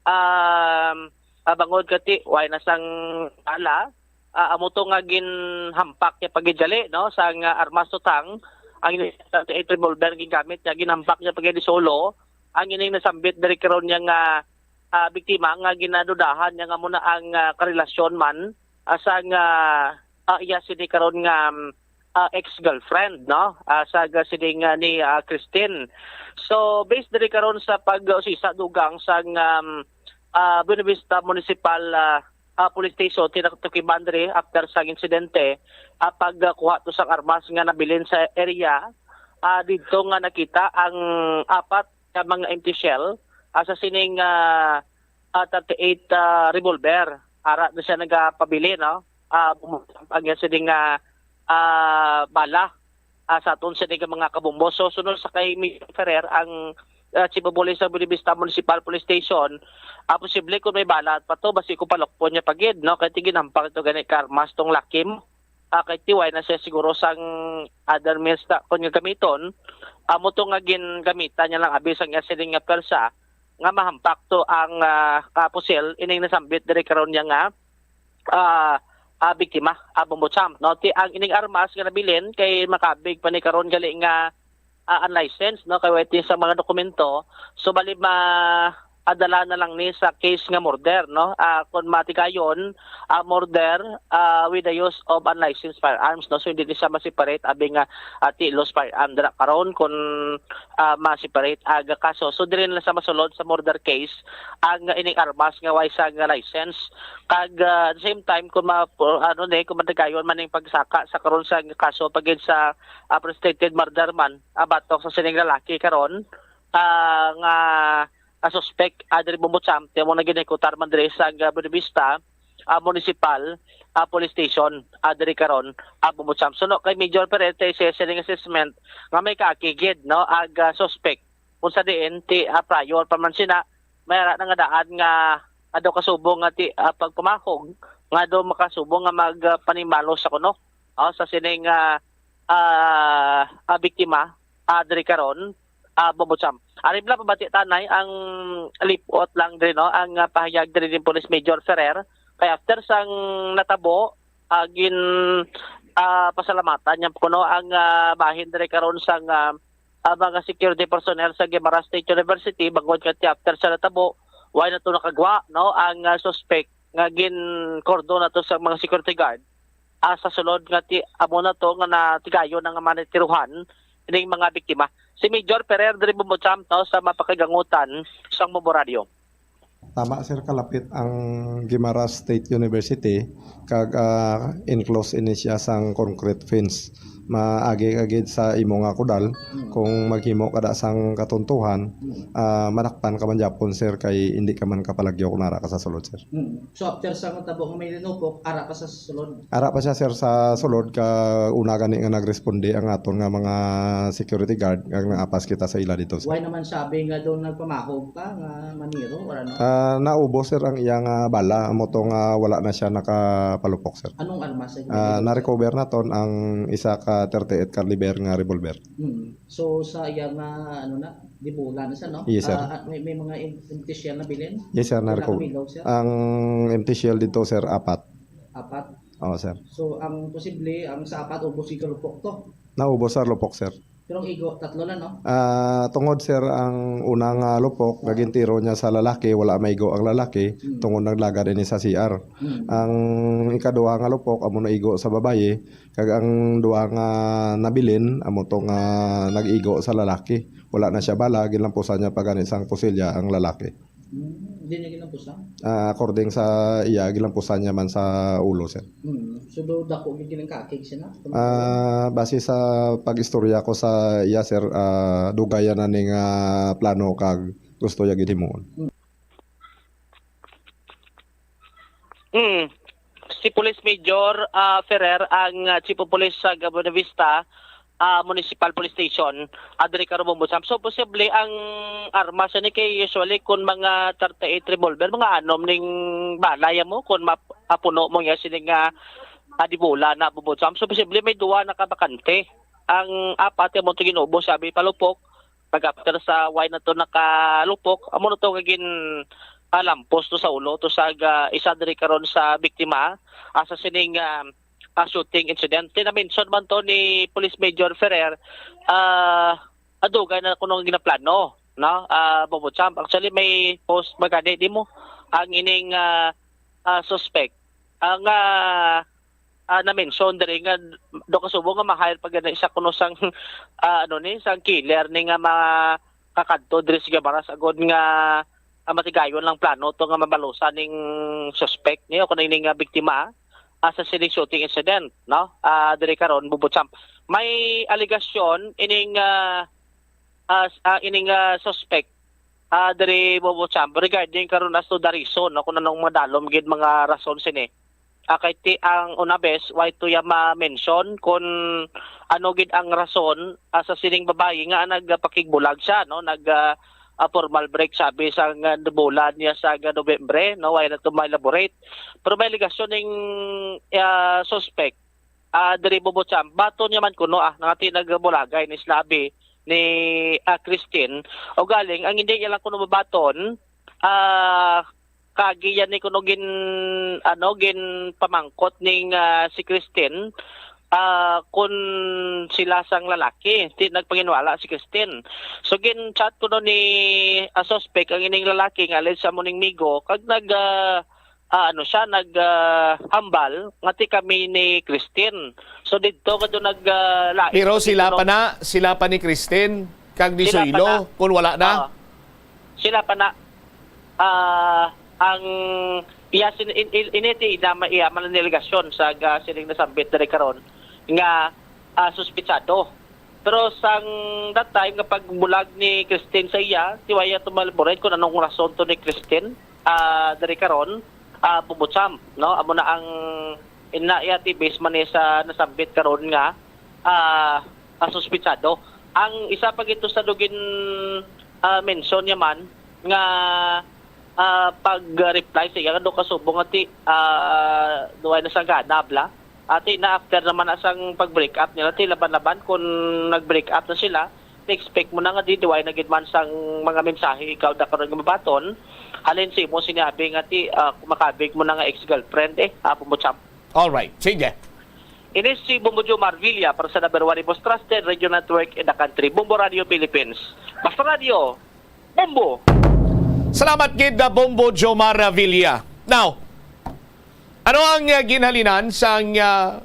um, ah, bangod kati way na sang bala, ah, amo to nga ginhampak niya pagidali, no, sang ah, armas tutang, ang ini thirty-eight revolver nga gingamit niya, ginhampak niya pagidali solo ang ining nasambit diri karon niya nga ah, biktima nga ginadudahan niya nga amo na ang ah, karelasyon man ah, sang ah, ah, iya sini karon nga um, ah, ex-girlfriend, no, ah, sa ga sini nga ni ah, Christine. So based diri karon sa pag-usisa dugang sang um, ah, Buenavista Municipal ah, ah, Police Station, tinatukiban diri after sang insidente, ah, pagkuha to sang armas nga nabilin sa area, ah, didto nga nakita ang apat ka mga empty shell ah, sa sining ah, ah, thirty-eight ah, revolver. Ara na siya nagapabili, no? Ah, bumutang ang iya sining ah, ah, bala ah, sa aton sining mga kabombo. So sunod sa kay Mayor Ferrer, ang ah, Chief of Police sa Buenavista Municipal Police Station, ah, posible kung may bala pa to, basi ko palukpon niya pa gid, no? Kay ti ginhampak to gani ka armas tong laki mo. Ah, kay ti way na siya siguro sang other means na kung nga gamiton, amo to nga gingamitan niya lang abi sang iya sining nga pwersa nga mahampak to ang, ah, ah, pusil ining nasambit diri karon niya nga, ah, ah, biktima, ah, Bombo Champ, no? Ti ang ining armas nga nabilin kay makabig pa ni karon gali nga, ah, unlicensed, no? Kay wala ti sa mga dokumento. So, bali ma-, adala na lang ni sa case nga murder, no? Ah, kung matigayon, ah, murder, ah, with the use of unlicensed firearms, no? So, hindi ni siya ma-separate abi nga, ah, ti lost firearm dira karon kung, ah, ma-separate aga kaso. So, diri na sa masulod sa murder case ang ining armas nga way sa nga license. Kag, ah, at the same time, kung ma-, ano ni, kung matigayon man ning pagsaka sa karon sa kaso pagid sa, ah, premeditated murder man, ah, batok sa sining lalaki karon, ah, nga, ah, suspek, ah, diri Bombo Champ, ti amo na ginahikutar man diri sa, ah, Buenavista, ah, Municipal, ah, Police Station, ah, diri karon, ah, Bombo Champ. So, no, kay Major Perez, sa sining assessment, nga may kaakigid, no, ag, ah, suspek, kung sa diin, ti, ah, prior pa man sina, may ara na nga daan nga, ah, daw kasubong nga ti, ah, pagpamahog, nga daw makasubong nga mag, ah, panimalo sa kuno, ah, sa sining, ah, ah, ah, biktima, ah, diri karon, ah, Bombo Champ. Ari bala pabati tanay ang lipot lang diri, no, ang, ah, pahayag diri ni Police Major Ferrer. Kay after sang natabo, ah, gin, ah, pasalamatan niya kuno ang, ah, bahin diri karon sang, ah, ah, mga security personnel sa Guimaras State University bangod nga ti after sa natabo, wala na to nakagwa, no, ang, ah, suspect nga gin-cordon na to sa mga security guard. Ah, sa sulod nga ti-, amo na to nga natigayon na nga manitiruhan ining mga biktima. Si Major Ferrer diri Bombo Champ, no, sa mapakagangutan sang Bombo Radio. Tama, sir, kalapit ang Guimaras State University kag, ah, enclosed ini siya sang concrete fence. Maagi ka gid sa imo nga kudal Mm. kung maghimo ka da sang katuntuhan, Mm. ah, manakpan ka man gyapon, sir, kay hindi ka man kapalagyo kung ara ka sa sulod, sir. Mm. So, after sa matabo nga may linupok, ara pa sa sulod? Ara pa siya, sir, sa sulod, ka una gani nga nagresponde ang aton nga mga security guard, nga naapas kita sa ila dito, sir. Why naman sabi nga daw nagpamahog pa nga maniro or ano? Ah, naubos, sir, ang iya nga bala, amo to nga wala na siya nakapalupok, sir. Anong armas ang Ah, ginamit, sir? Na-recover naton ang isa ka thirty-eight caliber nga revolver. Mm. So, sa iya nga, ano na, di bola na siya, no? Yes, sir. Ah, at may, may mga em-, empty shell na bilin? Yes, sir, Wala na-recover. Kumilaw, sir? Ang empty shell dito, sir, apat. Apat? Oo, sir. So, ang posible, ang sa apat, ubos yung kalupok to? Naubos sa lupok, sir. Pero ang igo, tatlo lang, no? Ah, tungod, sir, ang una nga lupok, Ah. nagintiro niya sa lalaki, wala maigo ang lalaki, Hmm. tungod naglagad ini sa C R. Hmm. Ang ikaduha nga lupok, amo na igo sa babayi, kag ang duha nga nabilin, amo to nga nag-igo sa lalaki. Wala na siya bala, ginlampusan niya pa gani sang pusilya ang lalaki. Hmm, hindi niya ginlampusan? Ah, according sa iya, ginlampusan niya man sa ulo, sir. Hmm. So, do, dako gyud ginang kakig siya na? Ah, base sa pag-istorya ko sa iya, sir, ah, dugayan na ning, ah, plano kag gusto iya gid himuon. Hmm. Si Police Major, ah, Ferrer ang, ah, Chief of Police sa Buenavista, ah, Municipal Police Station, ah, diri karon Bombo Champ. So, posible ang armas ni kay usually kung mga thirty-eight revolver, mga anom ning bala ya mo kung map-, ah, puno mo niya sini nga, ah, di bola na Bombo Champ. So, posible may duha na ka bakante. Ang apat ya mo to ginubos, sabi palupok, pag after sa why na to nakalupok, amo na to nga gin, ah, lampos to sa ulo to sa ga-, isa diri karon sa biktima, ah, sa sining, ah, ah, shooting incident. Ti na-mention man to ni Police Major Ferrer, ah, adugay na kuno nga ginaplano, no? Ah, Bombo Champ. Actually, may post magani di mo ang ining, ah, ah, suspect. Ang, ah, ah, na-mention diri nga do kasubo nga ma-hire pa gani siya kuno sang, ah, ano ni, sang killer ni nga makakadto diri sa Guimaras agod nga, ah, matigayon lang plano to nga mabalusan ning suspect ni o kuno ini nga biktima, ah, sa sining shooting incident, no? Ah, diri karon, Bombo Champ. May alegasyon ining, ah, ah, s-, ah, ining, ah, suspect, ah, diri, Bombo Champ, regarding karon as to the reason, no, kung anong madalom gid mga rason sini. Ah, kay ti ang una bes, why to ya ma-mention kung ano gid ang rason, ah, sa sining babayi nga nagpakigbulag siya, no? Nag, ah, ah, formal break, sabi, sa nga bulan niya sa nga Nobyembre, no? Wala na to ma-elaborate. Pero may alegasyon ning, ah, suspect, ah, diri, Bombo Cham, baton niya man kuno, ah, nangati nagbulagay ni sila abi ni, ah, Christine. O galing, ang hindi niya lang kuno mabaton, ah, kagi yan ni kuno gin, ano, ginpamangkot ning, ah, si Christine, ah, kun sila sang lalaki, ti nagpanginwala si Christine. So, gin-chat kuno ni, ah, suspect ang ining lalaki nga alleged sa amo ning migo, kag nag, ah, ah, ano siya, nag, ah, hambal nga ti kami ni Christine. So, didto kadto nag, ah, lain Pero pa sila dito, pa no? na, sila pa ni Christine, kag ni Sila pa Soylo, na. kung wala na. Oo. Sila pa na, ah, ang iya sin-, in-, in-, initi na ma-, iya man ang delegasyon sa ga-, sining nasambit diri karon nga, ah, suspitsado. Pero sang that time nga pagbulag ni Christine sa iya, di wa iya to ma-elaborate kung anong rason to ni Christine, ah, diri karon, ah, Bombo Cham, no? Amo na ang ina iya ti base man ni sa nasambit karon nga, ah, ah, suspitsado. Ang isa pa gito sa dugin, ah, mention niya man nga, ah, pag-reply sa iya, do kasubong nga ti, ah, duway na sa gana, bla. Ati na after naman na sang pag-break up nila, ti laban-laban kung nag-break up na sila, expect mo na nga di duway na gid man sang mga mensahe ikaw da karon nga mabaton. Halin si mo sinabi nga ti, ah, makabig mo na nga ex-girlfriend eh, apo mo champ. Alright, sige. Ini si Bombo Joe Marvilla para sa number one most trusted radio network in the country, Bombo Radio Philippines. Basta Radio, Bombo! Salamat gid na Bombo Jomar Villa. Now, ano ang, uh, ginhalinan sang, uh,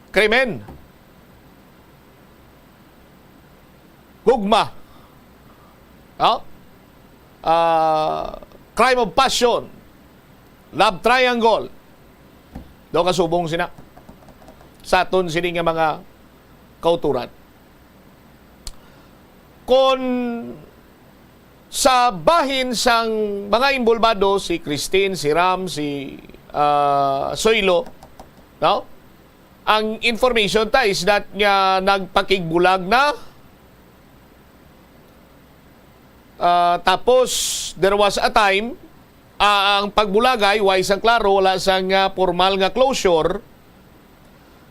krimen? Gugma. No? Ah, crime of passion. Love triangle. Do kasubong sina sa aton sini nga mga kauturan. Kon sa bahin sang mga involbado, si Christine, si Ram, si, ah, Soylo, no? Ang information ta is that nga nagpakigbulag na. Ah, tapos, there was a time, ah, ang pagbulagay, way sang klaro, wala sang, ah, formal nga closure.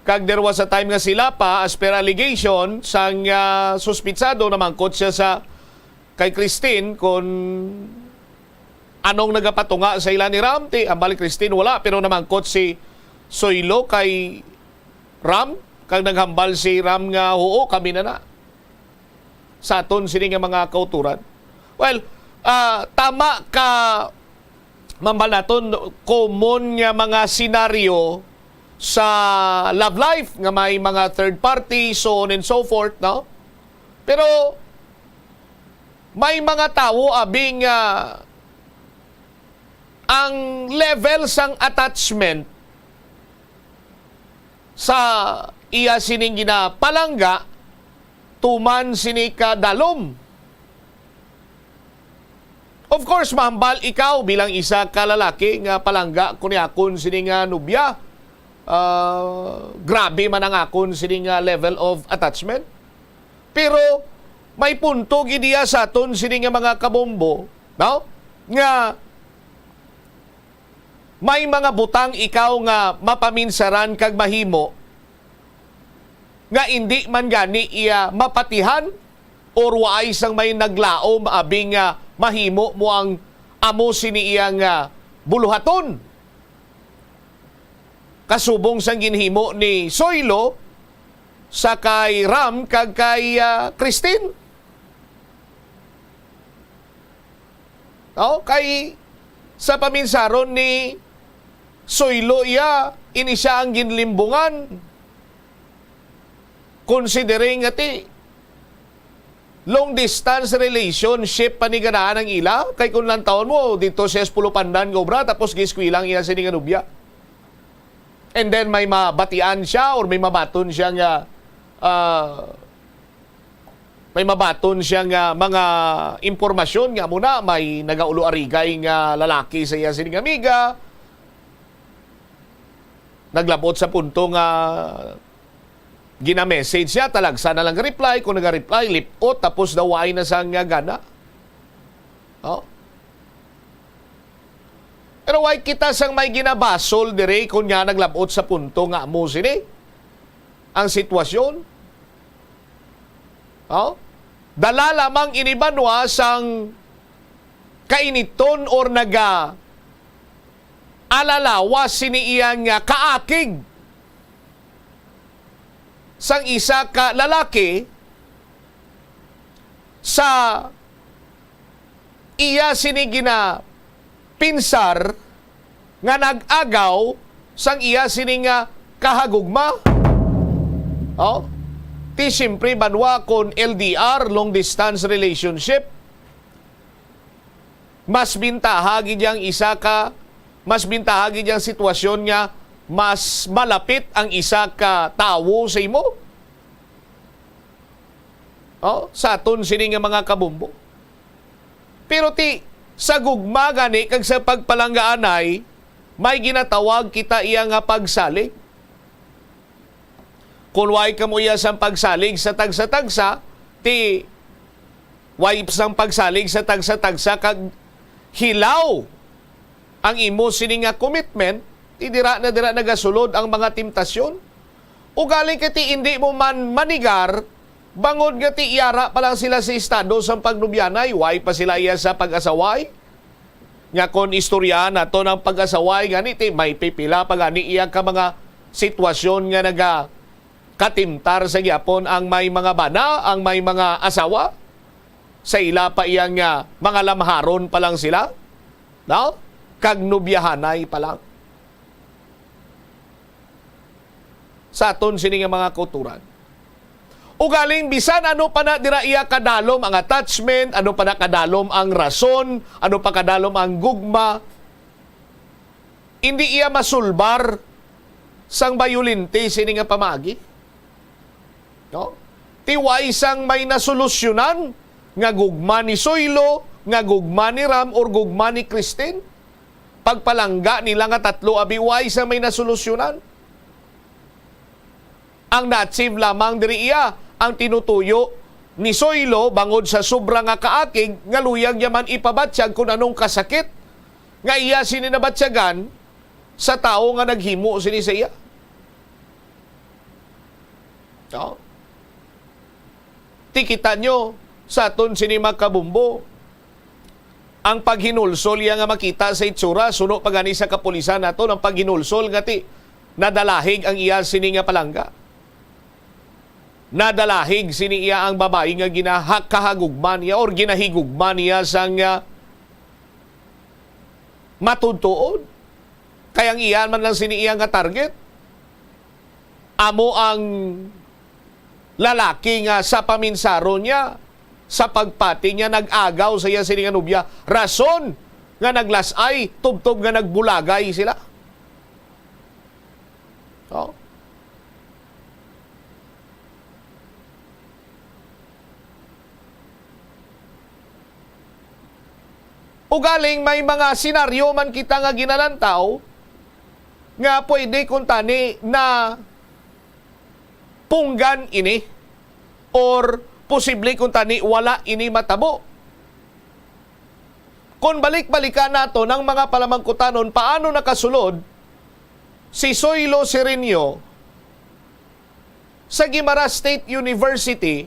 Kag there was a time nga sila pa, as per allegation, sang, ah, suspitsado, namangkot siya sa kay Christine kung anong nagapatunga sa ila ni Ram. Ti, hambal ni Christine, wala, pero namangkot si Soylo kay Ram, kag naghambal si Ram nga, "Huo, kami na na." Sa aton sini nga mga kauturan. Well, ah, tama ka, mambal naton, common nga mga senaryo sa love life nga may mga third party, so on and so forth, no? Pero may mga tawo, abi, nga ang level sang attachment sa iya sining ginapalangga tuman sini ka dalom. Of course, mahambal ikaw bilang isa ka lalaki nga palangga ko ni akon sini nga nobya. Ah, grabe man ang akon sini nga level of attachment. Pero may punto gid iya sa aton sini nga mga kabombo, no? Nga may mga butang ikaw nga mapaminsaran kag mahimo nga indi man gani iya mapatihan or waay sang may naglaom abi nga mahimo mo ang amo sini iya nga buluhaton. Kasubong sang ginhimo ni Soylo sa kay Ram kag kay, ah, Christine. No? Kay sa paminsaron ni Soylo iya, ini siya ang ginlimbungan. Considering nga ti long distance relationship pa ni ganahan ang ila, kay kung lantawon mo, dito siya sa Pulupandan nga obra, tapos gieskwela ang iya sini nga nobya. And then may mabatian siya or may mabaton siya nga, ah, may mabaton siya nga mga impormasyon nga muna may nagaulo-arigay nga lalaki sa iya sining amiga. Naglabot sa punto nga gina-message siya, talagsa na lang reply. Kung naga-reply, lipot, tapos daw waay na sang gana. Oh. Pero why kita sang may ginabasol diri kon nga naglabot sa punto nga amo sini ang sitwasyon? Oh? Dala lamang ini banwa sang kainiton or naga alalawas sini iya nga kaakig sang isa ka lalaki sa iya sini ginapinsar nga nag-agaw sang iya sini nga kahagugma. Oh? Ti siyempre, banwa, kon L D R, long distance relationship, mas bintaha gid yang isa ka, mas bintaha gid yang sitwasyon nga mas malapit ang isa ka tawo sa imo. Oh, sa aton sini nga mga kabumbo. Pero ti, sa gugma gani kag sa pagpalanggaanay, may ginatawag kita iya nga pagsalig. Kung way kamo iya sang pagsalig sa tagsa-tagsa, ti way sang pagsalig sa tagsa-tagsa kag hilaw ang imo sini nga commitment, ti dira na dira nagasulod ang mga temptasyon. Ugaling kay ti indi mo man manigar, bangod nga ti yara pa lang sila sa estado sang pagnubyanay, way pa sila iya sa pag-asaway. Nga kon istoryahan naton ang pag-asaway gani, ti may pipila pa gani iya ka mga sitwasyon nga nagakatimtar sa gihapon ang may mga bana, ang may mga asawa. Sa ila pa iya nga mga lamharon pa lang sila, no? Kag nobyahanay pa lang. Sa aton sini nga mga kauturan. Ugaling, bisan ano pa na dira iya kadalom ang attachment, ano pa na kadalom ang rason, ano pa kadalom ang gugma, hindi iya masulbar sang bayolente sini nga pamaagi. No? Ti way sang may nasolusyonan nga gugma ni Soylo, nga gugma ni Ram, or gugma ni Christine. Pagpalangga nila nga tatlo, abi, way sang may nasolusyonan. Ang na-achieve lamang diri iya ang tinutuyo ni Soylo bangod sa sobra nga kaakig nga luyag niya man ipabatyag kon anong kasakit nga iya sini nabatyagan sa tawo nga naghimo sini sa iya. No? Ti kita nyo sa aton sini, mga kabumbo, ang paghinulsol iya nga makita sa itsura, suno pa gani sa kapulisan naton, ang paghinulsol nga ti nadalahig ang iya sini nga palangga. Nadalahig sini iya ang babayi nga ginahakahagugma niya or ginahigugma niya sang, ah, matuod-tuod. Kay ang iya man lang sini iya nga target amo ang lalaki nga sa paminsaron niya, sa pagpati niya, nag-agaw sa iya sini nga nobya, rason nga naglas-ay, tubtob nga nagbulagay sila. Oh. Ugaling may mga senaryo man kita nga ginalantaw nga pwede kuntani na punggan ini or posible kuntani wala ini matabo. Kung balik-balikan nato ang mga palamangkutanon, paano nakasulod si Soylo Sereno sa Guimaras State University,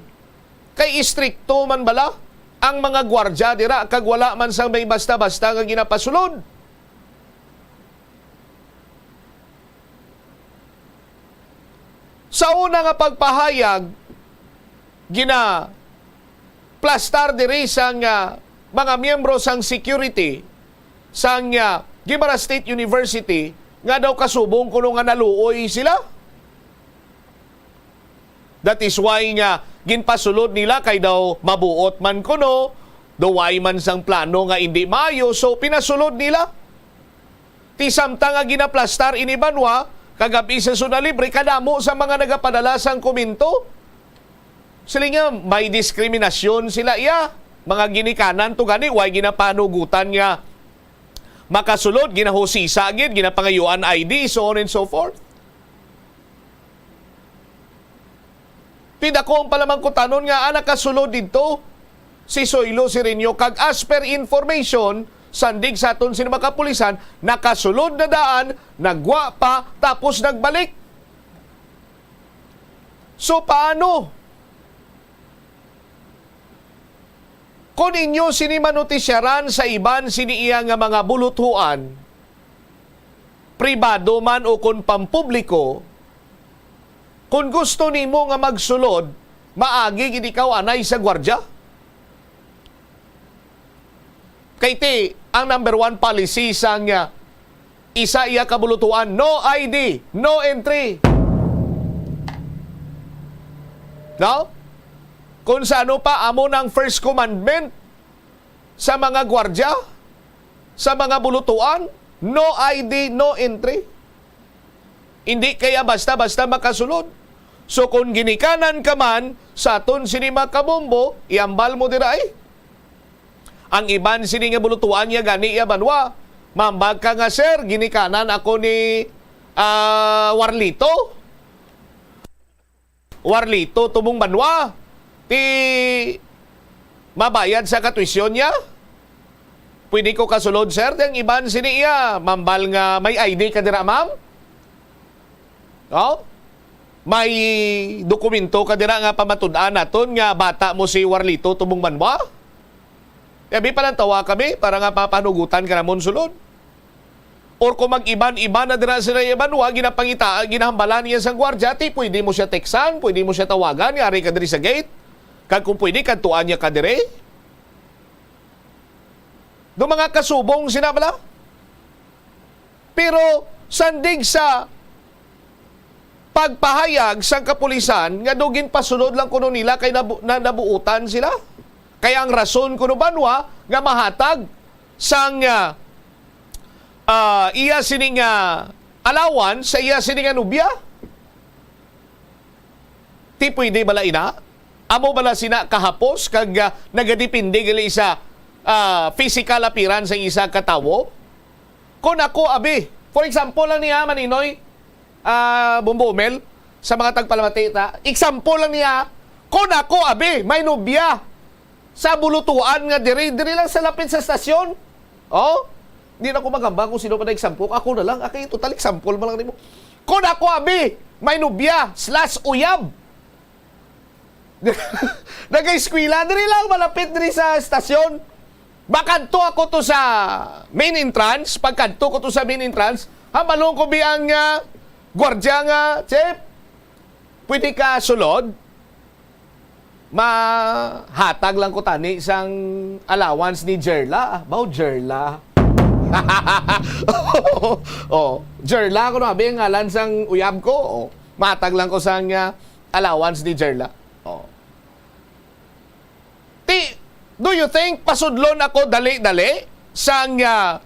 kay istrikto man bala ang mga gwardya dira kag wala man sang may basta-basta nga ginapasulod. Sa una nga pagpahayag, ginaplastar diri sang, ah, mga miyembro sang security sang, ah, Guimaras State University nga daw kasubong kuno nga naluoy sila. That is why nga ginpasulod nila kay daw mabuot man kuno, daw way man sang plano nga indi maayo, so pinasulod nila. Ti samtang nga ginaplastar ini banwa, kagabi sa Zona Libre, kadamo sa mga nagapadala sang komento. Sila nga may diskriminasyon sila iya. Mga ginikanan to gani, way ginapanugutan nga makasulod, ginahusisa gid, ginapangayuan I D, so on and so forth. Ti dako ang palamangkutanon nga, ah, nakasulod didto. si Soylo Sereño, kag as per information, sandig sa aton sini mga kapulisan, nakasulod na daan, nagwa pa, tapos nagbalik. So, paano? Kung inyo sini manotisyaran sa iban sini iya nga mga buluthuan, pribado man o kon pampubliko, kung gusto nimo nga magsulod, maagi gid ikaw anay sa gwardya. Kay ti, ang number one policy sang, ah, isa iya ka buluthuan, no I D, no entry. No? Kung sa ano pa, amo nang first commandment sa mga gwardya, sa mga buluthuan, no I D, no entry. Hindi kaya basta-basta makasulod. So, kung ginikanan ka man sa aton sini mga kabombo, ihambal mo dira, eh. Ang iban sini nga buluthuan niya gani iya banwa. Mambag ka nga, "Sir, ginikanan ako ni, ah, Warlito." Warlito, tubong banwa, ti mabayad sa katuition niya? Pwede ko kasulod, sir? Ti ang iban sini iya, mambal nga may I D ka dira, ma'am? Oh? May dokumento ka dira nga pamatud-an naton nga bata mo si Warlito, tubong banwa? Abi, palantawa kami para nga mapanugutan ka namon sulod. Or kung mag-iban-iban na dira sila iya banwa, ginapangitaa, ginahambalan niya sang gwardya, ti pwede mo siya teksan, pwede mo siya tawagan, nga ari ka diri sa gate. Kag kung pwede, kadtuan niya ka diri. Do mga kasubong sina bala? Pero sandig sa pagpahayag sang kapulisan nga do ginpasulod lang kuno nila kay nabu-, na, nabuutan sila. Kay ang rason kuno banwa nga mahatag sang, ah, ah, iya sining, ah, allowance sa iya sining, ah, nobya. Ti pwede bala ina? Amo bala sina kahapos kag, ah, nagadepende gali sa, ah, physical appearance sang isa ka tawo? Kon ako, abi, for example lang niya, Maninoy, ah, Bombo Umel, sa mga tagpalamati ta, example lang niya, kon ako, abi, may nobya sa bulutuan nga diri, diri lang sa lapit sa stasyon. Oh? Di na ko magamba kung sino pa na example. Ako na lang. Akay, total example man lang nimo. Kon ako, abi, may nobya slash uyab. Nag-eskwela, diri lang, malapit diri sa stasyon. Makadto ako to sa main entrance. Pagkadto ko to sa main entrance, hambalon ko bi ang, ah, gwardya nga, "Chief, pwede ka sulod? Mahatag lang ko tani sang allowance ni Jerla." Baw, Jerla. Oh, Jerla ko na, abi, ang ngalan sang uyab ko. Oh, mahatag lang ko sang, ah, allowance ni Jerla. Oh. Ti, do you think pasudlon ako dali-dali sang, ah,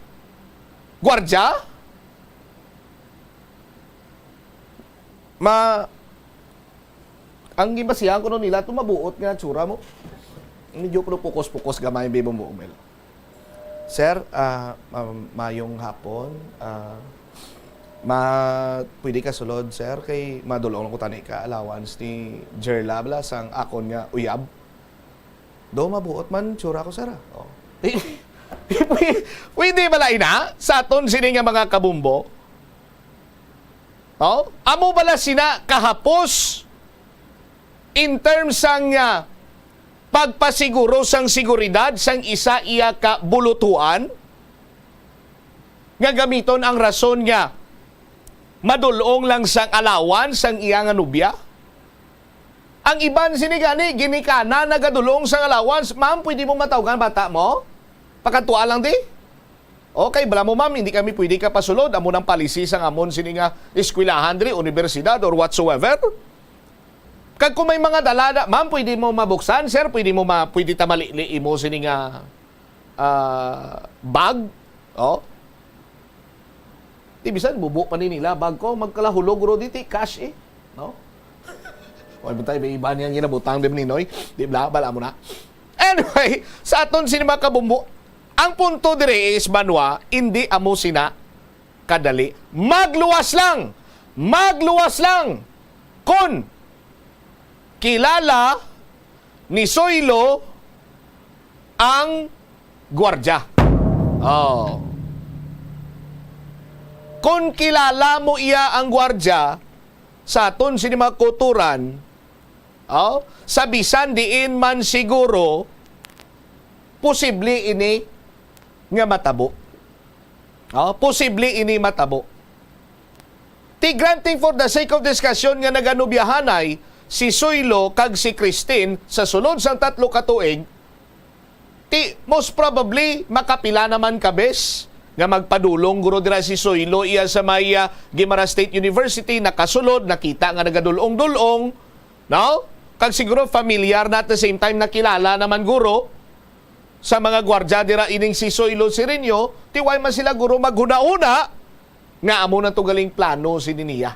gwardya? Ma-, ang gibasihan ko nila, to mabuot nga tsura mo. Medyo pero pukos-pukos gamay, Bibong Buomel. Sir, ah, ma-, mayong hapon. Ah, ma-, pwede ka sulod, sir, kay madulong ko tani ka allowance ni Jerla bala sang akon nga uyab. Do mabuot man tsura ko, sir, ah. Oh. Pwede bala ina sa aton sini nga mga kabumbo? Oh? Amo bala sina kahapos in terms sang, ah, pagpasiguro sang seguridad sang isa iya ka bulutuan nga gamiton ang rason nga madulong lang sang allowance sang iya nga nobya? Ang iban sini gani, ginikanan nagadulong sang allowance. "Ma'am, pwede mo matawgan bata mo? Pakadtuan lang di." Okay, bala mo, "Ma'am, hindi kami pwede ka pasulod. Amo nang policy sang amon sini nga eskwelahan diri, universidad, or whatsoever." Kag kung may mga dala na, "Ma'am, pwede mo mabuksan, sir? Pwede mo ma-, pwede ta malili imo sini nga, ah, bag?" Oh? Di bisan bubo pa ni nila bag ko, magkalahulog ro diti, cash eh. No? Wala mo tayo, may iba niyang ginabutang, di ba, Ninoy? Di ba? Bala mo na. Anyway, sa aton sini mga kabumbo, ang punto dire is, banwa, hindi amo sina kadali. Magluwas lang! Magluwas lang! Kon kilala ni Soylo ang gwardya. Oh. Kung kilala mo iya ang gwardya, sa aton sini mga kauturan, oh, sa bisan diin man siguro, posible ini nga matabo. Oh, posible ini matabo. Ti granting for the sake of discussion nga naganobyahanay si Soylo kag si Christine sa sulod sang tatlo ka tuig, ti most probably makapila naman ka bes nga magpadulong guro dira si Soylo iya sa may, ah, Guimaras State University, nakasulod, nakita nga nagadulong-dulong, no? Kag siguro familiar na at the same time nakilala naman guro sa mga gwardya dira ining si Soylo Sirinio, ti why man sila guro maghuna-huna nga amo na to galing plano sini niya.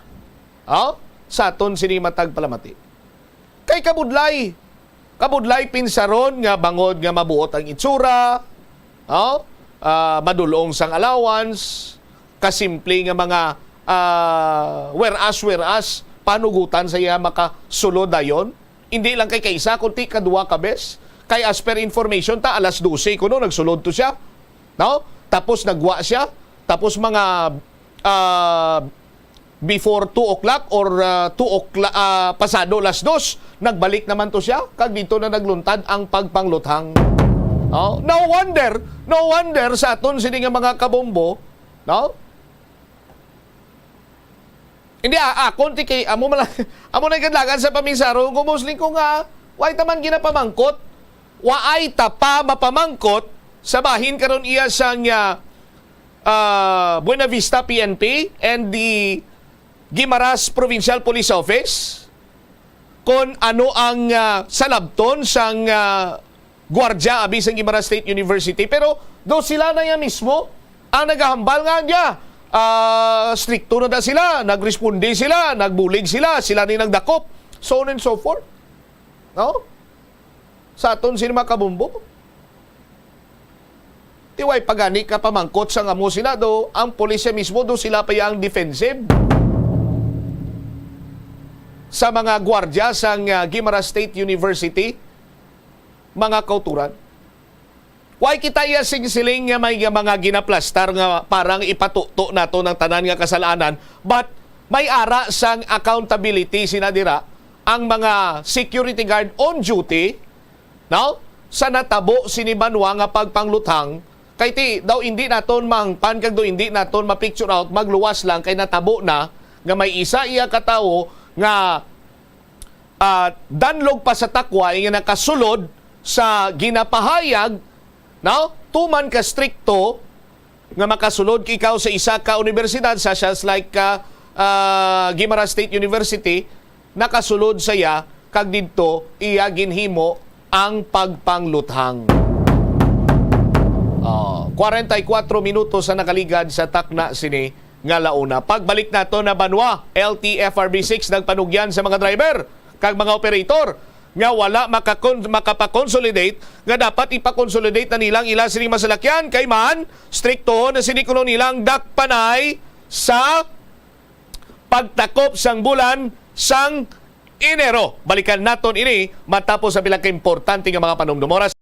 Oh? Sa aton sini matag palamati. Kay kabudlay, kabudlay pinsaron nga bangod nga mabuot ang itsura, oh? Ah, madulong sang allowance, kasimple nga mga, ah, whereas, whereas, panugutan sa iya makasulod dayon. Hindi lang kay kaisa, kundi kadua ka bes. Kay as per information ta, alas dose kuno nagsulod to siya. No? Tapos nagwa siya. Tapos mga, ah, before two o'clock or, ah, two o'clock, ah, pasado alas dos, nagbalik naman to siya. Kag dito na nagluntad ang pagpangluthang. No? No wonder, no wonder sa aton sini nga mga kabombo, no? Hindi, ah, akon ti kay amo man lang, amo na kadlagan sa paminsaro, kumusling ko nga, way ta man ginapamangkot, waay ta pa mapamangkot sa bahin karon iya sang, ah, ah, Buena Vista P N P and the Guimaras Provincial Police Office. Kon ano ang, ah, salabton sang, ah, gwardya abi sa Guimaras State University, pero do sila na ya mismo ang nagahambal nga niya, ah, strikto na da sila, nagresponde sila, nagbulig sila, sila ni nagdakop, so on and so forth. No? Sa aton sini mga kabombo. Ti way pa gani ka pamangkot sa nga mo Senado, ang pulisya mismo do sila pa yang defensive sa mga gwardya sang, ah, Guimaras State University, mga kauturan. Way kita iya sing siling nga may mga ginaplastar nga parang ipatuto nato ng tanan nga kasalanan, but may ara sang accountability sina dira ang mga security guard on duty, no? Sa natabo sini banwa nga pagpangluthang, kay ti daw indi naton mahangpan kag daw indi naton ma-picture out, magluwas lang kay natabo na nga may isa iya ka tawo nga, ah, danlog pa sa takway nga nakasulod sa ginapahayag, no? Tuman ka strikto nga makasulod ikaw sa isa ka universidad, such as like, ah, ah, Guimaras State University, nakasulod sa iya kag didto iya ginhimo ang pagpangluthang. Oh, kwarenta y kuwatro minutos ang nakaligad sa takna sini nga launa. Pagbalik nato na banwa, L T F R B six nagpanugyan sa mga driver kag mga operator nga wala makakon-, makapakonsolidate, nga dapat ipakonsolidate na nilang ila sining masalakyan kay man striktohon na sini kuno nilang dakpanay sa pagtakop sang bulan sang Enero. Balikan naton ini matapos ang pila ka importante nga mga panumdum. Oras.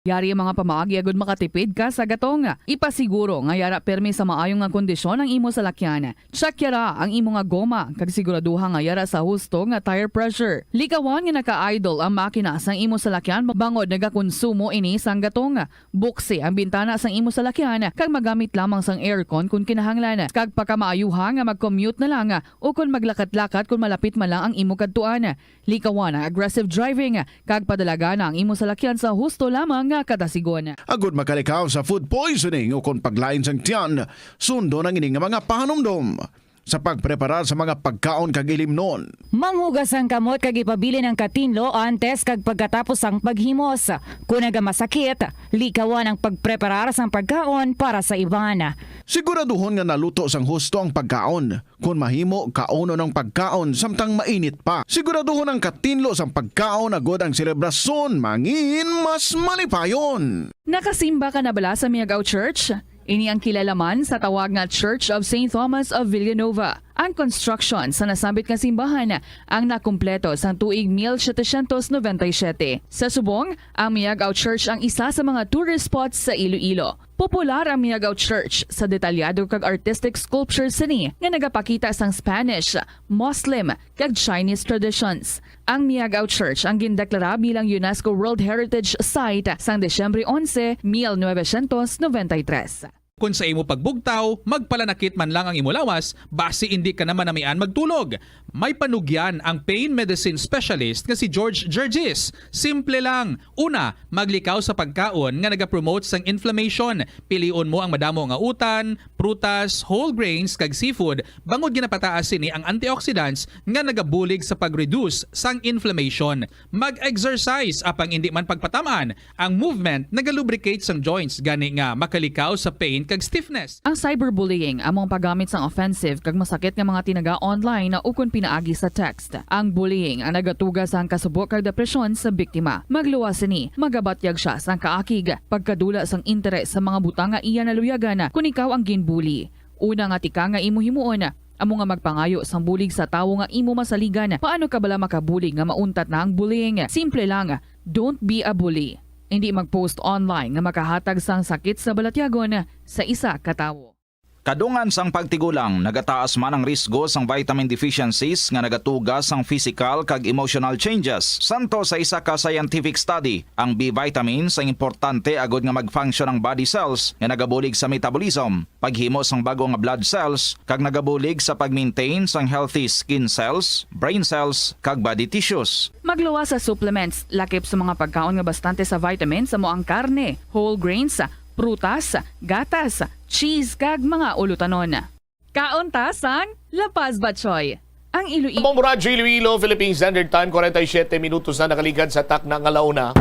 Yari ang mga pamaagi agud makatipid ka sa gatong. Ipasiguro nga yara permi sa maayo nga kondisyon ang imo salakyan. Check yara ang imo nga goma kag siguraduha nga yara sa husto nga tire pressure. Likawan nga naka-idle ang makina sang imo salakyan bangod nagakonsumo ini sang gatong. Buksi ang bintana sang imo salakyan kag magamit lamang sang aircon kon kinahanglan. Kag pakamaayuha nga mag-commute na lang o kon maglakat-lakat kon malapit man lang ang imo kadtuan. Likawan ang aggressive driving, kag padalagan ang imo salakyan sa husto lamang nga kadasigon. Agud makalikaw sa food poisoning o kon paglain sang tiyan, sundon ang ini nga mga pahanumdom sa pagpreparar sa mga pagkaon kag ilimnon. Manghugas ang kamot kag ipabilin ang katinlo antes kag pagkatapos sang paghimos. Kon nagamasakit, likawan ang pagpreparar sang pagkaon para sa iban. Siguraduhon nga naluto sang husto ang pagkaon. Kon mahimo, kaunon ang pagkaon samtang mainit pa. Siguraduhon ang katinlo sang pagkaon agod ang selebrasyon mangin mas malipayon. Nakasimba ka na bala sa Miagao Church? Ini ang kilalaman sa tawag nga Church of Saint Thomas of Villanova. Ang construction sa nasambit nga simbahan ang nakumpleto sang tuig mil setecientos noventa y siete. Sa subong, ang Miagao Church ang isa sa mga tourist spots sa Iloilo. Popular ang Miagao Church sa detalyado kag artistic sculpture sini nga nagapakita sang Spanish, Muslim, kag Chinese traditions. Ang Miagao Church ang gindeklara bilang UNESCO World Heritage Site sang Disyembre onse, mil novecientos noventa y tres. Kon sa imo pagbugtaw, magpalanakit man lang ang imo lawas, basi indi ka na manamian magtulog. May panugyan ang pain medicine specialist nga si George Gergis. Simple lang. Una, maglikaw sa pagkaon nga nagapromote sang inflammation. Pilion mo ang madamo nga utan, prutas, whole grains, kag seafood, bangod ginapataas sini ang antioxidants nga nagabulig sa pag-reduce sang inflammation. Mag-exercise, apang indi man pagpatam-an. Ang movement nagalubricate sang joints, gani nga makalikaw sa pain kag stiffness. Ang cyberbullying amo ang paggamit sang offensive kag masakit nga mga tinaga online ukon pinaagi sa text. Ang bullying ang nagatuga sang kasubo kag depresyon sa biktima. Magluwas sini, magabatyag sia sang kaakig, pagkadula sang interes sa mga butang nga iya naluyagan kon ikaw ang ginbully. Una nga tikang nga imo himuon, amo nga magpangayo sang bulig sa tawo nga imo masaligan. Paano ka bala makabulig nga mauntat na ang bullying? Simple lang, don't be a bully. Indi mag-post online nga makahatag sang sakit sa balatyagon sa isa ka tawo. Kadungan sang pagtigulang, nagataas man ang risgo sang vitamin deficiencies nga nagatuga sang physical kag emotional changes. Santo sa isa ka scientific study, ang B vitamins ang importante agud nga mag-function ang body cells nga nagabulig sa metabolism, paghimo sang bag-o nga blood cells, kag nagabulig sa pag-maintain sang healthy skin cells, brain cells, kag body tissues. Magluwas sa supplements, lakip sa mga pagkaon nga bastante sa vitamins, amo ang karne, whole grains, prutas, gatas, cheese, kag mga ulutanon. Kaon ta sang La Paz Batchoy. Ang Iloilo. Bombo Radyo Iloilo, Philippine Standard Time, forty-seven minutos na nakaligad sa takna nga launa.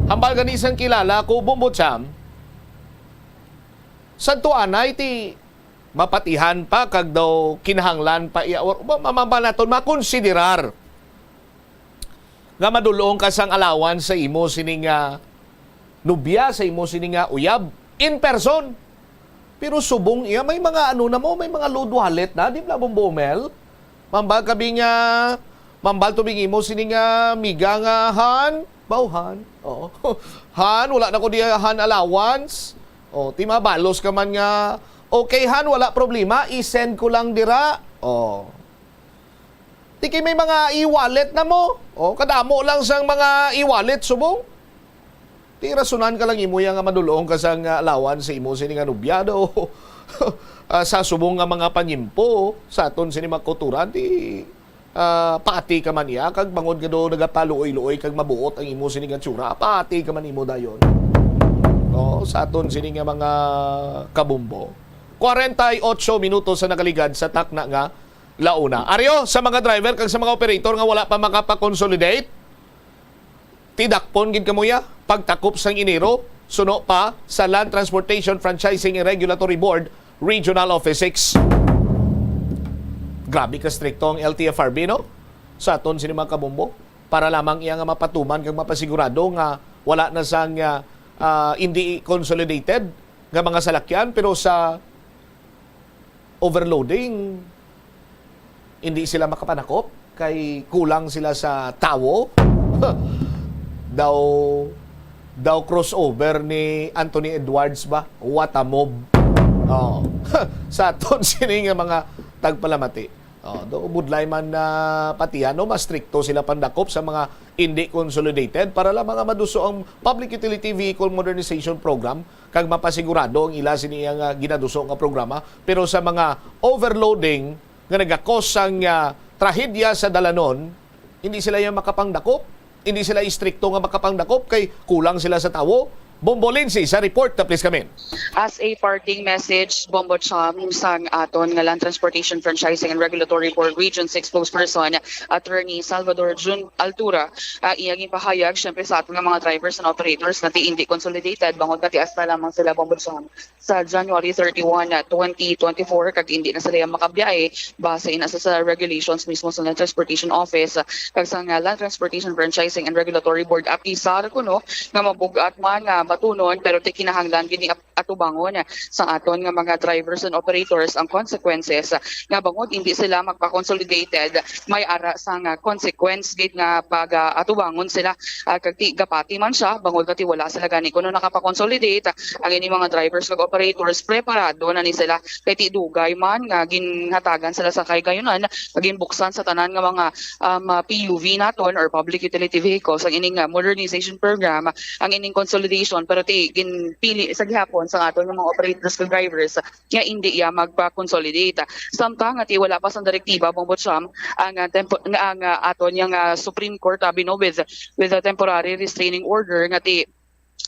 Hambal gani sang kilala ko, Bombo Cham. Sa tuanay, ti mapatihan pa, kag daw kinahanglan pa iya, or ma-, ma-, ma-, naton makonsiderar nga madul-ong ka sang allowance sa imo sini nga nobya, sa imo sini nga uyab, in person. Pero subong iya, may mga ano na mo, may mga load wallet na, di ba, Bombo Mel? Mambal ka bi nga, mambal to bing imo sini nga miga nga, "Han, baw, Han." Oo. "Han, wala na ko diya, Han, allowance." Oh, ti mabalos ka man nga, "Okay, Han, wala problema, i-send ko lang dira." Oh. Ti kay may mga e-wallet na mo. Oh, kadamo lang sang mga e-wallet subong. Ti rasunan ka lang imo ya nga madul-ong ka sang, ah, allowance sa imo sini nga nobya daw. Ah, sa subong nga mga pangimpo sa aton sini mga kultura, ti, ah, pati ka man iya, kag bangod nga daw nagapaluoy-luoy kag mabuot ang imo sini nga tsura, pati ka man imo dayon. No, sa aton sini nga mga kabumbo. Kwarenta y otso minutos sa nakaligad sa takna nga launa. Aryo, sa mga driver kag sa mga operator nga wala pa makapakonsolidate, tidakpon gid kamo ya pagtakop sang Enero, suno pa sa Land Transportation Franchising and Regulatory Board Regional Office six. Grabe ka strikto ang L T F R B, no? Sa aton sini mga kabumbo, para lamang iya nga mapatuman kag mapasigurado nga wala na sang, ah, ah, hindi consolidated nga mga salakyan, pero sa overloading, hindi sila makapanakop kay kulang sila sa tawo. Daw, daw crossover ni Anthony Edwards ba? What a move. Oh. Sa aton sini nga mga tagpalamati. Oh, do budlay man na patihan, no, mas strikto sila pandakop sa mga hindi consolidated para lang mga maduso ang Public Utility Vehicle Modernization Program kag mapasigurado ang ila sini nga ginaduso nga programa. Pero sa mga overloading nga nagakos sang, ah, trahedya sa dalanon, hindi sila yang makapangdakop, hindi sila istrikto nga makapangdakop kay kulang sila sa tawo. Bombo Lindsay sa report na, please, come in. As a parting message, Bombo Cham, sang aton nga Land Transportation Franchising and Regulatory Board Region six spokesperson, Attorney Salvador Jun Altura, ah, iya ginpahayag, syempre, sa aton nga mga drivers and operators nga ti hindi consolidated, bangod nga ti hasta lamang sila, Bombo Cham, sa January thirty-one, twenty twenty-four, kag hindi na sila makabiyahe base na sa, sa regulations mismo sa Land Transportation Office kag sa nga Land Transportation Franchising and Regulatory Board. Apisar kuno nga mabug-at man nga batunon, pero ti kinahanglan gid ni ap-, tubangon sa aton nga mga drivers and operators ang consequences nga bangod hindi sila magpa-consolidated, may ara sang consequence gid nga pag-atubangon sila. Ah, kag ti gapati man siya bangod nga ti wala sila gani kuno nakapa-consolidate. Ang ini mga drivers kag operators preparado na ni sila kay ti dugay man nga ginhatagan sila sa kahigayunan nga ginbuksan sa tanan nga mga um, ah, P U V naton or public utility vehicles ang ining ah, modernization program, ang ining consolidation, pero ti ginpili sa gihapon sa aton nga mga operators kag drivers nga indi iya magpa-consolidate. Samtang nga ti wala pa sang direktiba, Bong Butcham, ang ah, tempo, nga ang ah, aton yang ah, Supreme Court abi no with with a temporary restraining order nga ti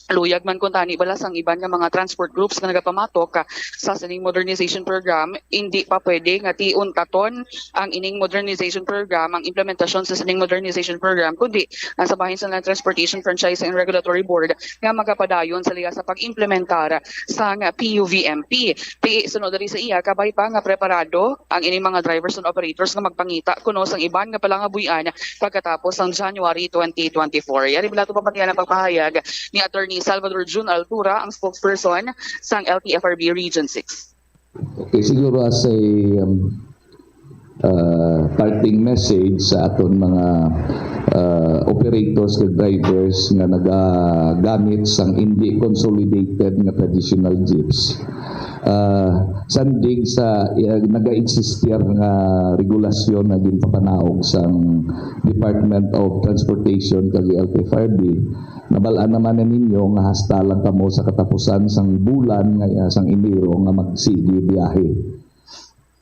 luyag man kuntani bala sang iban nga mga transport groups nga nagapamatok ah, sa sining modernization program, indi pa pwede nga ti untaton ang ining modernization program, ang implementasyon sa sining modernization program, kundi ang sa bahin sa Land Transportation Franchise and Regulatory Board nga magapadayon sa liya sa pag-implementar sang P U V M P. Ti sunod diri sa iya, kabay pa nga preparado ang ining mga drivers and operators nga magpangita kuno sang iban nga palangabuy-an pagkatapos sang January twenty twenty-four. Yari bala to pamatian ang pagpahayag ni Attorney Salvador Jun Altura, ang spokesperson sang L T F R B Region six. Okay, siguro as a um, uh, parting message sa aton mga uh, operators kag drivers nga nagagamit sang hindi consolidated nga traditional jeeps. Uh, sandig sa uh, naga-existir nga regulasyon nga ginpapanaog sang Department of Transportation kag L T F R B, nabal-an naman na ninyo nga hasta lang kamo sa katapusan sang bulan nga uh, sang Enero nga magsigi biyahe.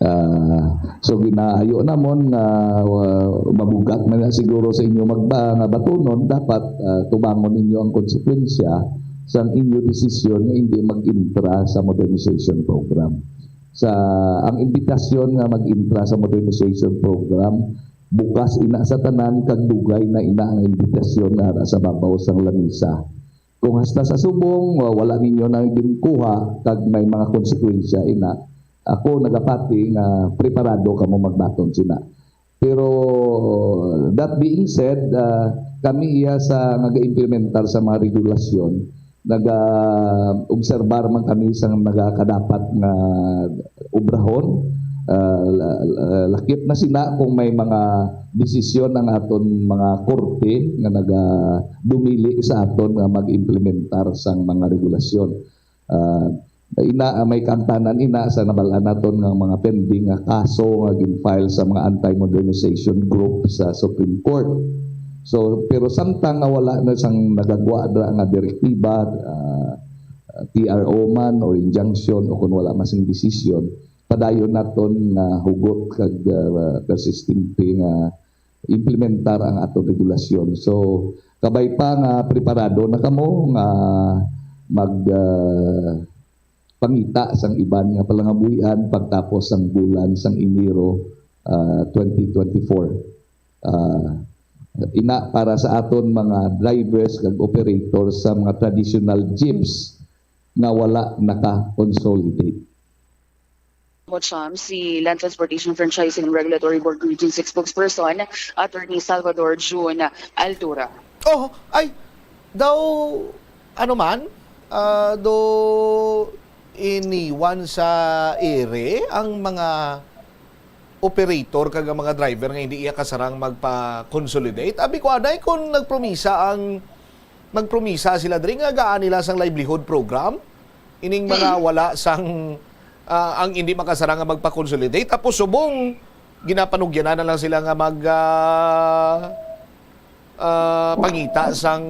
Uh, so ginaayo namon nga uh, mabugat man na siguro sa inyo magba nga batunon, dapat uh, tubangon ninyo ang konsekwensya sang inyo desisyon nga hindi mag-intra sa modernization program. Sa ang imbitasyon nga mag-intra sa modernization program, bukas ina sa tanan kag dugay na ina ang imbitasyon nga ara sa babaw sang lamisa. Kung hasta sa subong uh, wala ninyo na ginkuha kag may mga konsekwensya ina, ako nagapati nga preparado kamo magbaton sina. Pero that being said, uh, kami iya sa nag-implementar sa mga regulasyon, nag-obserbar man kami sa nagakadapat nga obrahon. Uh, lakip na sina kung may mga desisyon ang aton mga korte nga naga dumili sa aton nga mag-implementar sang mga regulasyon. Uh, ina may kaangtanan ina sa nabal-an naton nga mga pending nga kaso nga gin-file sa mga anti-modernization group sa Supreme Court. So pero samtang nga wala na sang nagagwa dra nga direktiba, uh, T R O man or injunction o kung wala man sing desisyon, padayon naton nga hugot kag uh, persistente nga implementar ang aton regulasyon. So kabay pa nga preparado na kamo nga mag uh, pangita sang iban nga palangabuhian pagtapos sang bulan sang Enero uh, twenty twenty-four. Uh, ina para sa aton mga drivers kag operators sa mga traditional jeeps nga wala naka-consolidate. Mocham, si Land Transportation Franchising and Regulatory Board Region six spokesperson, Attorney Salvador June Altura. Oh, ay, daw, ano man, uh, do iniwan sa ere ang mga operator kag ang mga driver nga hindi iya kasarang magpa-consolidate. Abi ko anay kung nagpromisa ang nagpromisa sila diri nga gaan nila sang livelihood program ining mga wala sang uh, ang hindi makasarang nga magpa-consolidate tapos subong ginapanugyanan na lang sila nga mag uh, uh, pangita sang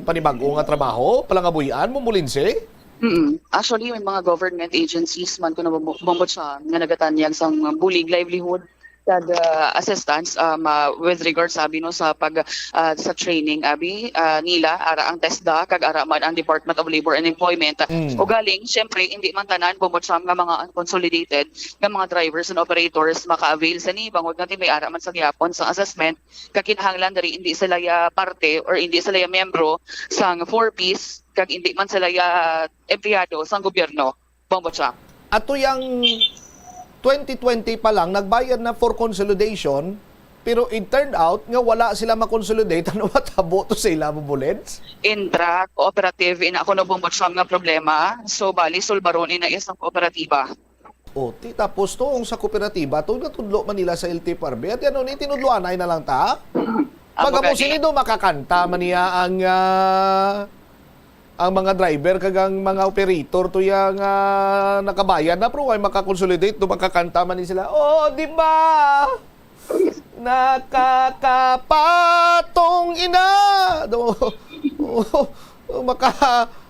panibag-o nga trabaho, palangabuhian, mumulinsi? Mm. Actually, may mga government agencies man kuno Bong Butcham nga nagatanyag sang bulig livelihood kag uh, assistance um, uh, with regards abi no sa pag uh, sa training abi uh, nila ara ang TESDA kag ara man ang Department of Labor and Employment. Mm. Ugaling syempre hindi man tanan Bong Butcham nga mga unconsolidated nga mga drivers and operators maka-avail sa ni bangod nga may ara man sa gihapon sa assessment kag kinahanglan diri hindi sila ya parte or hindi sila ya miyembro sang four Ps kag hindi man sila ya empleyado sang gobyerno. Bong Butcham. Ato yang twenty twenty pa lang nagbayad na for consolidation Pero it turned out nga wala sila makonsolidate. Ano matabo to sa ila, Bombo Lens? Intra-cooperative, ina ko no, Bombo Cham, nga problema. So, bali, sulbaron ina isang kooperatiba. O, ti, tapos tuong sa kooperatiba, tuong natudlo man nila sa L T F R B. At ano, ni tinudloan ay na lang ta? Amo Pag amo gani. Sini do makakanta man niya ang, ah, ang mga driver kag ang mga operator to yang, ah, nakabayad na, pero ay makakonsolidate do makakanta man ni sila. Oh, di ba? Nakakapatong ina. Do, oh, maka,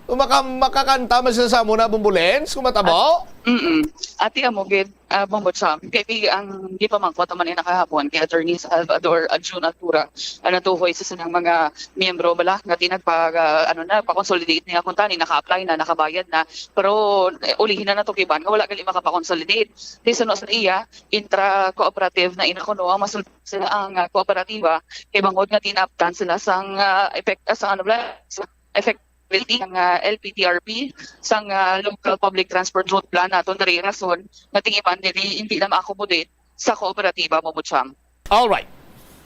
maka, makakanta man sila sa amo na, Bombo Lens, kung matabo? Mm-mm. Ati amo gid, ah, Bombo Cham, kay ang gipamangkot naman ni nakahapon kay Attorney Salvador Adjun Altura, ah, natuhoy sa sinang mga miyembro bala nga ti nagpag, ah, ano na, pa-consolidate niya kung tani naka-apply na, nakabayad na, pero, eh, ulihin na nato kiban nga wala gali makapakonsolidate. Di suno sa iya, intra-cooperative na ina kuno ang masulod sila ang, ah, kooperatiba kay bangod nga tinaptan sila sang, ah, effect, ah, sang ano bala, sa effect Building ang, ah, L P T R P sang, ah, Local Public Transport Route Plan naton diri, rason nga tingiban diri hindi na ma-accommodate sa kooperatiba, Bombo Cham. All right.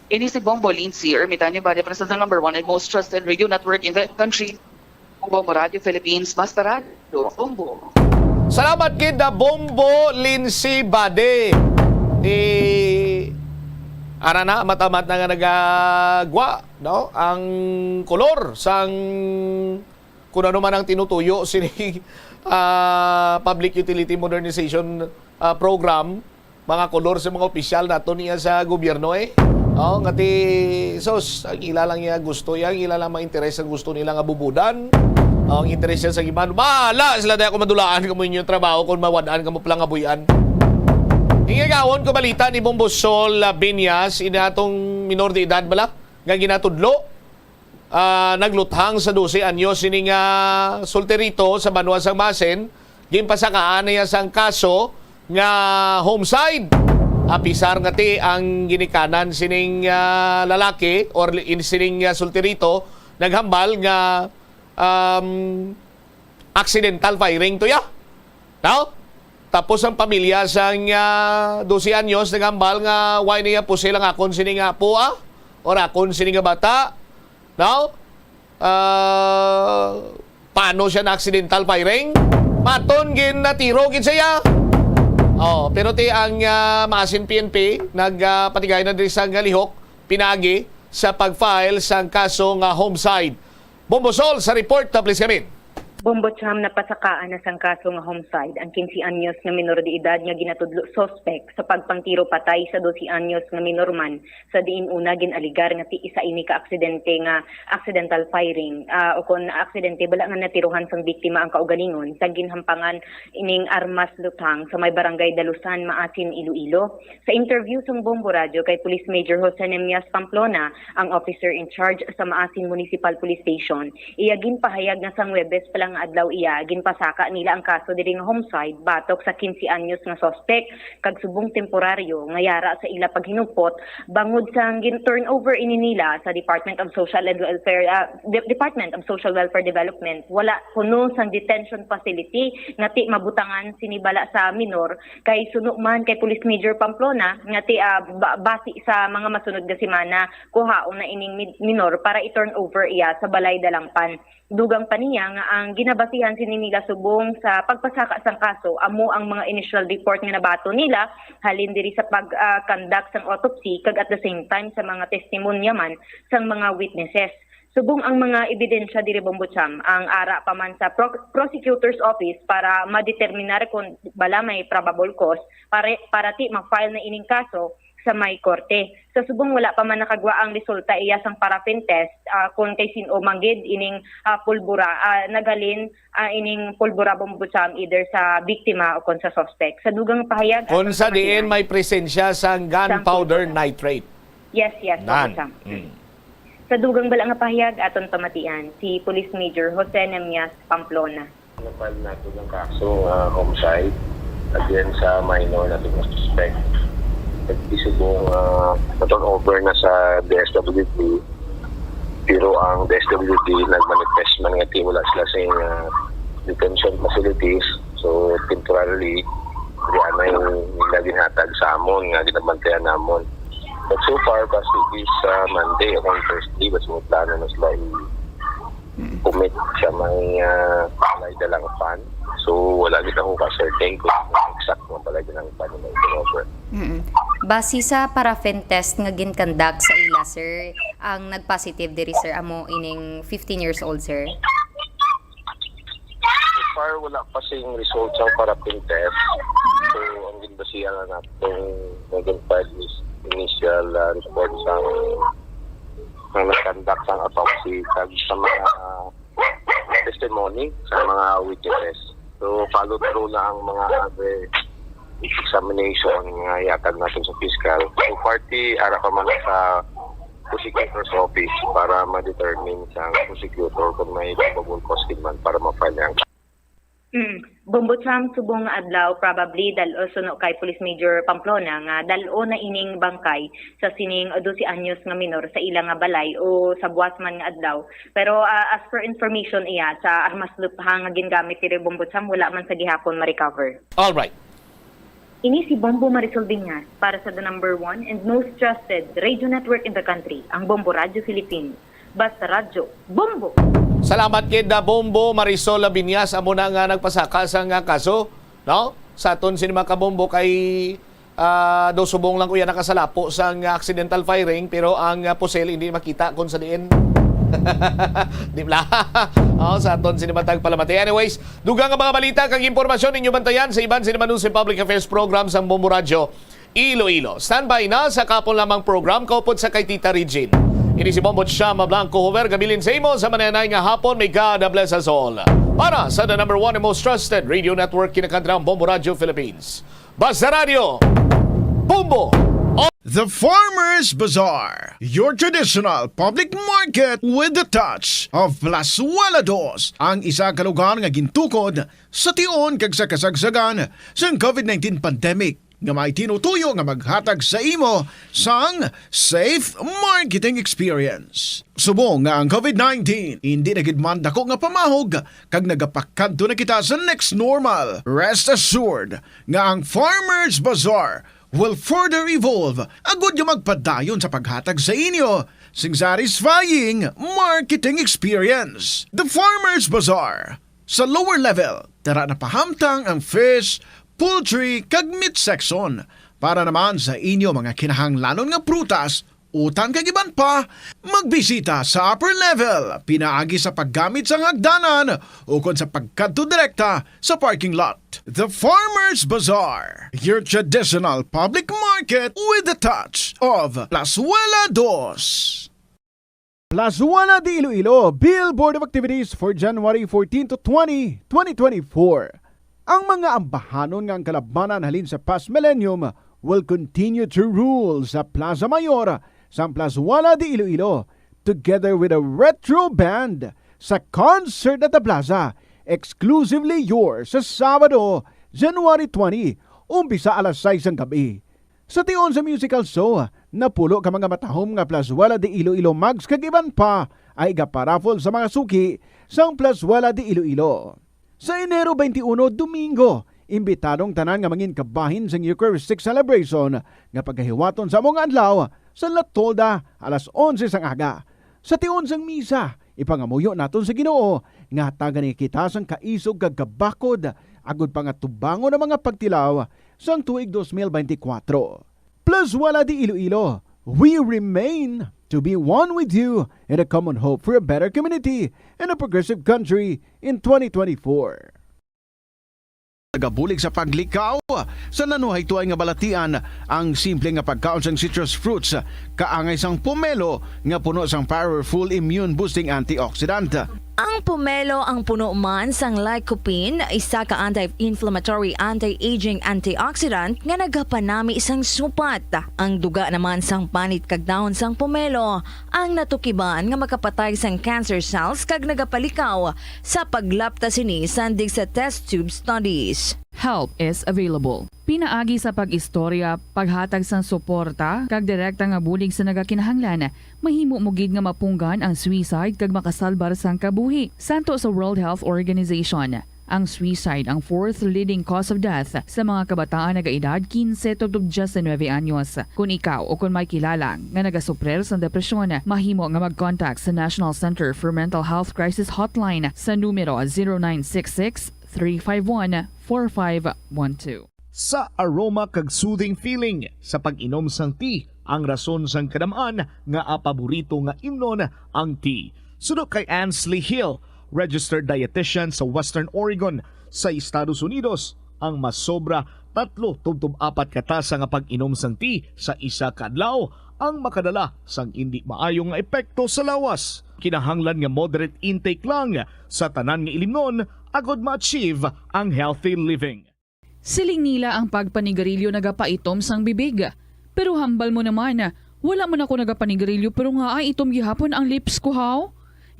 Ini si Bombo Lindsay Ermitanio Bade para sa the number one and most trusted radio network in the country, Bombo Radio Philippines, basta radyo, Bombo. Salamat gid na Bombo Lindsay Bade. Ti ara na, amat-amat na nga nagagwa, no? Ang kolor sang kung ano man ang tinutuyo sini, ah, Public Utility Modernization, ah, Program, mga kolor sa mga opisyal nato niya sa gobyerno, eh. Oh, nga ti, sus, ang ila lang niya gusto, ang ila lang mga interes ang gusto nila nga bubudan. Oh, ang interes niya sa iban, bahala sila, dahil ako madulaan kamo inyong trabaho kung mawad-an kamo pala nga buy-an. Ingagawon ko balita ni Bombo Sol, ah, Binyas, ina atong minor de edad bala, nga ginatudlo, ah, nagluthang sa dose anyos sini nga solterito sa banwa sang Masin, ginpasakaan niya sang kaso nga homicide. Apisar nga ti ang ginikanan sining, ah, lalaki or li-, in sining, ah, solterito naghambal nga, um, accidental firing to ya. Now, tapos ang pamilya sang, ah, dose anyos naghambal nga why niya pusil ang akon sini nga apo, ah, or akon sini nga bata. Now, ah, paano siya na accidental firing? Maton gin natiro gid siya. Oh, pero ti ang, ah, Masin P N P nag, ah, patigay na diri sa nga lihok pinagi sa pag-file sang kaso nga homicide. Bombo Sol sa report, please, Kamin. Bombo Cham, napasakaan na sang kaso nga homicide ang quince anyos nga minor de edad nga ginatudlo suspek sa pagpangtiro patay sa dose anyos nga minor man, sa diin una gin-aligar nga ti isa ini ka aksidente nga accidental firing, ah, o kon aksidente bala nga natirohan sang biktima ang kaugalingon sa ginhampangan ining armas luthang sa may barangay Dalusan, Maasin, Iloilo. Sa interview sang Bombo Radyo kay Police Major Jose Nemias Pamplona, ang officer in charge sa Maasin Municipal Police Station, iya ginpahayag nga sang Huwebes pa lang nga adlaw iya ginpasaka nila ang kaso diri nga homicide batok sa quince anyos nga suspek kag subong temporaryo nga yara sa ila paghinumpot bangod sang gin-turnover ini nila sa Department of Social and Welfare, ah, De-, Department of Social Welfare Development. Wala kuno sang detention facility nga ti mabutangan sini bala sa minor. Kay suno man kay Police Major Pamplona nga ti, ah, ba-, basi sa mga masunod nga semana, kuhaon na ining mid-, minor para i-turn over iya sa balay dalangpan. Dugang pa niya nga ang ginabasihan sini nila subong sa pagpasaka sang kaso amo ang mga initial report nga nabaton nila halin diri sa pag, ah, conduct sang autopsy kag at the same time sa mga testimonya man sang mga witnesses. Subong ang mga ebidensya diri, Bombo Cham, ang ara pa man sa pro-, prosecutor's office para madeterminar kon bala may probable cause para, para ti ma-file na ining kaso sa may korte. Sa subong wala pa man nakagwa ang resulta iya sang paraffin test, ah, kon kay sin-o man gid ining, ah, pulbura, ah, naghalin, ah, ining pulbura, Bombo Cham, either sa biktima o kon sa suspect. Sa dugang pahayag, kon aton sa diin pamatian, may presensya sang sang gunpowder pulbura. Nitrate. Yes, yes, Nan. Bombo Cham. Mm. Sa dugang bala nga pahayag, aton pamatian si Police Major Jose Nemias Pamplona. Na-file nato ng kaso nga homicide against sa minor nato nga suspect. Nagkisubong, ah, na-turn over na sa D S W D, pero ang D S W D nag-manifest man nga ti wala sila sa, ah, detention facilities. So, temporarily, di anay nila ginhatag sa amon nga ginabantayan namon. But so far, basi this, ah, Monday, akong first day, basi may plano na sila i-commit sa may, ah, Balay Dalangpan. So, wala gid ako ka-certain kung exact nga Balay Dalangpan nila i-cover. Mm-mm. Base sa paraffin test nga gin-conduct sa ila, sir, ang nag-positive diri, sir, amo ining fifteen years old, sir. So far, wala pa sing result sa paraffin test. So, ang ginbasihan na natong naging file is initial, ah, report sa, sa nag-conduct sa autopsy, kag sa mga testimony, sa mga witnesses. So, follow through na ang mga other examination nga ihatag natin sa fiscal. So, party, ara pa man sa prosecutor's office para ma-determine sa prosecutor kung may probable cause gid man para ma-file ang Mm. Bombo Cham, subong nga adlaw, probably dal-, o suno kay Police Major Pamplona nga dal-o na ining bangkay sa sining dose anyos nga minor sa ila nga balay o sa buwas man nga adlaw. Pero, ah, as per information iya sa armas lupha nga gingamit diri, Bombo Cham, wala man sa gihapon ma-recover. All right. Ini si Bombo Marisol Viñas para sa the number one and most trusted radio network in the country, ang Bombo Radyo Philippines. Basta Radyo, Bombo! Salamat gid na Bombo Marisol Labinyas, amo na nga nagpasaka sa nga kaso, no? Sa aton sini mga kabombo kay ah, daw subong lang kuya nakasalapo sa nga accidental firing, pero ang ah, pusil hindi makita kung sa diin. Di bla? Oh, sa aton sini matag palamati. Anyways, dugang nga mga balita kag impormasyon ninyo bantayan sa iban sini Manusi Public Affairs Program sang Bombo Radyo Iloilo. Standby na sa kapon lamang program kaupod sa kay Tita Regine. Ini si Bombo Chama Blanco Hover, gabilin sa imo sa mananay nga hapon. May God bless us all. Para sa the number one and most trusted radio network, kinakandrang Bombo Radio Philippines. Basta Radio, Bombo! The Farmers Bazaar, your traditional public market with the touch of Plazuela Dos, ang isa ka lugar nga gintukod sa tion kag sa kasagsagan sang COVID nineteen pandemic, nga may tinutuyo nga maghatag sa imo sang safe marketing experience. Subong nga ang COVID nineteen hindi na gid man dako nga pamahog kag nagapakadto na kita sa next normal, rest assured nga ang Farmers Bazaar will further evolve agud nga magpadayon sa paghatag sa inyo sing satisfying marketing experience. The Farmers Bazaar, sa lower level, tara na pahamtang ang fish, poultry, kag meat section. Para naman sa inyo mga kinahanglanon nga prutas, utan kag iban pa, magbisita sa upper level pinaagi sa paggamit sang hagdanan ukon sa pagkadto direkta sa parking lot. The Farmers Bazaar, your traditional public market with the touch of Plazuela Dos. Plazuela de Iloilo, Bill Board of Activities for January fourteen to twenty, twenty twenty-four. Ang mga ambahanon nga ang kalabanan halin sa past millennium will continue to rule sa Plaza Mayor sang Plazuela de Iloilo, together with a retro band sa concert at the plaza, exclusively yours sa Sabado, January twenty, umpisa alas sais sang gabi. Sa tion sa musical show, napulo ka mga matahom nga Plazuela de Iloilo mugs kag iban pa ay igaparaffle sa mga suki sang Plazuela de Iloilo. Sa Enero twenty-one, Domingo, imbitado ang tanan nga mangin kabahin sang Eucharistic celebration nga pagahiwaton sa among adlaw sa La Tolda alas onse sang aga. Sa tion sang misa, ipangamuyo naton sa Ginoo nga hatagan niya kita sang kaisog kag kabakod agud pa nga tubangon ang mga pagtilaw sang tuig dos mil benti kwatro. Plazuela de Iloilo, we remain to be one with you in a common hope for a better community and a progressive country in twenty twenty-four. Nagabulig sa paglikaw sa nanuhaytoy nga balatian ang simple nga pagkaon sang citrus fruits, kaangay sang pomelo nga puno sang powerful immune boosting antioxidant. Ang pomelo ang puno man sang lycopene, isa ka anti-inflammatory, anti-aging antioxidant nga nagapanami sang supat. Ang duga naman sang panit kag dahon sang pomelo ang natukiban nga makapatay sang cancer cells kag nagapalikaw sa paglapta sini sandig sa test tube studies. Help is available. Pinaagi sa pag-istorya, paghatag sang suporta, kag direkta nga bulig sa nagakinahanglan, mahimo mo gid nga mapunggan ang suicide kag makasalbar sang kabuhi. Santo sa World Health Organization, Ang suicide ang fourth leading cause of death sa mga kabataan nagaedad quince tubtob diecinuebe anyos. Kung ikaw o kung may kilala nga nagasuprer sang depresyon, mahimo nga mag-contact sa National Center for Mental Health Crisis Hotline sa numero zero nine six six, three five one, four five one two. Sa aroma kag soothing feeling sa pag-inom sang tea, ang rason sang kadam-an nga paborito nga imnon ang tea. Suno kay Ansley Hill, registered dietitian sa Western Oregon sa Estados Unidos, ang masobra tatlo tubtob apat ka tasa nga pag-inom sang tea sa isa ka adlaw ang makadala sang indi maayo nga epekto sa lawas. Kinahanglan nga moderate intake lang sa tanan nga ilimnon agod ma-achieve ang healthy living. Siling nila ang pagpanigarilyo nagapaitom sang bibig. Pero hambal mo naman, wala man ako nagapanigarilyo pero nga ay itom gihapon ang lips ko, haw?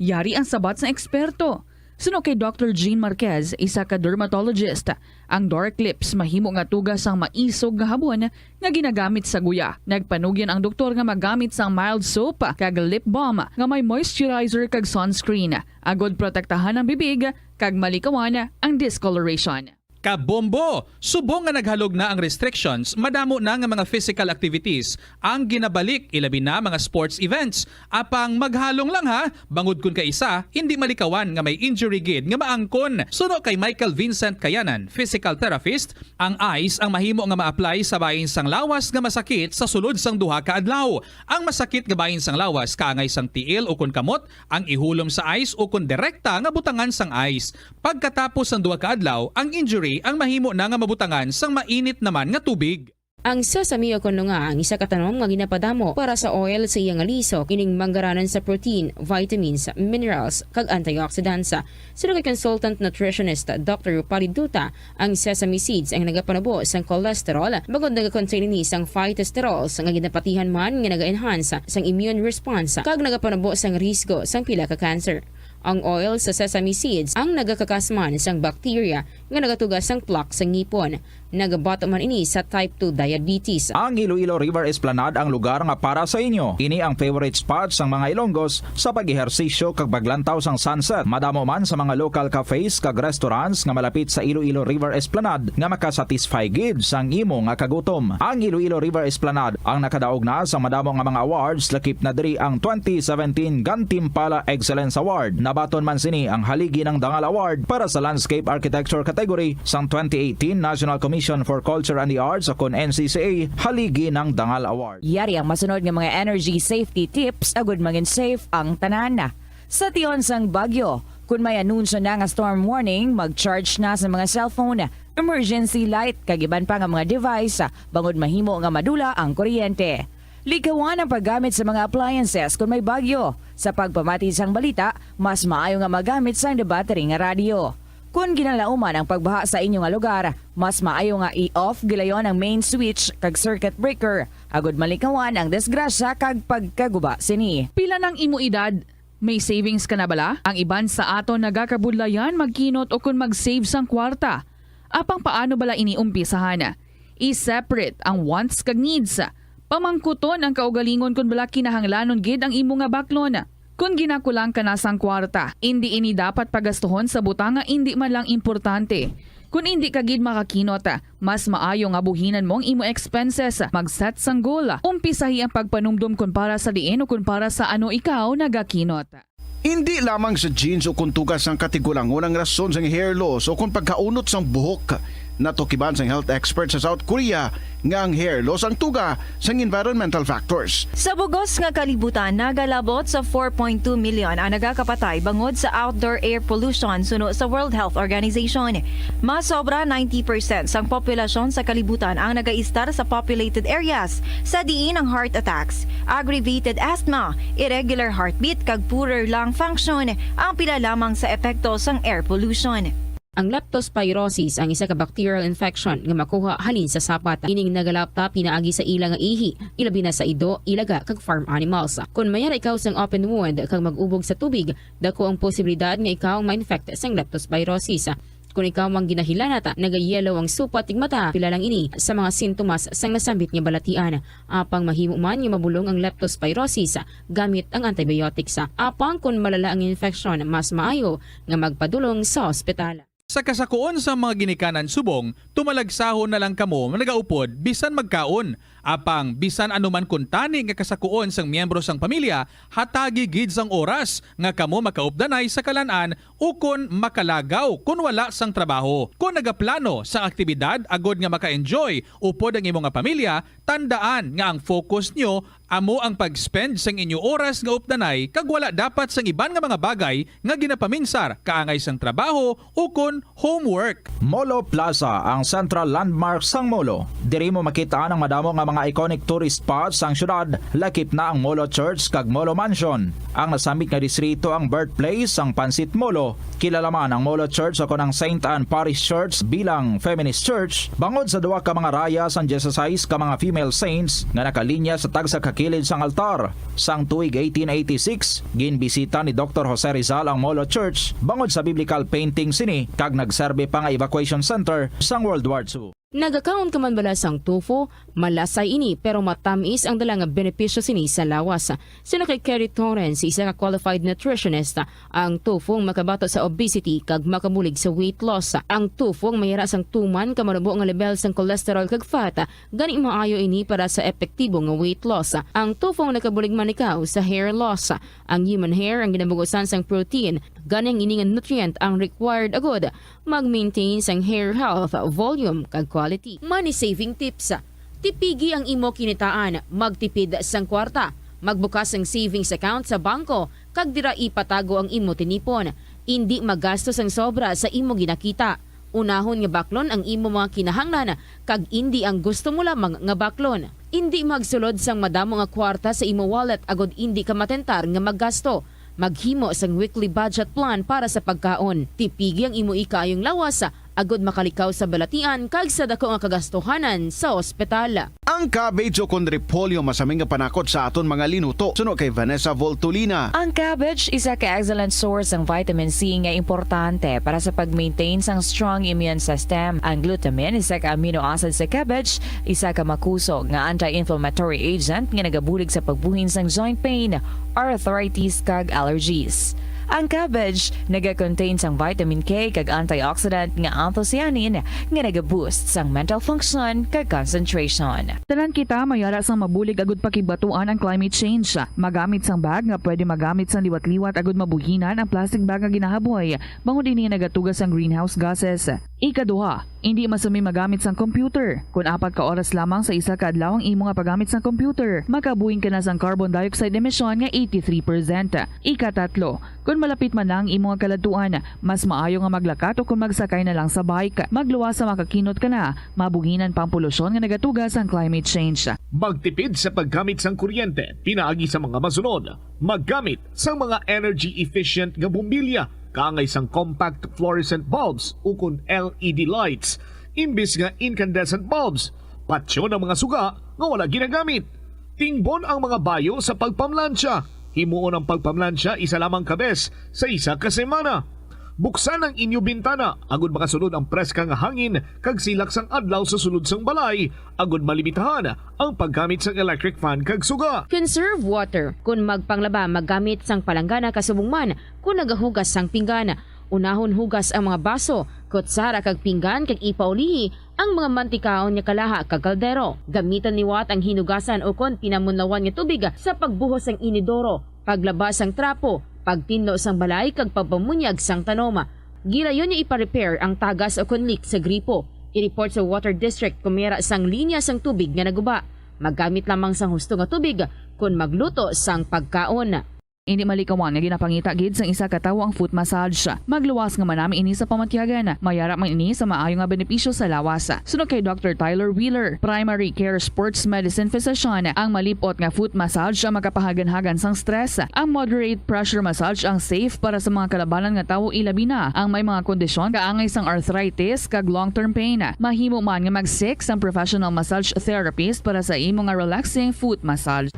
Yari ang sabat sang eksperto. Suno kay Doctor Jean Marquez, isa ka dermatologist, ang dark lips mahimo nga tuga sang maisog nga habon nga ginagamit sa guya. Nagpanugyan ang doktor nga magamit sang mild soap kag lip balm nga may moisturizer kag sunscreen, agod protektahan ang bibig kag malikawan ang discoloration. Kabombo! Subong nga naghalog na ang restrictions, madamo na nga mga physical activities ang ginabalik, ilabi na mga sports events. Apang maghalong lang ha, bangod kun kaisa, hindi malikawan nga may injury gid nga maangkon. Suno kay Michael Vincent Kayanan, physical therapist, ang ice ang mahimo nga ma-apply sa bahin sang lawas nga masakit sa sulod sang duha ka adlaw. Ang masakit nga bahin sang lawas kaangay sang tiil ukon kamot ang ihulom sa ice ukon direkta nga butangan sang ice. Pagkatapos sang duha ka adlaw, ang injury ang mahimo na nga mabutangan sang mainit naman nga tubig. Ang sesame o kon lunga ang isa ka tanom nga ginapadamo para sa oil sa iya nga lisok, ining manggaranan sa protein, vitamins, minerals, kag antioxidants. Suno kay consultant nutritionist Doctor Rupali Duta, ang sesame seeds ang nagapanubo sang cholesterol, bangod nagakontain ini sang phytosterols nga ginapatihan man nga naga-enhance sang immune response kag nagapanubo sang risgo sang pila ka cancer. Ang oil sa sesame seeds ang nagakakas man sang bacteria nga nagatuga sang plaque sa ngipon. Nagabato man ini sa type two diabetes. Ang Iloilo River Esplanade ang lugar nga para sa inyo. Ini ang favorite spot sang mga Ilonggos sa pag-ehersisyo kag paglantaw sang sunset. Madamo man sa mga local cafes kag restaurants nga malapit sa Iloilo River Esplanade nga makasatisfy gid sang imo nga kagutom. Ang Iloilo River Esplanade ang nakadaog na sa madamo nga mga awards, lakip na diri ang twenty seventeen Gantimpala Excellence Award. Nabaton man sini ang Haligi ng Dangal Award para sa Landscape Architecture category sang twenty eighteen National Commission for Culture and the Arts o kon N C C A Haligi ng Dangal Award. Yari ang masunod nga mga energy safety tips agud mangin safe ang tanan. Sa tion sang bagyo, kun may anunsyo na nga storm warning, mag-charge na sa mga cellphone, emergency light, kag iban pa nga mga device, bangod mahimo nga madula ang kuryente. Likawan ang paggamit sa mga appliances kun may bagyo. Sa pagpamati sang balita, mas maayo nga magamit sang battery nga radyo. Kun ginalauman ang pagbaha sa inyo nga lugar, mas maayo nga i-off gilayon ang main switch kag circuit breaker, agud malikawan ang disgrasya kag pagkaguba sini. Pila nang imo edad? May savings ka na bala? Ang iban sa aton nagakabudlayan magkinot o kon mag-save sang kwarta. Apang paano bala ini umpisahan? I-separate ang wants kag needs. Pamangkuton ang kaugalingon kon bala kinahanglanon gid ang imo nga baklon. Kon ginakulang ka na sang kwarta, indi ini dapat pagastuhon sa butang nga indi man lang importante. Kon indi ka gid makakinot, mas maayo nga buhinan mo ang imo expenses, mag-set sang goal, umpisahi ang pagpanumdom kon para sa diin o kon para sa ano ikaw nagakinot. Indi lamang sa genes o kon tuga sang katigulangon ang rason sang hair loss o kon pagkaunot sang buhok. Natukiban sang health expert sa South Korea nga ang hair loss ang tuga sang environmental factors. Sa bugos nga kalibutan, nagalabot sa four point two million ang nagakapatay bangod sa outdoor air pollution, suno sa World Health Organization. Mas sobra ninety percent sang populasyon sa kalibutan ang nagaistar sa populated areas, sa diin ang heart attacks, aggravated asthma, irregular heartbeat, kag poorer lung function ang pila lamang sa epekto sang air pollution. Ang leptospirosis ang isa ka bacterial infection nga makuha halin sa sapat. Ining nagalapta pinaagi sa ila nga ihi, ilabi na sa ido, ilaga, kag farm animals. Kon mayara ikaw sang open wound kag mag-ubog sa tubig, dako ang posibilidad nga ikaw ma-infect sang leptospirosis. Kon ikaw ang ginahilanat, nagayellow ang supat kag mata, pila lang ini sa mga sintomas sang nasambit nga balatian. Apang mahimo man nga mabulong ang leptospirosis gamit ang antibiotics. Apang kon malala ang infection, mas maayo nga magpadulong sa ospital. Sa kasakuon sang mga ginikanan subong, tumalagsahon na lang kamo nagaupod bisan magkaon. Apang bisan ano man kuntani nga kasakuon sang miyembro sang pamilya, hatagi gid sang oras nga kamo makaupdanay sa kalan-an ukon makalagaw kon wala sang trabaho. Kon nagaplano sang aktibidad agod nga maka-enjoy upod ang imo nga pamilya, tandaan nga ang focus nyo amo ang pag-spend sang inyo oras nga updanay kag wala dapat sang iban nga mga bagay nga ginapaminsar kaangay sang trabaho ukon homework. Molo Plaza, ang central landmark sang Molo. Diri mo makit-an ang madamo nga mga iconic tourist spots sang syudad, lakip na ang Molo Church kag Molo Mansion. Ang nasambit nga distrito ang birthplace sang Pansit Molo. Kilala man ang Molo Church o kon ang Saint Anne Parish Church bilang feminist church bangod sa duha ka mga raya sang dieciséis ka mga female saints nga nakalinya sa tagsa ka kilid sang altar. Sang tuig eighteen eighty-six, ginbisita ni Doktor Jose Rizal ang Molo Church bangod sa biblical painting sini kag nagserbi pa nga evacuation center sang World War Two. Nagakaon ka man bala sang tofu? Malasay ini, pero matamis ang dala nga benepisyo sini sa lawas. Suno kay Kerry Torrens, isa ka qualified nutritionist, ang tofu ang makabato sa obesity kag makabulig sa weight loss. Ang tofu ang mayara sang tuman ka manubo nga level sang cholesterol kag fat, gani maayo ini para sa epektibo nga weight loss. Ang tofu ang nakabulig man ikaw sa hair loss. Ang human hair ang ginabugusan sang protein, gani ang ini nga nutrient ang required agud mag-maintain sang hair health, volume, kag quality. Money saving tips. Tipigi ang imo kinitaan, magtipid sang kwarta, magbukas sang savings account sa bangko, kag dira ipatago ang imo tinipon. Indi magasto sang sobra sa imo ginakita. Unahon nga baklon ang imo mga kinahanglan, kag indi ang gusto mo lamang nga baklon. Indi magsulod sang madamo nga kwarta sa imo wallet agod indi ka matentar nga maggasto. Maghimo sang weekly budget plan para sa pagkaon. Tipigi ang imo ikaayong lawas, agod makalikaw sa balatian kag sa daku nga kagastuhanan sa ospital. Ang cabbage o kon repolyo masami nga panakot sa aton mga linuto. Suno kay Vanessa Voltolina. Ang cabbage isa ka excellent source sang vitamin C nga importante para sa pag-maintain sang strong immune system. Ang glutamine, isa ka amino acid sa cabbage, isa ka makusog nga anti-inflammatory agent nga nagabulig sa pagbuhin sang joint pain, arthritis, kag allergies. Ang cabbage nagakontain sang vitamin K kag antioxidant nga anthocyanin nga nagaboost sang mental function kag concentration. Tanan kita mayara sang mabulig agud pakigbatuan ang climate change. Magamit sang bag nga pwede magamit sang liwat-liwat agud mabuhinan ang plastic bag nga ginahaboy, bangod ini nagatuga sang greenhouse gases. Ikaduha, indi masami magamit sang computer kon apat ka oras lamang sa isa ka adlaw ang imo nga paggamit sang computer. Makabuhin ka na sang carbon dioxide emission nga eighty-three percent. Ikatatlo, kon malapit man na ang imo nga kaladtuan, mas maayo nga maglakat o kon magsakay na lang sa bike. Magluwas sa makakinot ka na, mabuhinan pa ang polusyon nga nagatuga sang climate change. Magtipid sa paggamit sang kuryente pinaagi sa mga masunod: maggamit sang mga energy efficient nga bombilya kaangay sang compact fluorescent bulbs ukon L E D lights imbis nga incandescent bulbs. Patyon ang mga suga nga wala ginagamit. Tingbon ang mga bayo sa pagpamlansya. Himuon ang pagpamlansya isa lamang ka bes sa isa ka semana. Buksan ang inyo bintana agud makasulod ang preska nga hangin kag silak sang adlaw sa sulod sang balay, agud malimitahan ang paggamit sang electric fan kag suga. Conserve water. Kon magpanglaba, maggamit sang palanggana kasubong man kon nagahugas sang pinggan. Unahon hugas ang mga baso, kutsara kag pinggan kag ipaulihi ang mga mantikaon nga kalaha kag kaldero. Gamitan liwat ang hinugasan ukon pinamunlawan nga tubig sa pagbuhos sang inidoro, paglaba sang trapo, pagtinlo sang balay kag pagpamunyag sang tanom. Gilayon nga ipa-repair ang tagas ukon leak sa gripo. I-report sa water district kon may ara sang linya sang tubig nga naguba. Maggamit lamang sang husto nga tubig kon magluto sang pagkaon. Indi malikawan nga ginapangita gid sang isa ka tawo ang foot massage. Magluwas nga manami ini sa pamatyagan. Mayara man ini sa maayo nga benepisyo sa lawas. Suno kay Doktor Tyler Wheeler, primary care sports medicine physician, ang malip-ot nga foot massage ang makapahaganhagan sang stress. Ang moderate pressure massage ang safe para sa mga kalabanan nga tawo, ilabi na ang may mga kondisyon kaangay sang arthritis kag long-term pain. Mahimo man nga mag-seek sang professional massage therapist para sa imo nga relaxing foot massage.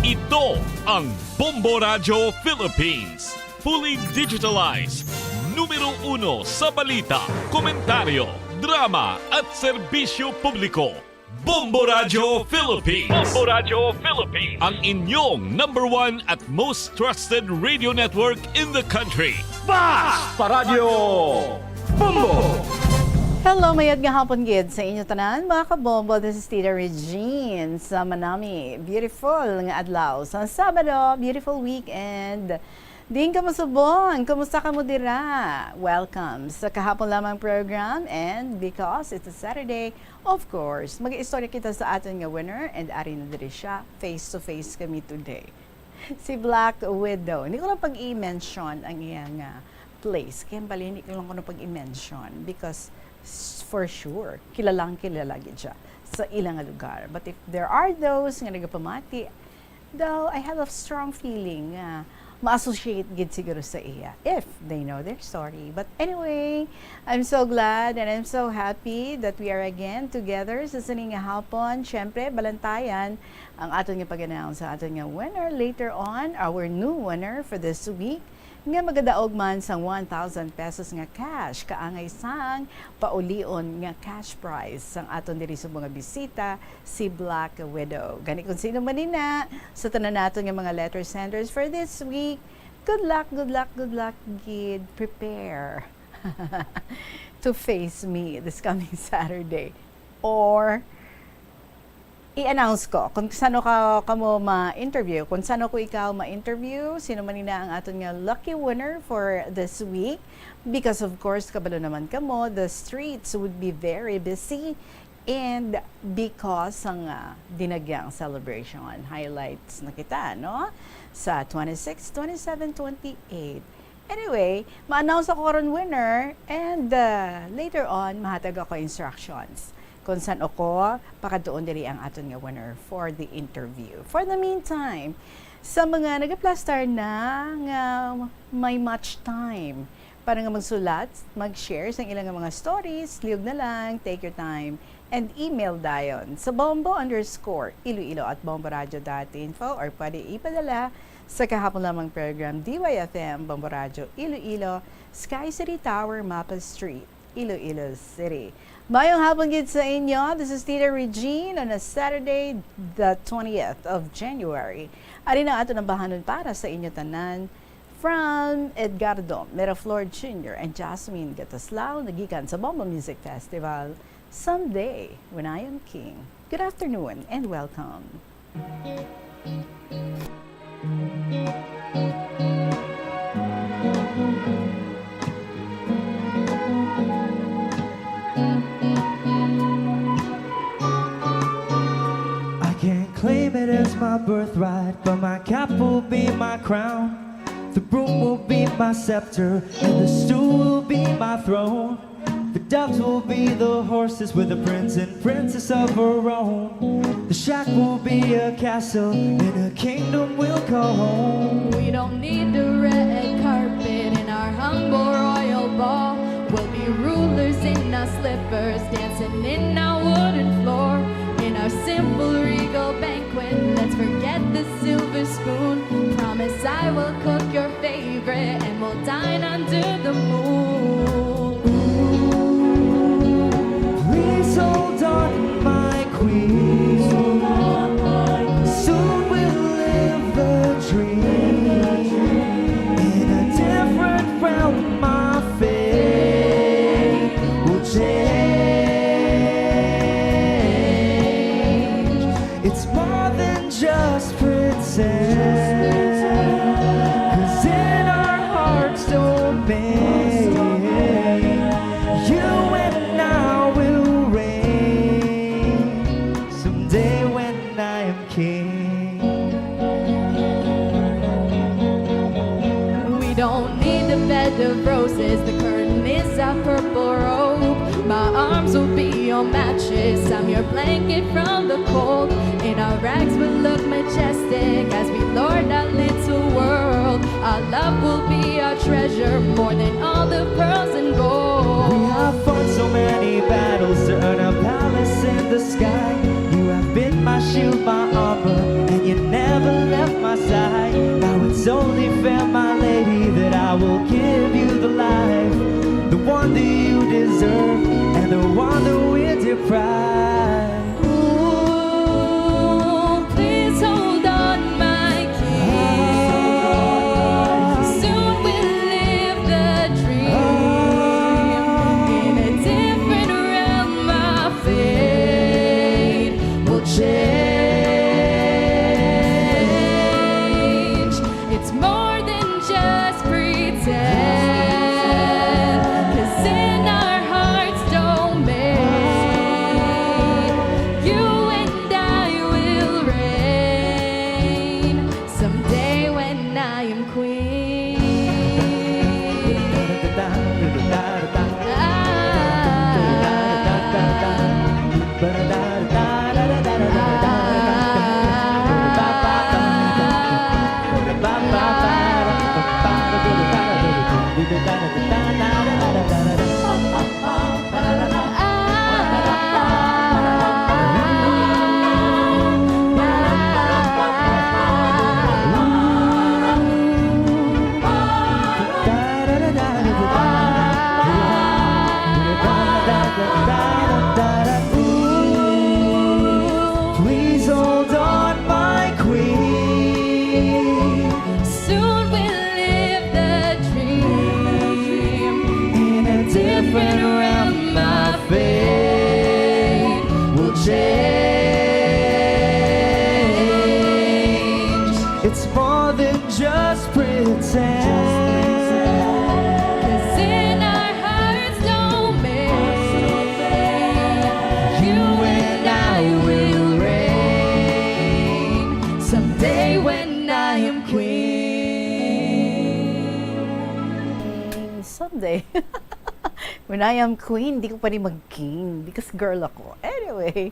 Ito ang Bombo Radyo Philippines. Fully digitalized. Numero uno sa balita, komentaryo, drama, at serbisyo publiko. Bombo Radyo Philippines. Bombo Radyo Philippines. Ang inyong number one at most trusted radio network in the country. Basta Radyo Bombo! Hello, mayad nga hapon gid sa inyo tanan, mga kabombo. This is Tita Regine sa Manami. Beautiful nga adlaw sa Sabado, beautiful weekend. Din kamo subong, kumusta kamo dira? Welcome sa kahapon lamang program, and because it's a Saturday, of course, mag-istorya kita sa aton nga winner, and ari na diri siya, face to face kami today. Si Black Widow. Hindi ko lang pag-i-mention ang iyang, ah, place. Kaya bali, hindi ko lang kuno pag-i-mention because s-, for sure, kilalang kilala gid siya sa ila nga lugar. But if there are those nga nagapamati, though I have a strong feeling nga ma-associate gid siguro sa iya if they know their story. But anyway, I'm so glad and I'm so happy that we are again together sa sini nga hapon. Siyempre, balantayan ang aton nga pag-announce sa aton nga winner later on, our new winner for this week, nga magadaog man sang one thousand pesos nga cash, kaangay sang paulion nga cash prize sang aton diri subong nga bisita, si Black Widow. Gani, kung sino man ina sa tanan naton nga mga letter senders for this week, good luck, good luck, good luck gid. Prepare to face me this coming Saturday. Or i-announce ko kung sano ka, kamo ma-interview, kung sano ko ikaw ma-interview, sino man ina ang aton nga lucky winner for this week. Because of course, kabalo naman kamo, the streets would be very busy. And because sang, ah, dinagyang celebration, highlights na kita, no? Sa twenty-six, twenty-seven, twenty-eight. Anyway, ma-announce ako karon winner and, uh, later on, mahatag ako instructions kung san-o ko pakadtuon diri ang aton nga winner for the interview. For the meantime, sa mga nagaplastar na nga may much time para nga magsulat, mag-share sang ilang mga stories, liog na lang, take your time, and email dayon sa bombo underscore iloilo at bomboradio dot info, or pwede ipadala sa kahapon lamang program, D Y F M, Bombo Radyo Iloilo, Sky City Tower, Mapa Street, Iloilo City. Mayong hapon gid sa inyo. This is Tita Regine on a Saturday, the twentieth of January. Ari na aton ang bahanon para sa inyo tanan. From Edgardo Miraflor Junior and Jasmine Gataslao, nagikan sa Bombo Music Festival, Someday When I Am King. Good afternoon and welcome. I can't claim it as my birthright, but my cap will be my crown. The broom will be my scepter, and the stool will be my throne. The doves will be the horses with the prince and princess of our own. The shack will be a castle, and a kingdom we'll call home. We don't need the red carpet in our humble royal ball. We'll be rulers in our slippers, dancing in our wooden floor. In our simple regal banquet, let's forget the silver spoon. Promise I will cook your favorite, and we'll dine under the moon. Ooh, please hold on, my queen. Soon we'll live the dream. In a different realm, my fate will change. It's more than just pretend. 'Cause in our hearts domain, you and I will reign. Someday when I am king. We don't need a bed of roses, the curtain is a purple robe. My arms will be your mattress, I'm your blanket from the cold. In our rags we'll look majestic as we lord our little world. Our love will be our treasure, more than all the pearls and gold. We have fought so many battles to earn a palace in the sky. You have been my shield, my armor, and you never left my side. Now it's only fair, my lady, that I will give you the life, the one that you deserve, and the one that we deprive. Ooh, please hold on, my king. Soon we'll leave the Please hold on, my queen. Soon we'll live the dream in a different realm. My fate will change. It's more than just pretend. 'Cause in our hearts domain, you and I will reign. Someday when I am queen. Someday. When I am queen, di ko pa rin mag-king because girl ako. Anyway,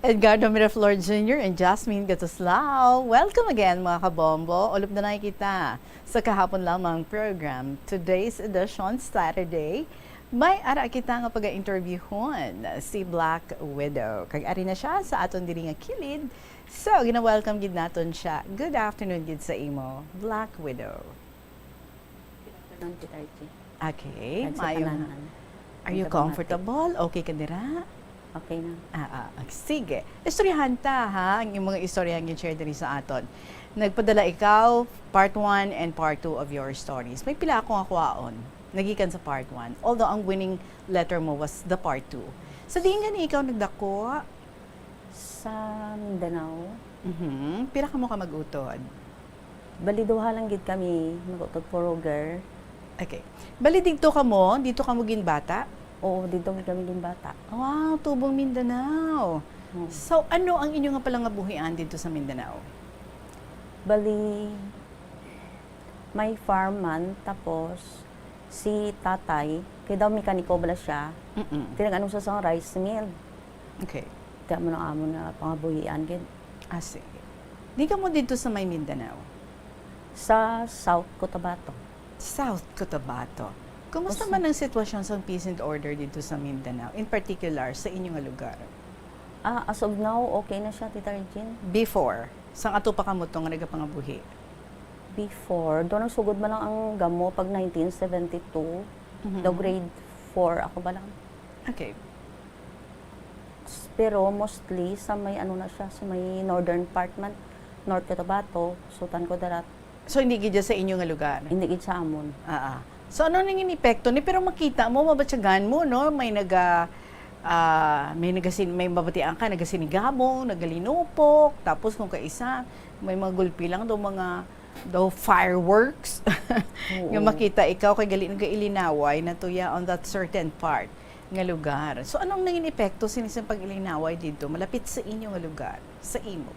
Edgardo Miraflor Junior and Jasmine Gatuslao. Welcome again, mga kabombo. Ulop na na kita sa kahapon lamang program. Today's edition, Saturday, may ara kita nga pag-interviewhon si Black Widow. Kag ari na siya sa aton diri nga kilid. So, gina-welcome gid naton siya. Good afternoon gid sa imo, Black Widow. Good afternoon, Tita Archie. Okay, Kag sa maayo nga. tanan. Are you Ang tabanati. comfortable? Okay ka dira? Okay na. Ah, ah, ah, sige. Istoryahan ta, ha, ang imong mga istorya nga share diri sa aton. Nagpadala ikaw, part one and part two of your stories. May pila akong akwaon, nagikan sa part one. Although ang winning letter mo was the part two. Sa diin gani ikaw nagdako? Sa Mindanao. Mhm. Pila kamo ka mag-utod? Bali, duha lang gid kami mag-utod, foreigner. Okay. Bali, didto kamo, didto kamo ginbata? Oo, didto gid kami ginbata. Wow, tubong Mindanao. Hmm. So, ano ang inyo nga palangabuhian didto sa Mindanao? Bali, may farm man, tapos si tatay, kay daw mekaniko bala siya, Mm-mm. tinag-ano sa sang rice mill. Okay. Kaya mo nang amo na pangabuhian gid. Ah, sige. Di ka mo didto sa may Mindanao? Sa South Cotabato. South Cotabato. Kumusta Kus- man ang sitwasyon sa peace and order didto sa Mindanao, in particular sa inyo nga lugar? Ah, as of now, okay na siya, Tita Regine. Before, sang ato pa kamo to nga nagapangabuhi? Before, doon ang sugod man lang ang gamo pag nineteen seventy-two. Mhm. Daw grade four ako ba lang. Okay. S-, pero mostly sa may ano na siya, sa may northern part man, North Cotabato, Sultan Kudarat. So, hindi gid sa inyo nga lugar? Hindi gid sa amon. Ah, ah. So, ano nang epekto ni? Pero makita mo, mabatyagan mo, no? May naga, ah, may nagasin-, may mabatian ka, nagasinigabong, nagalinupok, tapos kung kaisa, may mga gulpi lang daw, mga, daw fireworks. Oo. Nga makita ikaw, kay gali nagailinaway na tuya on that certain part nga lugar. So, anong nangin epekto sini sa pag-ilinaway dito, malapit sa inyo nga lugar, sa imo?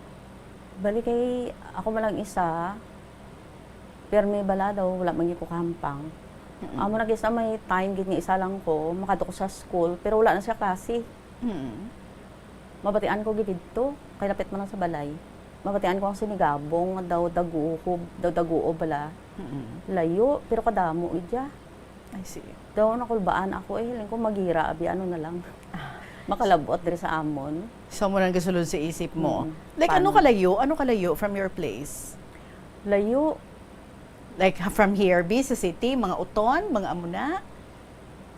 Bali kay ako man lang isa, pirmi bala daw, wala man gyud ko kahampang. Mm-mm. Amo na gid sa may time gid nga isa lang ko, makadto ko sa school, pero wala na siya klase. Mm-mm. Mabatian ko gid didto, kay lapit man lang sa balay. Mabatian ko ang sinigabong, daw daguob, daw daguob bala. Mm-mm. Layo, pero kadamo gid siya. I see. Daw nakulbaan ako, eh, hiling ko magira, abi, ano na lang. Ah. Makalabot diri sa amon. So, mo nang gasulod sa isip mo. Mm. Like, ano Paano? kalayo? Ano kalayo from your place? Layo. Like, ha-, from here, be sa city, mga Uton, mga amuna?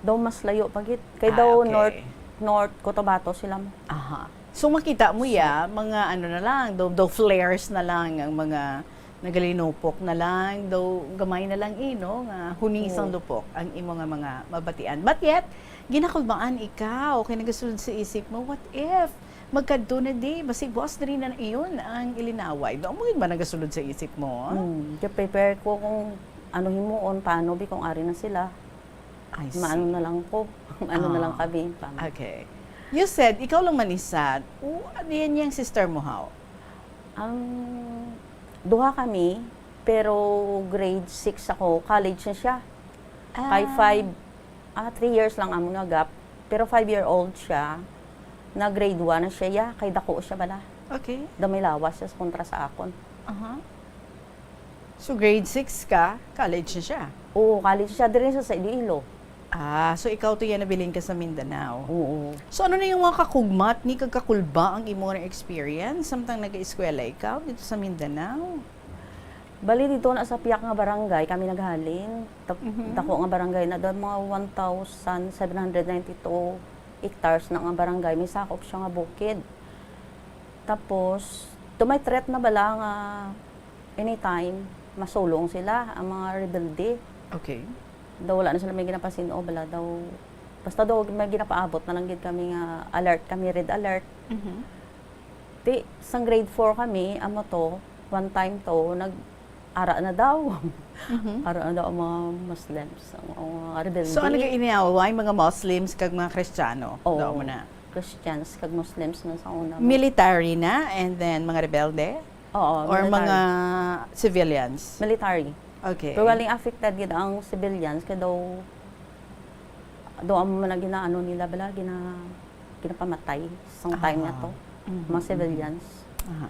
Daw mas layo pa gid. Kay Ah, daw okay. North, North Cotabato sila. Aha. So, makita mo So ya, mga ano na lang, daw, daw flares na lang ang mga nagalinupok na lang, daw gamay na lang, eh, no, nga hunis ang Oo. lupok ang imo nga mga mabatian. But yet, ginakulbaan ikaw, kay nagasulod sa isip mo, what if magkadto na di, basig buas na rin na iyon ang ilinaway. Daw mo yun ba nagasulod sa isip mo? Hmm, ga-prepare ko kung ano himuon, paano bi kung ari na sila. I see. Maano na lang ko. Ano na lang Ah. kami, pang- Okay. You said, ikaw lang man isa. O, ano yan yung sister mo, how? Ang duha kami, pero grade six ako, college na siya. Ah. Kay five, ah, three years lang amo nga gap. Pero five-year-old siya, na grade one na siya, ya, kay dako siya bala. Okay. Da may lawas siya sa kontra sa akon. Aha. So, grade six ka, college na siya? Oo, college siya. Diri siya sa Iloilo. Ah, so ikaw to yan nabilin ka sa Mindanao. Oo. So, ano na yung mga kakugmat ni kag kakulba ang imo nga experience samtang nag-eskwela ikaw dito sa Mindanao? Bali, dito na sa piyak nga barangay kami naghalin. Tap-, Mhm. dako nga barangay na daw, mga one thousand seven hundred ninety-two hectares na nga barangay. May sakop siya nga bukid. Tapos, to may threat na bala nga anytime, masulong sila, ang mga rebelde. Okay. Daw wala na sila may ginapasin-o, bala daw, basta daw may ginapaabot na lang gid kami nga alert kami, red alert. Mhm. Ti, sang grade four kami, amo to, one time to, nag-ara na daw. Mhm. Ara na daw ang mga Muslims, ang, ang mga rebelde. So, ano ga-, iniaway, mga Muslims kag mga Kristiyano? Oo. Daw mo na. Christians kag Muslims man sa una. Military na, and then mga rebelde? Oo, Or military. Mga civilians? Military. Okay. Pero galing affected gid ang civilians, kay daw, daw amo man ang ginaano nila bala, gina-, ginapamatay sang time nga to. Aha. Mhm, Mga mhm. Civilians. Aha.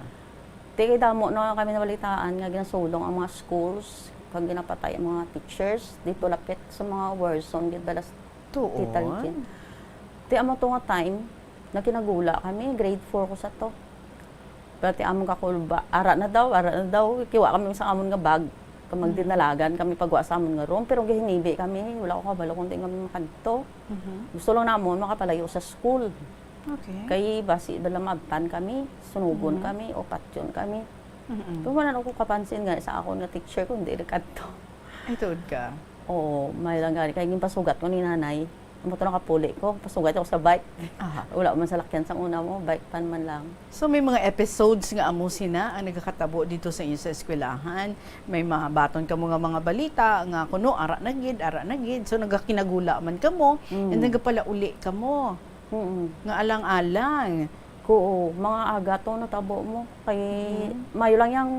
Ti kay damo na kami nabalitaan nga ginasulong ang mga schools, kag ginapatay ang mga teachers, dito lapit sa mga war zone gid bala s-, Tuon? Tita Regine. Ti amo to nga time, nakinagula kami, grade four ko sa to. Pero ti amon kakulba, ara na daw, ara na daw. Kiwa kami sa amon nga bag. Kag Mm. magdinalagan kami pagwa sa amon nga room, pero gihinibi kami, wala ko kabalo kung di kami makadto. Mhm. Gusto lang namon makapalayo sa school. Okay. Kay basi bala maabtan kami, sunugon Mhm. kami, o patyon kami. Mm-mm. Pero wala na ako kapansin nga sa akon nga teacher kung di kadto. Ay, tuod ka? Oo, may lang gani. Kay ginpasugat ko ni nanay. Amo to nakapuli ko, pasugat ako sa bike. Aha. Wala man salakyan sang una mo, bike pan man lang. So, may mga episodes nga amo sina ang nagakatabo dito sa inyo sa eskwelahan. May mabaton kamo nga mga balita nga kuno ara na gid, ara na gid. So, nagakinagula man kamo, Mm. and nagapalauli kamo. Mm-mm. Nga alang-alang. Kuo, mga aga to natabo mo. Kay Mm. mayo lang yang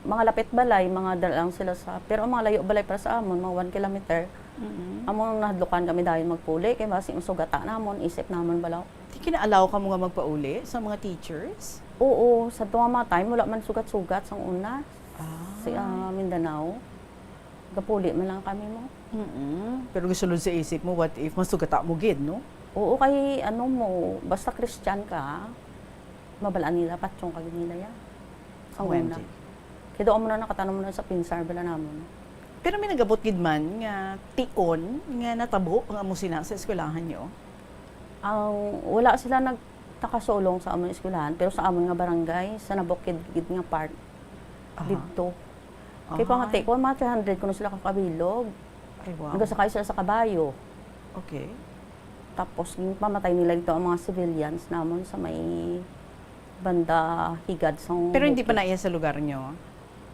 mga lapit balay, mga dala lang sila sa, pero ang mga layo balay para sa amon, mga one kilometer. Mm. Amo nang nahadlukan kami dayon magpuli, kay basi masugata namon, isip namon bala. Di kinaalaw kamo nga magpauli sa mga teachers? Oo, sa tuwa mga time, wala man sugat-sugat sang una. Ah. Sa, ah, Mindanao. Gapuli man lang kami mo. Mm-mm. Pero gisulod sa isip mo, what if masugata mo gid, no? Oo, kay ano mo, basta Christian ka, mabalaan nila, patyon ka gid nila ya. Sa Ang una. M G. Kaya doon mo na nakatanom na sa pinsar, bala namon. Pero may nagabot gid man nga tion nga natabo ang amo sina sa eskwelahan nyo? Ang, wala sila nagtakasulong sa amon eskwelahan, pero sa amon nga barangay, sa nabukid gid nga part, Aha. didto. Kay Aha. pangati ko, mga three hundred kuno sila kakabilog. Ay, wow. Nagasakay sila sa kabayo. Okay. Tapos, ginpamatay nila dito ang mga civilians namon sa may banda higad sang Pero hindi pa bukid. Na iya sa lugar nyo?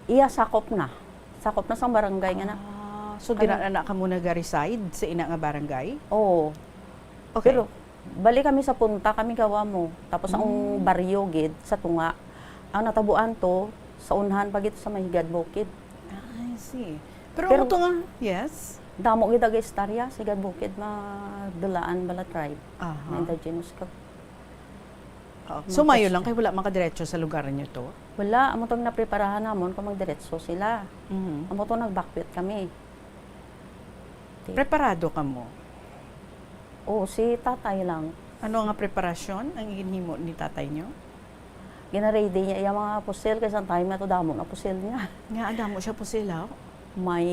Iya, sakop na. Sakop na sang barangay nga na. Ah, so Kami dira na na kamo naga-reside sa ina nga barangay? Oo. Okay. Pero bali kami sa punta, kami gawa mo. Tapos ang Mm. baryo gid sa tunga. Ang natabuan to, sa unhan pa gid sa may higad bukid. Ah, I see. Pero Pero amo to nga, yes? Damo gid ang istorya sa higad bukid, madulaan bala tribe. Aha. Mga indigenous ka. Oh, so, Mga mayo lang Christian. Kay wala makadiretso sa lugar nyo to? Wala, amo tong napreparahan namon kung magdiretso sila. Mhm. Amo to nagbakwit kami. Ti- Preparado kamo? Oo, si tatay lang. Ano nga preparasyon ang ginhimo ni tatay nyo? Gina-ready niya iya mga pusil kay sang time na to damo na pusil niya. Nga, damo siya pusil, ha? May,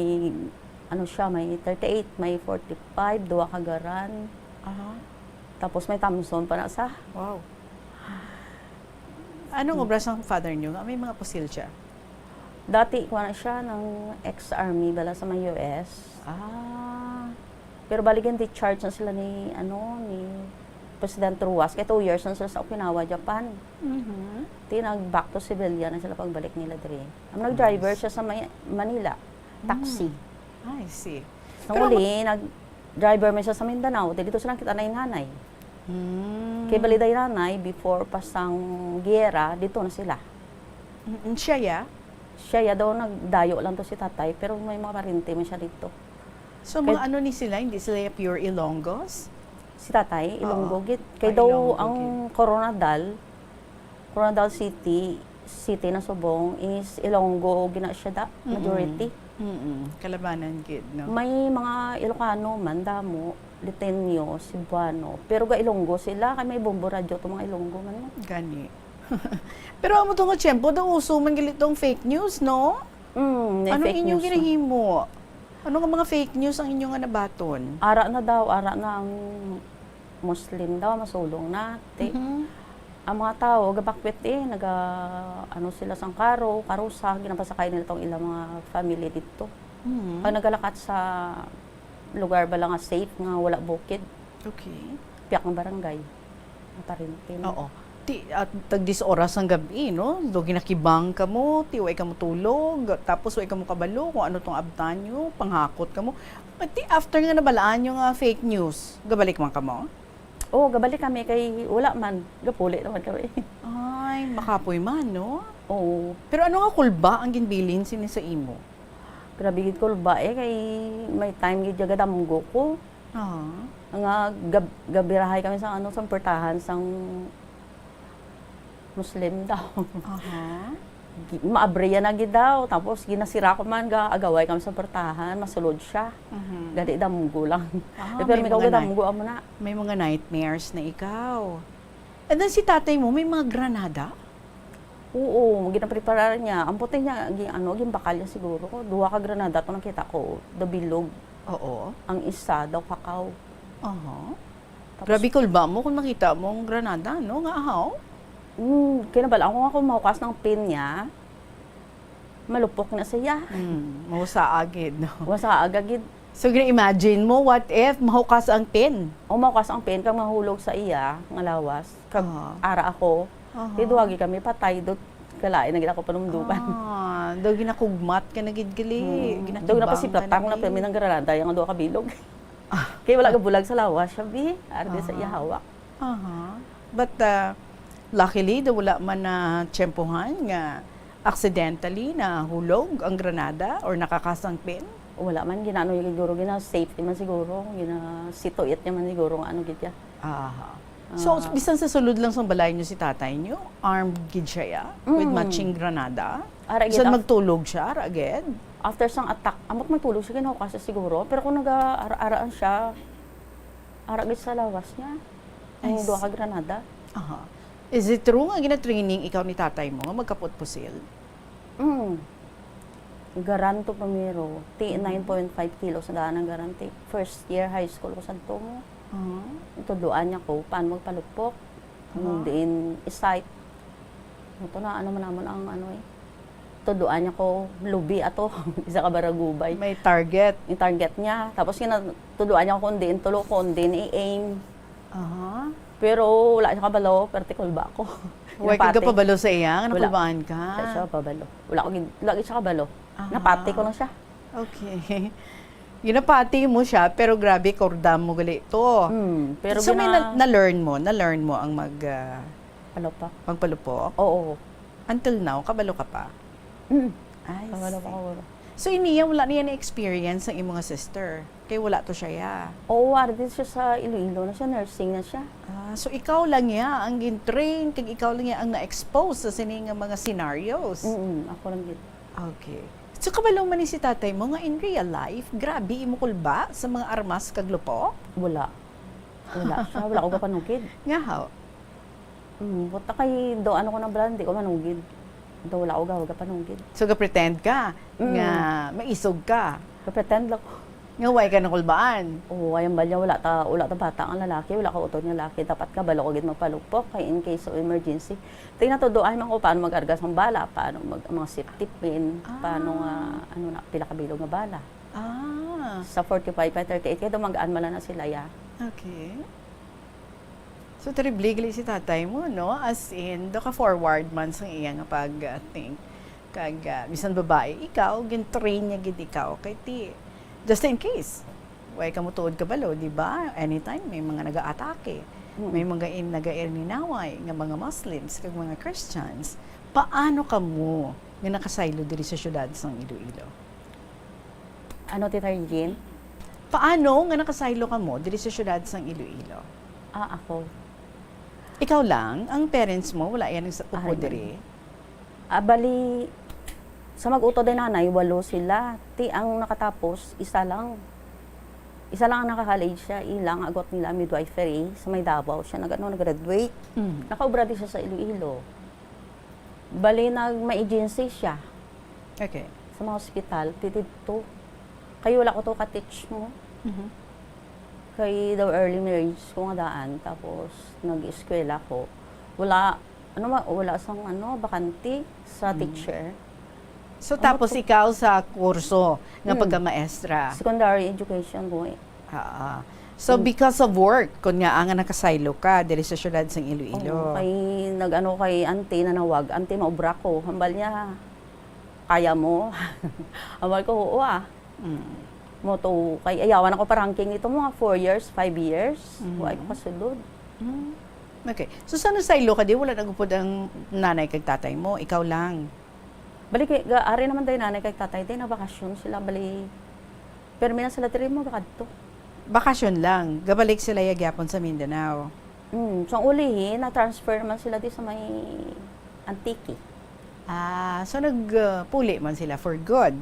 ano siya, may thirty-eight, may forty-five, duha ka garan. Aha. Tapos may Thompson pa na sa. Wow. Anong Hmm. obra sang father nyo nga may mga pusil siya? Dati, kuha na siya ng ex-army, bala sa may U S. Ah. Pero bali, gin-discharge na sila ni, ano, ni President Roxas. Kay two years na sila sa Okinawa, Japan. Mhm. Ti, nag-back to civilian na sila pagbalik nila diri. Ang nag-driver Nice. siya sa May-, Manila. Taxi. Mm. I see. Nang Pero uli, nag-driver man siya sa Mindanao. Ti, dito silang kita na inanay. Mm. Kay bali day nanay, before pa sang giyera, dito na sila. Mm, siya ya? Siya ya daw, nagdayo lang to si tatay, pero may mga parente man siya dito. So, Kay mga ano ni sila? Hindi sila ya pure Ilonggos? Si tatay, Ilonggo Oo. gid. Kay Ah, daw Ilonggo ang gid. Coronadal, Coronadal City, city na subong is Ilonggo gina siya da, Mm-mm. majority. Mm-mm. Kalabanan gid, no? May mga Ilocano man, damo, Liteño, Cebuano. Pero ga Ilonggo sila, kay may Bombo Radyo to mga Ilonggo man, no? Gani. Pero amo to nga tiyempo, daw uso man gali tong fake news, no? Mm, may Anong fake inyong news na. ginahimo? Ano nga mga fake news ang inyo nga nabaton? Ara na daw, ara na ang Muslim daw, masulong na. Ti, Mhm. ang mga tao, gabakwit eh, naga, ano sila sang karo, karusa, ginapasakay nila tong ilang mga family dito. Mhm. Pag nagalakat sa lugar bala nga safe, nga wala bukid, Okay. piyak ang barangay, ang parente mo. Oo. Ti, at tag diyes oras ang gabi, no? Do ginakibang kamo, ti way kamo tulog, tapos way kamo kabalo kung ano tong abtan nyo, panghakot kamo. Ti after nga nabalaan nyo nga fake news, gabalik man kamo? Oo, gabalik kami kay wala man, gapuli naman kami. Ay, makapoy man, no? Oo. Pero ano nga kulba ang ginbilin sini sa imo? Grabe gid kulba eh, kay may time gid ya gadamgo ko. Ah. Nga gab-, gabirahay kami sa ano, sa portahan sang Muslim daw. Aha. Gi-, maabriya na gid daw, tapos ginasira ko man, ga-agaway kami sa portahan, masulod siya. Mhm. Gadi damgo lang. Ah, Eh, pero may may ikaw mga night-, gadamgo, amo na. may mga nightmares na ikaw. And then si tatay mo, may mga granada? Oo, ginapreparar niya. Ang puti niya, gi-, ano, ginbakal niya siguro. Duha ka granada to nakita ko, daw bilog. Oo. Ang isa, daw kakaw. Aha. Tapos Grabe kulba mo kung nakita mo ang granada, no? Nga ahaw? Hmm, kinabalaan ko nga kung mahukas ng pin niya, malupok na siya. Hmm, mahusaa gid, no? Mahusaa gid. So, gina-imagine mo, what if mahukas ang pin? O, mahukas ang pin, kag mahulog sa iya, nga lawas, kag Aha. ara ako. Aha. Di duwagi kami, patay, dot, kalain na gid ako panumduman. Ah, daw ginakugmat ka na gid gali, Hmm. ginakibang Daw ka napasiplatan na ko na gid. Pirmi ng granada, yung duha ka bilog. Ah. Kay wala ka bulag sa lawas, siya, bi. Ari sa iya Aha. hawak. Aha. But, uh, luckily, daw wala man na tiyempohan nga accidentally nahulog ang granada or nakakasangpin? Wala man, ginaano niya siguro, gina-safety man siguro, gina-situit niya man siguro nga ano gid ya. Aha. So, Ah. bisan sa sulod lang sang balay niyo si tatay niyo, armed gid siya ya? With Mm. matching granada? Ara gid Bisan af- magtulog siya, ara gid? After sang attack, amot magtulog siya, ginahukas siya siguro. Pero kung naga-ara-araan siya, ara gid sa lawas niya. Ay, Ang duha s- ka granada. Aha. Is it true nga gina-training ikaw ni tatay mo nga magkapot pusil? Mm. Garand to primero. Ti Mhm. nine point five kilos na daan ang garand. Ti first year high school ko sadto mo. Mhm. Tudloan niya ko paano magpalupok. Kung Aha. diin i-sight. Ito na, ano man namon ang ano eh. Tudloan niya ko, lubi ato. Isa ka baragubay. May target. Yung target niya. Tapos yun, tudloan niya ko kung diin tulo, kung diin i-aim. Aha. Pero wala siya kabalo, pero tikol ba ako? Way ka Napati. Gapabalo sa iya, nga Wala. Nakulbaan ka? Wala siya kabalo. Wala ko gin-, wala gid siya kabalo. Aha. Napati ko lang siya. Okay. Ginapati mo siya, pero grabe, kordam mo gali to. Hmm, pero So, may gina- na, na-learn mo, na-learn mo ang mag, ah, Palupok. magpalupok? Oo. Until now, kabalo ka pa? Mm. Ay, Kabalo pa see. ko, wala. So, iniya, wala niya na-experience ang imong sister? Kay wala to siya, ya? Oo, ari din siya sa Iloilo na siya, nursing na siya. Ah, so ikaw lang ya ang gin-train, kag ikaw lang ya ang na-expose sa sini nga mga scenarios? Mm, ako lang gid. Okay. So, kabalo man ni si tatay mo nga in real life, grabe imo kulba sa mga armas kag lupok? Wala. Wala siya. Wala ko kapanugid. Nga haw? Mm, buta kay do, ano ko nang brand, di ko manugid. Do, wala ko gawag kapanugid. So, ga-pretend ka Mm. nga maisog ka? Ga-pretend lang ko. Nga way ka nakulbaan? Oo, ay, ang balya, wala ta, wala ta bata ang lalaki, wala ka utod nga lalaki. Dapat kabalo ka gid magpalupok kay in case of emergency. Tingnan to, do, ay, man ko paano mag-argas ng bala, paano mag, mga safety pin, Ah. paano nga, ano na, pila ka bilog nga bala. Ah. Sa forty-five pa thirty-eight, kaya dumagaan man lang na sila, ya. Okay. So, terrible gali si tatay mo, no? As in, do ka forward man sa iya nga pag, uh, think. Kag, uh, bisan babae, ikaw, gin-train niya gid ikaw. Kay ti, just in case, way ka mo tuod kabalo, di ba? Anytime, may mga nag-aatake. Mm. May mga in-, nag-irinaway nga mga Muslims kag mga Christians. Paano kamo nga nakasaylo diri sa syudad sang Iloilo? Ano, Tita Regine? Paano nga nakasaylo kamo diri sa syudad sang Iloilo? Ah, ako. Ikaw lang? Ang parents mo, wala yan sa Ah, upo wala. diri? Ah, bali, sa mag-utod ni nanay, walo sila. Ti ang nakatapos, isa lang. Isa lang ang naka-college siya, ila ang agwat nila midwifery sa may Davao siya nag-ano, nag-graduate. Mm. Nakaubra di siya sa Iloilo. Bali, nag may agency siya. Okay. Sa mga hospital, ti didto. Kay wala ko to ka-teach mo. Mhm. Kay daw early marriage ko nga daan, tapos nag-eskwela ko. Wala, ano ma-, wala sang ano, bakante sa Mm. teacher. So, Ano tapos to? ikaw sa kurso nga Mm. pagkamaestra? Secondary education ko eh. Ah, ah. So, Mm. because of work, kun nga nga nakasaylo ka diri sa siyudad sang Iloilo. Oo, kay nag-ano kay auntie nanawag, "Auntie, maubra ko." Hambal niya, "Kaya mo?" Hambal ko, "Oo, ah." Mm. Mo to, kay ayawan ako pa-ranking nito, mga four years, five years. Mhm. Wa ko kasulod. Mm. Okay. So, sa nasaylo ka di, wala nagupod ang nanay kag tatay mo? Ikaw lang? Bali, kay, ga-, ari naman day nanay kag tatay, day, nabakasyon sila, bali, permi na sila diri mo, bakadto. Bakasyon lang, gabalik sila ya gyapon sa Mindanao? Mm, so, ang ulihi, na-transfer naman sila di sa may Antique. Ah, so nag, uh, puli man sila for good?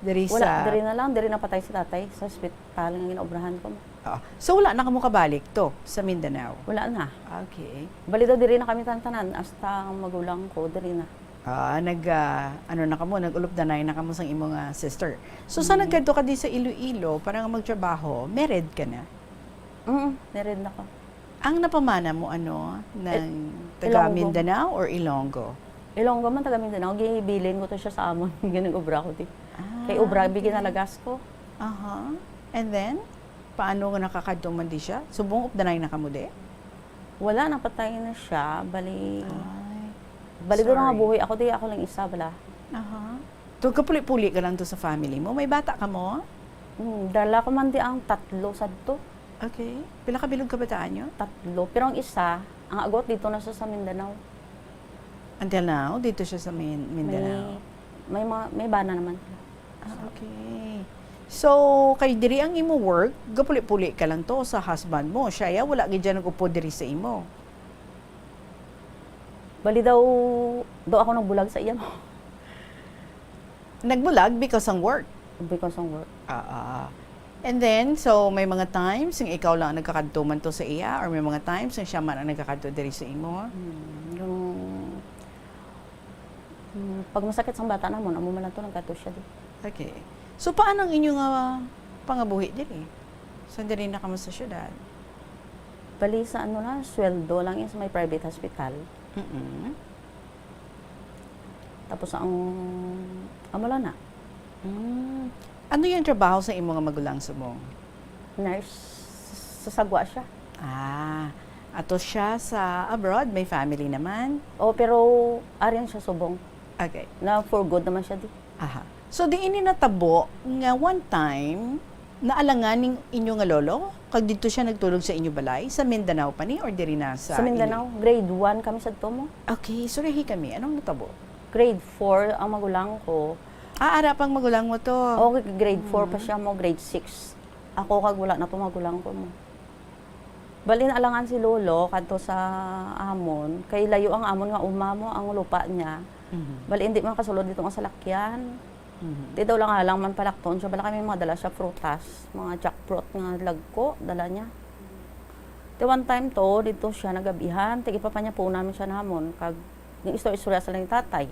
Diri Wala, sa diri na lang, diri na patay si tatay, sa hospital nga ginaobrahan ko. Ah, so wala na kamo kabalik to sa Mindanao? Wala na. Okay. Bali daw, diri na kami tantanan, hasta ang magulang ko, diri na. Ah, nag, ah, ano na kamo, nag-ulupdanay na kamo sang imo nga sister. So, sa Mm. nagkadto ka di sa Iloilo para nga magtrabaho, married ka na? Mm, married na ko. Ang napamana mo, ano, ng Il-, taga Ilonggo. Mindanao or Ilonggo? Ilonggo man, taga Mindanao. Gibilin ko to siya sa amon. Ginag-obra ko di. Ah, Kay obra, okay. Bigyan nalagas ko. Aha. And then, paano nga nakakadto man di siya? Subong updanay na kamo di? Wala, napatay na siya. Bali, Ay, bali doon nga sorry. buhi ako, di ako lang isa, bala. Aha. To, kapuli-puli ka lang to sa family mo? May bata ka mo? Hmm, dala ko man di ang tatlo sadto. Okay. Pila ka bilog kabataan nyo? Tatlo. Pero ang isa, ang agot dito na siya sa Mindanao. Until now, dito siya sa Min-, Mindanao? May, may mga, may bana naman. Ah, okay. So, kay diri ang imo work, gapuli-puli ka lang to sa husband mo. Siya ya, wala gid siya nag-upod diri sa imo. Bali daw, daw ako nagbulag sa iya. Nagbulag because ang work? Because ang work. Ah, ah. And then, so may mga times nga ikaw lang ang nagkakadto man to sa iya, or may mga times nga siya man ang nagkakadto diri sa imo? Hmm, yung, hmm, pag masakit sang bata namon, amo man lang to nagkadto siya di. Okay. So paano ang inyo nga pangabuhi diri? So diri na kamo sa syudad? Bali sa ano na, sweldo lang yun sa may private hospital. Mm-mm. Tapos ang, amo lang na. Mm. Ano yung trabaho sa imo nga magulang subong? Nurse. Sa sagwa siya. Ah, ato siya sa abroad, may family naman? Oh, pero arian siya subong. Okay. Na for good naman siya di. Aha. So, di ini natabo nga one time, naalangan ning inyo nga lolo? Kag didto siya nagtulog sa inyo balay? Sa Mindanao pa ni or diri na sa Sa Mindanao, Iloilo? Grade one kami sa Tomo. Okay, surihi kami. Anong natabo? Grade four ang magulang ko. Ah, ara pang magulang mo to? Okay, grade four pa Mhm. siya mo, grade six. Ako kag wala na to magulang ko mo. Bali, naalangan si Lolo kadto sa amon, kay layo ang amon nga uma mo, ang lupa niya. Mhm. Bali, hindi man kasulod dito nga salakyan. Mhm. Di daw lang alang man palakton siya, bala kami mga dala siya prutas, mga jackfruit nga lagko, dala niya. Di one time to, dito siya nagabihan, tigipapa niya po namin siya namon, kag yung istorya-istorya sa lang tatay.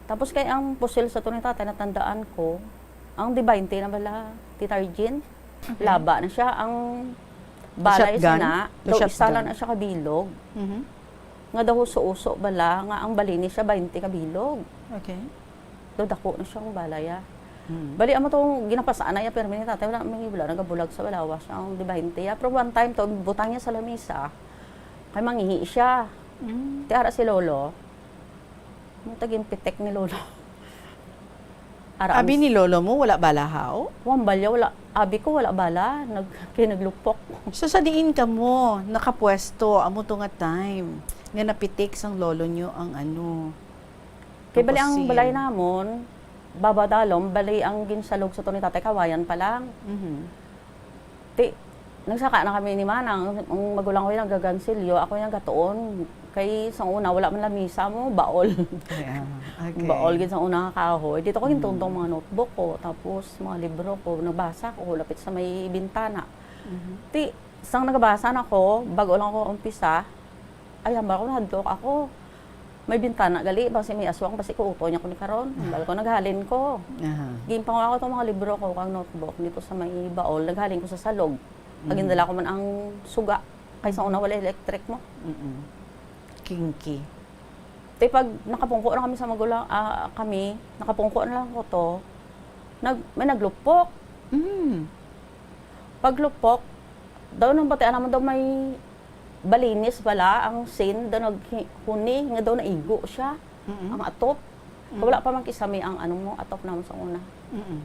Tapos kay ang pusil sa to ni tatay, natandaan ko, ang di bainte na bala, Tita Regine, Okay. laba na siya. Ang balay Shotgun? sana, To daw isa shotgun. lang na siya kabilog. Mhm. Nga daw uso-uso bala, nga ang balini siya bainte kabilog. Okay. Daw dako na siya ang balay, ah. Hmm. Bali, amo tong ginapasaan na iya, pero ni tatay, wala, may wala, nagabulag sa balawas ang di bainte, ah. Pero one time to, butang niya sa lamisa, kay mangihi siya. Hmm. Ti ara si Lolo, mo taging pitek ni Lolo. Ara, Abi ang ni Lolo mo, wala bala, haw? Wang balya, wala. Abi ko, wala bala. Nag-, kay naglupok. So, sa diin ka mo nakapwesto, amo to nga time, nga napitik sang lolo nyo ang ano, Kay ang bali ang pusil? balay namon, Baba Dalom, bali ang ginsalog sa to ni tatay, kawayan pa lang. Mhm. Ti, Nagsaka na kami ni Manang, ang magulang ko yung nagagansilyo, ako yung nagatuon. Kay sa una, wala man lamisa mo, baol. Yeah, okay. Baol gid sa una nga kahoy. Dito ko Mm. gintungtong mga notebook ko, tapos mga libro ko, nabasa ko, lapit sa may bintana. Mhm. Ti, sang nagabasa na ko, bago lang ko umpisa, ay, hambal ko, nahadlok ako. May bintana gali, basi may aswang, basi kuuto niya ko ni karon. Hambal ko, naghalin ko. Aha. Ginpangawa ko tong mga libro ko, kang notebook, dito sa may baol, naghalin ko sa salog. Pag Mm. indala ko man ang suga, kay sa una wala electric mo. Mm-mm. Kinky. Te, pag nakapungko na kami sa magulang, ah, kami, nakapungko na lang ko to, nag-, may naglupok. Mm. Paglupok, daw nang batian naman daw may balinis bala ang sin, daw naghuni, nga daw naigo siya, Mm-mm. ang atop. Mm. Wala pa man kisami ang ano mo, atop naman sa una. Mm-mm.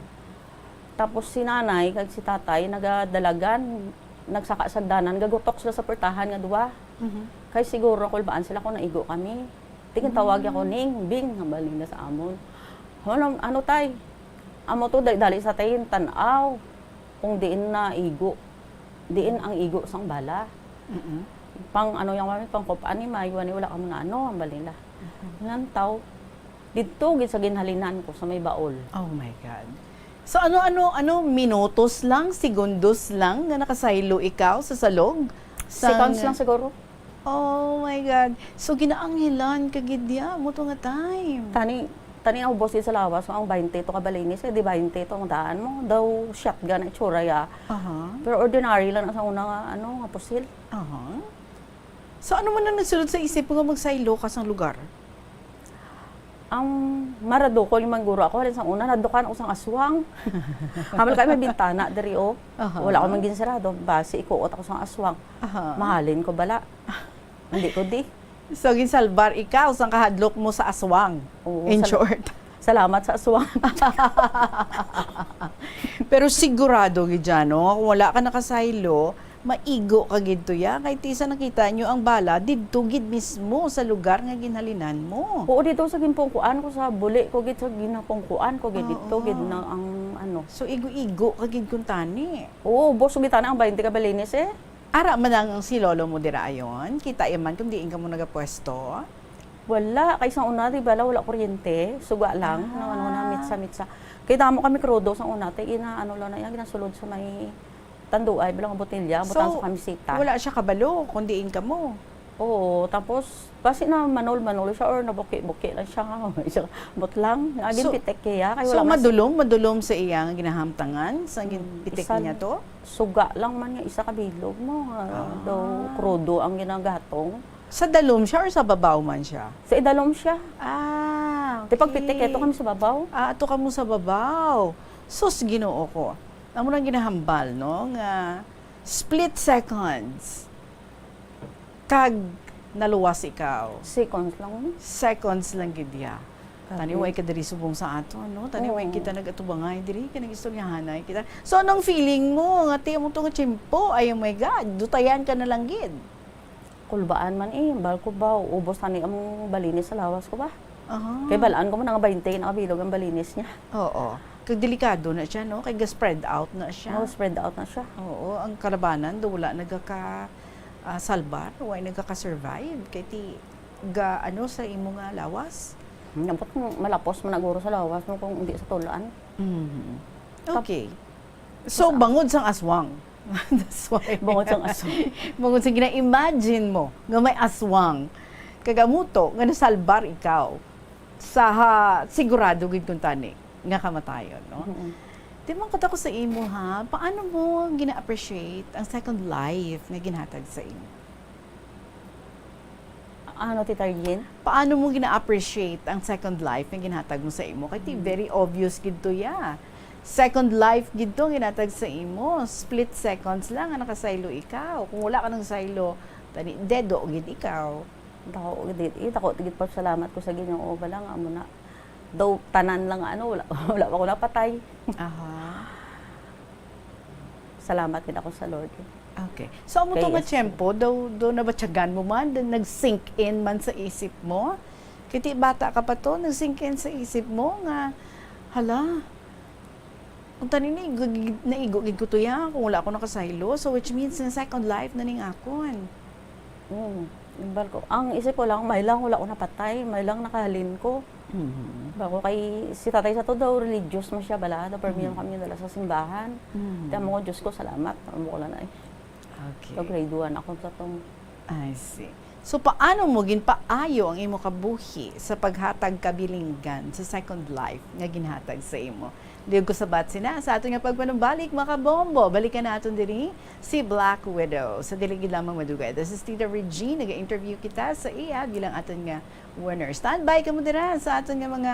Tapos si nanay kag si tatay nagadalagan, nagsaka sagdanan, gagutok sila sa portahan nga duwa. Mhm. Kay siguro nakulbaan sila kung naigo kami. Tingin tawag ako, Mm. "Ning, Bing," hambal nila sa amon. "Ano, ano, tay? Amo to, dali, dali sa tay, tan-aw kung diin na igo, diin ang igo sang bala." Mm-mm. Pang ano yan kami, pang kup-an ni Mayo, ani, wala kamo na ano, hambal nila. Mhm. Ngantaw, didto gid sa ginhalinan ko sa may baol. Oh my God. So, ano, ano, ano, minutos lang, segundos lang nga nakasaylo ikaw sa salog? Sang Seconds lang siguro. Oh my God. So, ginaanghilan ka gid diya mo to nga time. Tani, tani ang ubos gid sa lawas, ang baynte to ka balinis, eh, di baynte to ang daan mo. Daw shotgun ang itsura ya. Aha. Pero ordinary lang na sa una nga, ano, nga pusil. Aha. So, ano man ang nagsulod sa isip mo nga magsaylo ka sang lugar? Ang maradukol ni Mangguro ako, halin sang una, nadukan ako sang aswang. Hamal kay may bintana diri, oh. Aha. Wala ko man ginsarado, basi ikuot ako sang aswang. Aha. Mahalin ko bala. Hindi ko di. So, ginsalbar ikaw sang kahadlok mo sa aswang. Oo, In sal-, short. salamat sa aswang. Pero sigurado gid dyan, no? Kung wala ka nakasaylo, maigo ka gid to ya. Kay ti sa nakita nyo ang bala, didto gid mismo sa lugar nga ginhalinan mo. Oo, dito sa ginpungkuan ko, sa buli ko gid, sa ginapungkuan ko gid, dito Oo. gid na ang ano. So, igo-igo ka gid kung tani. Oo, ubos gid tani ang baynte ka balinis eh. Ara man ang si lolo mo dira ayon, kita iya man kung diin kamo nagapwesto? Wala, kay sa una, di bala, wala kuryente, suga lang, Ah. nang ano na, mitsa-mitsa. Kay damo kami krudo sa una, te, ina, ano lang na, yan, ginasulod sa may tanduay, bala nga botelya, butang So, sa kamisita. wala siya kabalo kung diin kamo? Oo, tapos, basi na manol-manol siya or nabuki-buki lang siya nga, siya, butlang, nga So, ginpitik kaya, kay so, wala mas madulom, madulom sa iya nga ginahamtangan, sa Hmm, ginpitik isa niya lang. to? Suga lang man nga isa ka bilog mo, nga Ah. daw krudo ang ginagatong. Sa dalom siya or sa babaw man siya? Sa idalom siya. Ah, Di pagpitik, okay. eto kami sa babaw. Ah, ato kamo sa babaw. Sus, Ginoo ko. Amo nang ginahambal, no, nga split seconds. Kag naluwas ikaw. Seconds lang, no? Seconds lang gid ya. Grabe. Tani, way ka diri subong sa ato, no? Tani, way Oo. kita nag-atubangay diri, kay nag-istoryahanay kita. So, anong feeling mo nga ti amo to nga tiyempo? Ay, oh my God, dutayan ka na lang gid. Kulbaan man eh, bal ko ba, ubos tani ang balinis sa lawas ko ba? Aha. Kay balaan ko man nga baynte na kabilog ang balinis niya. Oo. Kag delikado na siya, no? Kay ga-spread out na siya. Oh, spread out na siya. Oo, ang kalabanan daw wala nagaka, ah, salbar, wala nagaka-survive. Kay ti, ga, ano, sa imo nga lawas? Dapat kung malapos man naguro sa lawas mo kung hindi sa tulaan. Mhm. Tap- Okay. So, Sa bangod sang aswang. That's why. Bangod sang aswang. Bangod sa gina-imagine mo nga may aswang. Kag amo to, nga nasalbar ikaw. Sa ha, sigurado gid kung tani nga kamatayon, no? Mm-mm. Di man ko sa imo, ha, paano mo gina-appreciate ang second life nga ginhatag sa imo? Ano, Tita Arlene? Paano mo gina-appreciate ang second life nga ginhatag mo sa imo? Kay ti, Mm. very obvious gid to, ya. Second life gid to ginhatag sa imo. Split seconds lang nga nakasaylo ikaw. Kung wala ka nang saylo, tani, dedo gid ikaw. Dako gid, eh, dako gid pasalamat ko sa Ginoo, bala nga amo na. Daw tanan lang nga ano, wala, wala pa ko napatay. Aha. Salamat gid ako sa Lord. Okay. So, amo to Kay nga yes. tiyempo, daw, daw nabatyagan mo man, daw nag-sink in man sa isip mo? Kay ti bata ka pa to, nag-sink in sa isip mo nga, "Hala, Tani, naigo gid, naigo gid ko to ya, kung wala ako nakasaylo. So, which means, na second life na ning akon. Mm. Nagbarko. Ang isip ko lang, may lang wala ko napatay, may lang nakahalin ko. Mhm. Bako kay si tatay sa to daw, religious man siya bala. Daw permi Mhm. kami dala sa simbahan. Mhm. Kaya mo, "Diyos ko, salamat." Amo ko lang na eh. Okay. So, grade one ako sa tong I see. So, paano mo ginpaayo ang imo kabuhi sa paghatag kabilinggan sa second life nga ginhatag sa imo? Liog ko sabat sina sa aton nga pagpanumbalik, mga kabombo. Balikan naton diri si Black Widow. Sa dili gid lamang madugay, this is Tita Regine. Nag-interview kita sa iya bilang aton nga winner. Standby kamo dira sa aton nga mga,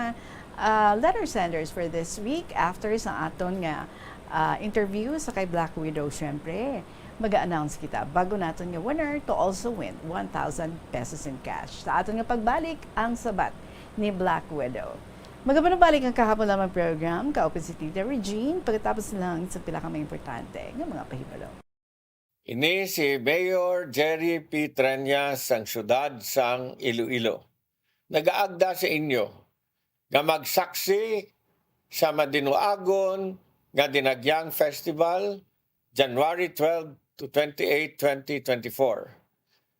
ah, letter senders for this week after sa aton nga, ah, interview sa kay Black Widow, syempre. Mag-a-announce kita bago naton nga winner to also win one thousand pesos in cash. Sa aton nga pagbalik, ang sabat ni Black Widow. Magapanubalik ang kahapon lamang program, kaupod si Tita Regine, pagkatapos lang sa pila ka mga importante nga mga pahibalo. Ini si Mayor Jerry P. Treñas sang siyudad sang Iloilo. Nagaagda sa inyo nga magsaksi sa madinuagon nga Dinagyang Festival, January twelve to twenty-eight, twenty twenty-four.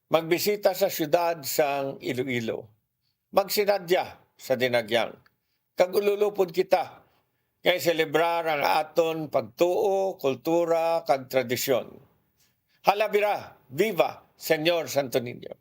Magbisita sa siyudad sang Iloilo. Magsinadya sa Dinagyang. Kag ululupod kita nga iselebrar ang aton pagtuo, kultura, kag tradisyon. Halabira, viva Señor Santo Niño!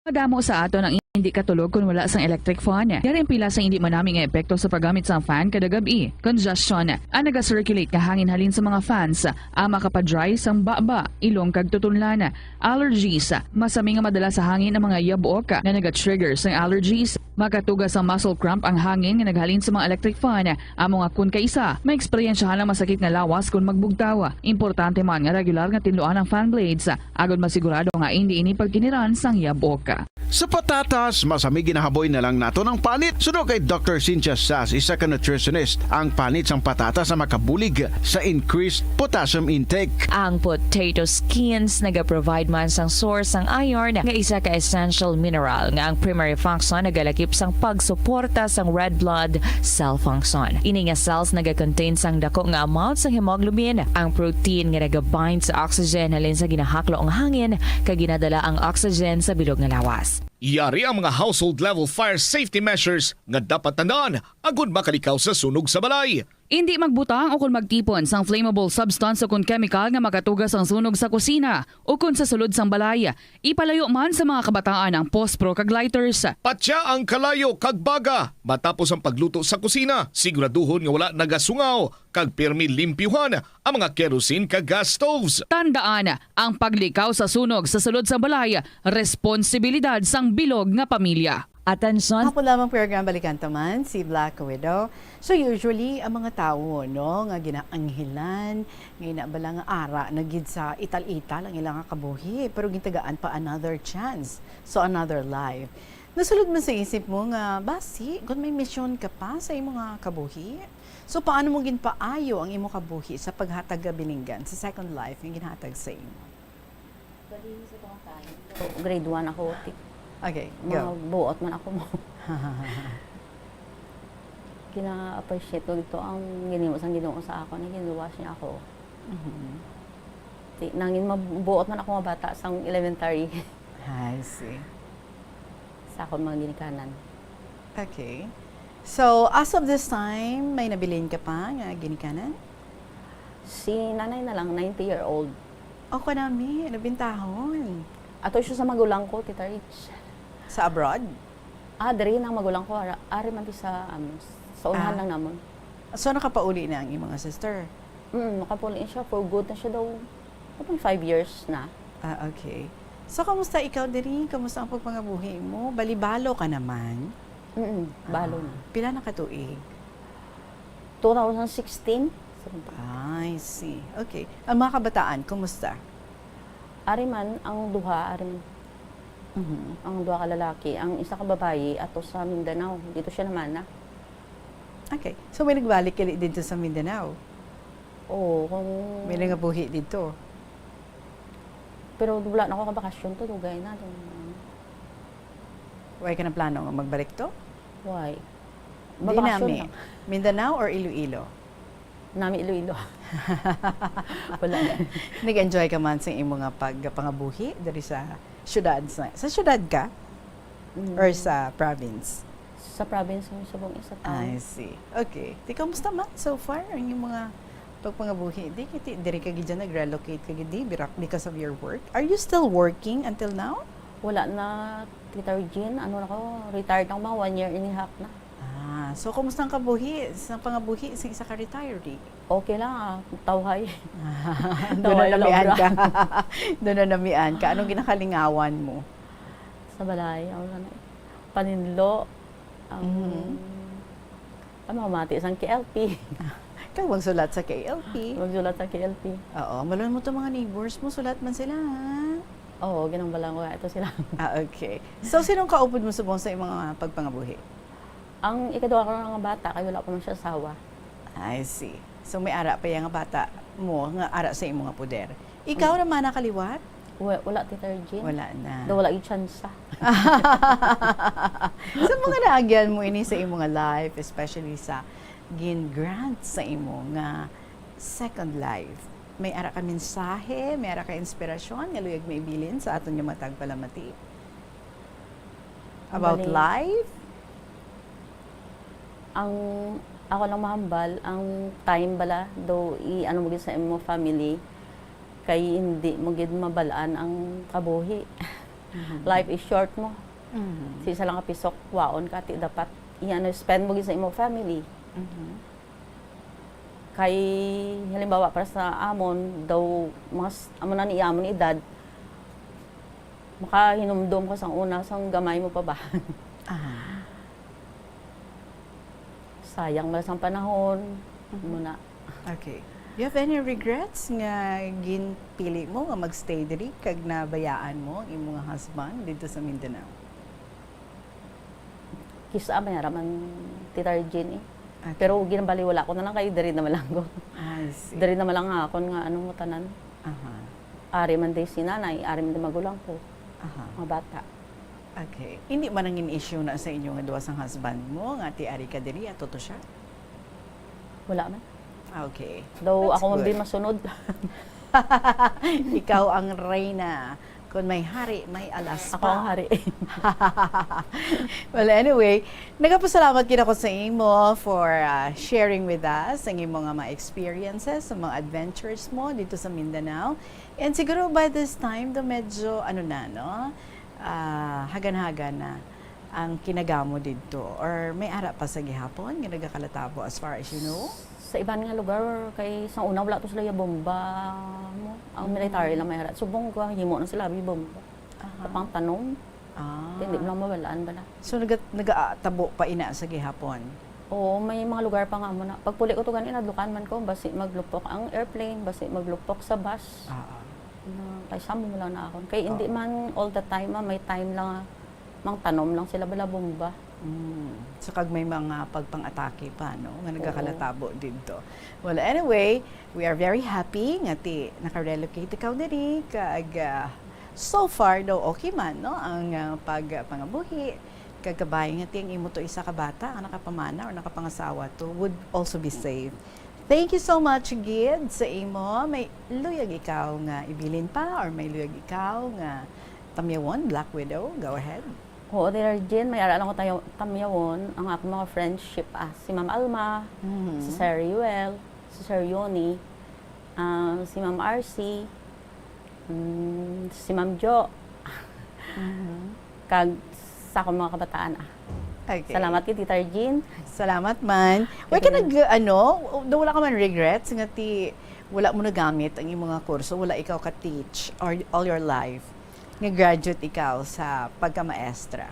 Madamo sa aton ang hindi katulog kon wala sang electric fan. Yari ang pila sa hindi manami nga epekto sa paggamit sang fan kada gab-i. Congestion. Ang naga-circulate nga hangin halin sa mga fans, ang makapa-dry sang baba, ilong kag tutunlan. Allergies. Masami nga madala sa hangin ang mga yabok nga naga-trigger sang allergies. Makatuga sang muscle cramp ang hangin nga naghalin sa mga electric fan. Amo nga kon kaisa, maeksperiensyahan ang masakit nga lawas kon magbugtaw. Importante man nga regular nga tinluan ang fan blades, agod masigurado nga indi ini pagkiniran sang yabok. Sa patatas, masami ginahaboy na lang naton ang panit. Suno kay Doctor Cynthia Sas, isa ka nutritionist, ang panit sang patatas ang makabulig sa increased potassium intake. Ang potato skins nagaprovide man sang source sang iron, nga isa ka essential mineral nga ang primary function nagalakip sang pagsuporta sang red blood cell function. Ini nga cells nagakontain sang dako nga amount sang hemoglobin, ang protein nga nagabind sa oxygen halin sa ginahaklo nga hangin kag ginadala ang oxygen sa bilog nga lawas. Yari ang mga household level fire safety measures nga dapat tandaan agud makalikaw sa sunog sa balay. Indi magbutang o kon magtipon sang flammable substance o kon chemical nga makatuga sang sunog sa kusina o kon sa sulod sang balay. Ipalayo man sa mga kabataan ang pospro kag lighters. Patya ang kalayo kag baga matapos ang pagluto sa kusina. Siguraduhon nga wala nagasungaw kag pirmi limpyuhan ang mga kerosene kag gas stoves. Tandaan, ang paglikaw sa sunog sa sulod sang balay, responsibilidad sang bilog nga pamilya. Atensyon. Hapon lamang program, balikan ta man si Black Widow. So, usually, ang mga tawo, no, nga ginaanghilan, nga ina bala nga ara na gid sa ital-ital ang ilang kabuhi, pero gintagaan pa another chance, so another life. Nasulod man sa isip mo nga, basi, kung may misyon ka pa sa imo nga kabuhi? So, paano mo ginpaayo ang imo kabuhi sa paghatag kabilinggan sa second life nga ginhatag sa imo? Pwede sa itong time. So, grade one ako, ti-, Okay, mga go. Buot man ako mo. Gina-appreciate ko dito ang ginimo sang Ginoo sa ako, na ginluwas niya ako. Mhm. Ti-, nangin mabuot man ako nga bata sang elementary. I see. Sa akong mga ginikanan. Okay. So, as of this time, may nabilin ka pa nga ginikanan? Si nanay na lang, ninety year old. O, kanami, nabintahon. Ato siya sa magulang ko, Tita Rich. Sa abroad? Ah, diri na ang magulang ko, ara-, ari man ti sa, um, sa unahan Ah. lang namon. So, nakapauli na ang imong sister? Mm, nakapauli siya. For good na siya daw. Kapag five years na. Ah, okay. So, kamusta ikaw diri? Kamusta ang pagpangabuhi mo? Bali, balo ka naman? Mm, balo Ah, na. Pila na ka tuig? Two thousand sixteen. I see. Okay. Ang mga kabataan, kumusta? Ari man, ang duha, ari man. Mhm. Ang duha ka lalaki. Ang isa ka babayi, ato sa Mindanao. Dito siya naman na. Okay. So, may nagbalik kali dito sa Mindanao? Oo, kung May nangabuhi dito? Pero wala na ako kabakasyon to, dugay na. Wala ka na plano nga magbalik to? Why? Di nami. Mindanao or Iloilo? Nami Iloilo. Wala. Nag-enjoy ka man sa imo nga pagpangabuhi diri sa syudad? Sa, sa syudad ka? Mm. Or sa province? Sa province mo subong, sa town. I see. Okay. Di, kamusta man so far ang iyong mga pagpangabuhi? Di, kiti, diri ka gid dyan, nag-relocate ka gid di, birak, because of your work. Are you still working until now? Wala na, Tita Regine. Ano na ko, retired na ako, mga one year and a half na. Ah, so kumusta ang kabuhi sa pangabuhi sa isa ka retiree? Okay lang, ah, tawhay. Doon na namian ka. Doon na namian ka. Anong ginakalingawan mo? Sa balay, ang ano, paninlo, ang, Mhm. ang mga mati sang K L P. Kag magsulat sa K L P. Magsulat sa K L P. Oo, malon mo to mga neighbors mo, sulat man sila, ha? Oo, ginambalan ko nga ito sila. Ah, okay. So, sinong kaupod mo subong sa imong mga pagpangabuhi? Ang ikaduha ko nga bata, kay wala pa man siya asawa. I see. So, may ara pa iya nga bata mo nga ara sa imo nga poder. Ikaw, Mm. Ramana, kaliwat? Wa-, wala, Tita Regine. Wala na. Daw wala gyud tsansa. Sa mga naagyan mo ini sa imo nga life, especially sa gin-grant sa imo nga second life, may ara ka mensahe, may ara ka inspirasyon nga luyag maibilin sa aton nga mga tagpalamati? About Bali. life? Ang ako lang mahambal, ang time bala, daw i-ano mo gid sa imo family, kay hindi mo gid mabal-an ang kabuhi. Mhm. Life is short mo. Mhm. Si isa lang ka pisok, waon ka, ti dapat i-ano, spend mo gid sa imo family. Mhm. Kay, halimbawa, para sa amon, daw, mga s-, amo na ni amon edad, makahinumdom ka sang una, sang gamay mo pa ba? Ah. Sayang man sang panahon, Mhm. muna. Okay. Do you have any regrets nga ginpili mo nga magstay diri kag nabayaan mo ang imo nga husband didto sa Mindanao? Kis-a may ara man, Tita Regine, eh. Okay. Pero ginbaliwala ko na lang kay diri naman lang ko. I see. Diri naman lang nga akon nga ano mo tanan. Aha. Ari man di si nanay, ari man di magulang ko. Aha. Mga bata. Okay. Hindi man nangin issue na sa inyo nga duha sang husband mo nga ti ari ka diri, ato to siya? Wala man. Okay. Daw That's ako man good. Din masunod. Ikaw ang reyna. Kung may hari, may alas Ako pa. Ang hari. Well, anyway, nagapasalamat gid ako sa imo for, ah, sharing with us ang imo nga mga experiences, ang mga adventures mo dito sa Mindanao. And siguro by this time, do medyo, ano na, no? Ah, hagan-hagan na ang kinagamo didto, or may ara pa sa gihapon nga nagakalatabo as far as you know? Sa iban nga lugar, kay sa una wala to sila ya bomba mo. Ang Mm. military lang may ara. Subong ko, himo na sila abi bomba. Aha. Sa pangtanom. Ah. Hindi mo lang mabalaan bala. So, naga-, nagatabo pa ina sa gihapon? Oo, may mga lugar pa nga mo na. Pagpuli ko to gani, nadlukan man ko, basi maglupok ang airplane, basi maglupok sa bus. Ah, ah. Na, kay samo mo lang na akon. Kay hindi Oo. Man all the time, ah, may time lang, ah, mangtanom lang sila bala bomba. Mm. So, kag may mga pagpang-atake pa, no, nga Oo. Nagakalatabo didto. Well, anyway, we are very happy nga ti nakarelocate ikaw diri, kag, ah, so far daw okay man, no, ang, ah, pagpangabuhi, kag kabay nga ti ang imo to isa ka bata nga nakapamana or nakapangasawa to would also be safe. Thank you so much gid sa imo. May luyag ikaw nga ibilin pa or may luyag ikaw nga tamyawon, Black Widow? Go ahead. Oo, Dear Jean, may ara lang ko tayo, tamyawon ang akong mga friendship, ah, si Ma'am Alma, Mhm. si Sir Yuel, si Sir Yoni, ah, si Ma'am R C, mm, si Ma'am Jo, Mhm. kag sa akong mga kabataan, ah. Okay. Salamat kay Tita Regine. Salamat man. Wala ka Okay. nag-, ano, daw wala ka man regrets nga ti, wala mo nagamit ang imong mga kurso, wala ikaw ka-teach or all your life nga graduate ikaw sa pagkamaestra?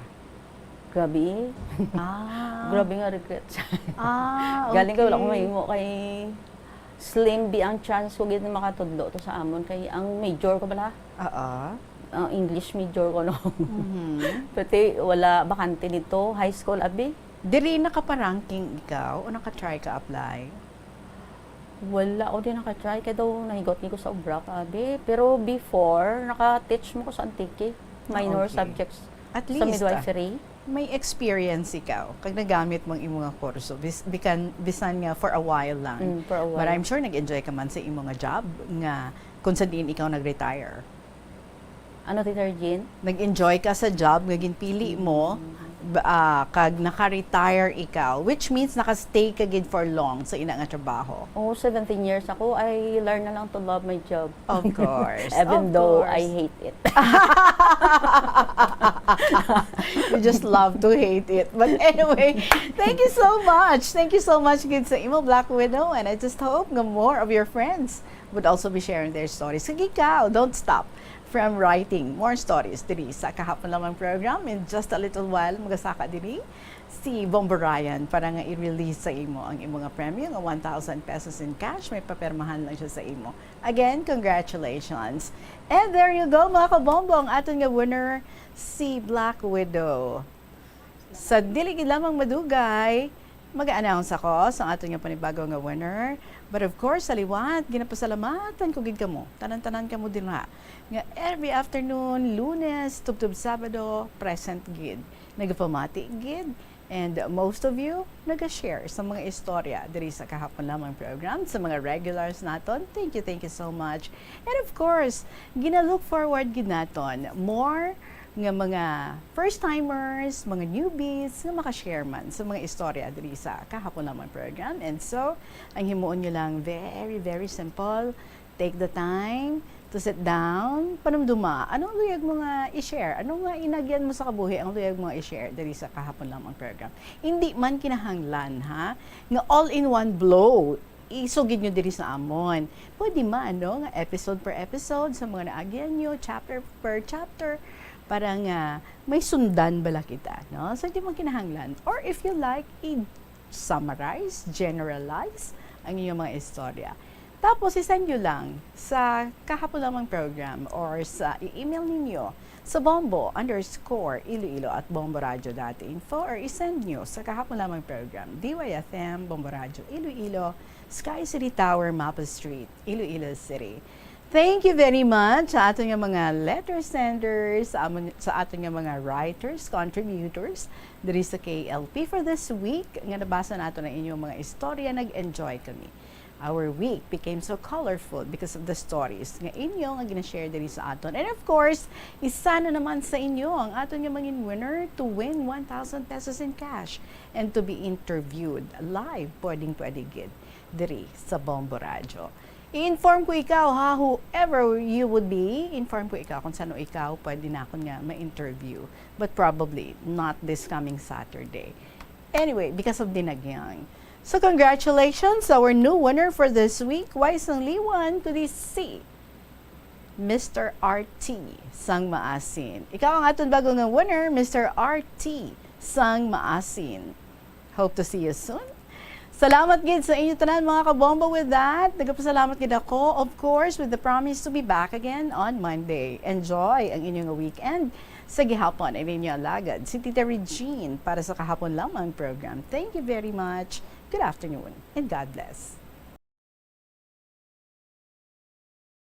Grabe. Ah. Grabe nga regrets. Ah, Galing kay wala ko okay. mahimo kay slim bi ang chance ko gid na makatudlo to sa amon kay ang major ko bala. Oo. Ang English major ko, no? Mhm. Pati wala bakante dito, high school, abi. Diri nakaparanking ikaw o naka-try ka apply? Wala ko din naka-try kay daw nahigot ni ko sa obra ka, abi. Pero before, naka-teach mo ko sa Antique, Ah, minor okay. subjects At sa least, ah. midwifery. may experience ikaw kag nagamit mo ang imo nga kurso, bis-, bikan, bisan nga for a while lang. Mm, for a while. But I'm sure nag-enjoy ka man sa imo nga job nga kung sa diin ikaw nag-retire. Ano, Tita Regine? Nag-enjoy ka sa job nga ginpili mo, ba, ah, kag naka-retire ikaw, which means naka-stay ka gid for long sa ina nga trabaho. Oh, seventeen years ako. I learn na lang to love my job. Of course. Even Of though course. I hate it. You just love to hate it. But anyway, thank you so much. Thank you so much gid sa imo, Black Widow. And I just hope nga more of your friends would also be sharing their stories. Kag ikaw, don't stop from writing more stories diri sa Kahapon Lamang program. In just a little while, magasaka diri si Bombo Ryan para nga i-release sa imo ang imo nga premyo nga one thousand pesos in cash. May papirmahan lang siya sa imo. Again, congratulations. And there you go, mga kabombo, ang aton nga winner, si Black Widow. Sa dili gid lamang madugay, mag-announce ako sa aton nga panibago nga winner. But of course, sa liwat, ginapasalamatan ko gid kamo, tanan-tanan kamo dinha, nga every afternoon, Lunes tubtob Sabado, present gid, nagapamati gid, and most of you nag-share sa mga istorya diri sa Kahapon Lamang program, sa mga regulars naton. Thank you, thank you so much. And of course, gina-look forward gid naton more nga mga first-timers, mga newbies, nga maka-share man sa mga istorya diri sa Kahapon Lamang program. And so, ang himuon nyo lang, very, very simple. Take the time to sit down, panumduma, anong luyag mo nga i-share? Anong nga inagyan mo sa kabuhi ang luyag mo nga i-share diri sa Kahapon Lamang program? Hindi man kinahanglan, ha, nga all in one blow isugid nyo diri sa amon. Pwede man, no, nga episode per episode sa mga naagyan nyo, chapter per chapter, para nga may sundan bala kita, no? So, hindi man kinahanglan. Or if you like, i-summarize, generalize ang inyong mga istorya. Tapos, i-send nyo lang sa Kahapon Lamang program or sa i-email ninyo sa bombo underscore iloilo at bomboradio dot info or i-send nyo sa Kahapon Lamang program, D Y F M, Bombo Radio Iloilo, Sky City Tower, Mapa Street, Iloilo City. Thank you very much sa aton nga mga letter senders, sa, amon, sa aton nga mga writers, contributors diri sa K L P for this week nga nabasa nato ang inyong mga istorya. Nag-enjoy kami. Our week became so colorful because of the stories nga inyo nga gina-share diri sa aton. And of course, isa na naman sa inyo ang aton nga mangin winner to win one thousand pesos in cash and to be interviewed live, pwedeng pwede gid, diri sa Bombo Radyo. I-inform ko ikaw, ha, whoever you would be, inform ko ikaw kung saan ikaw pwede nakon nga ma-interview. But probably not this coming Saturday. Anyway, because of Dinagyang. So congratulations, our new winner for this week, Wise ang Liwan, kundi si Mister R T sang Maasin. Ikaw ang aton bago nga winner, Mister R T sang Maasin. Hope to see you soon. Salamat gid sa inyo tanan, mga kabombo. With that, nagapasalamat gid ako, of course, with the promise to be back again on Monday. Enjoy ang inyong weekend. Sa gihapon, ang inyong alagad, si Tita Regine para sa Kahapon Lamang program. Thank you very much. Good afternoon and God bless.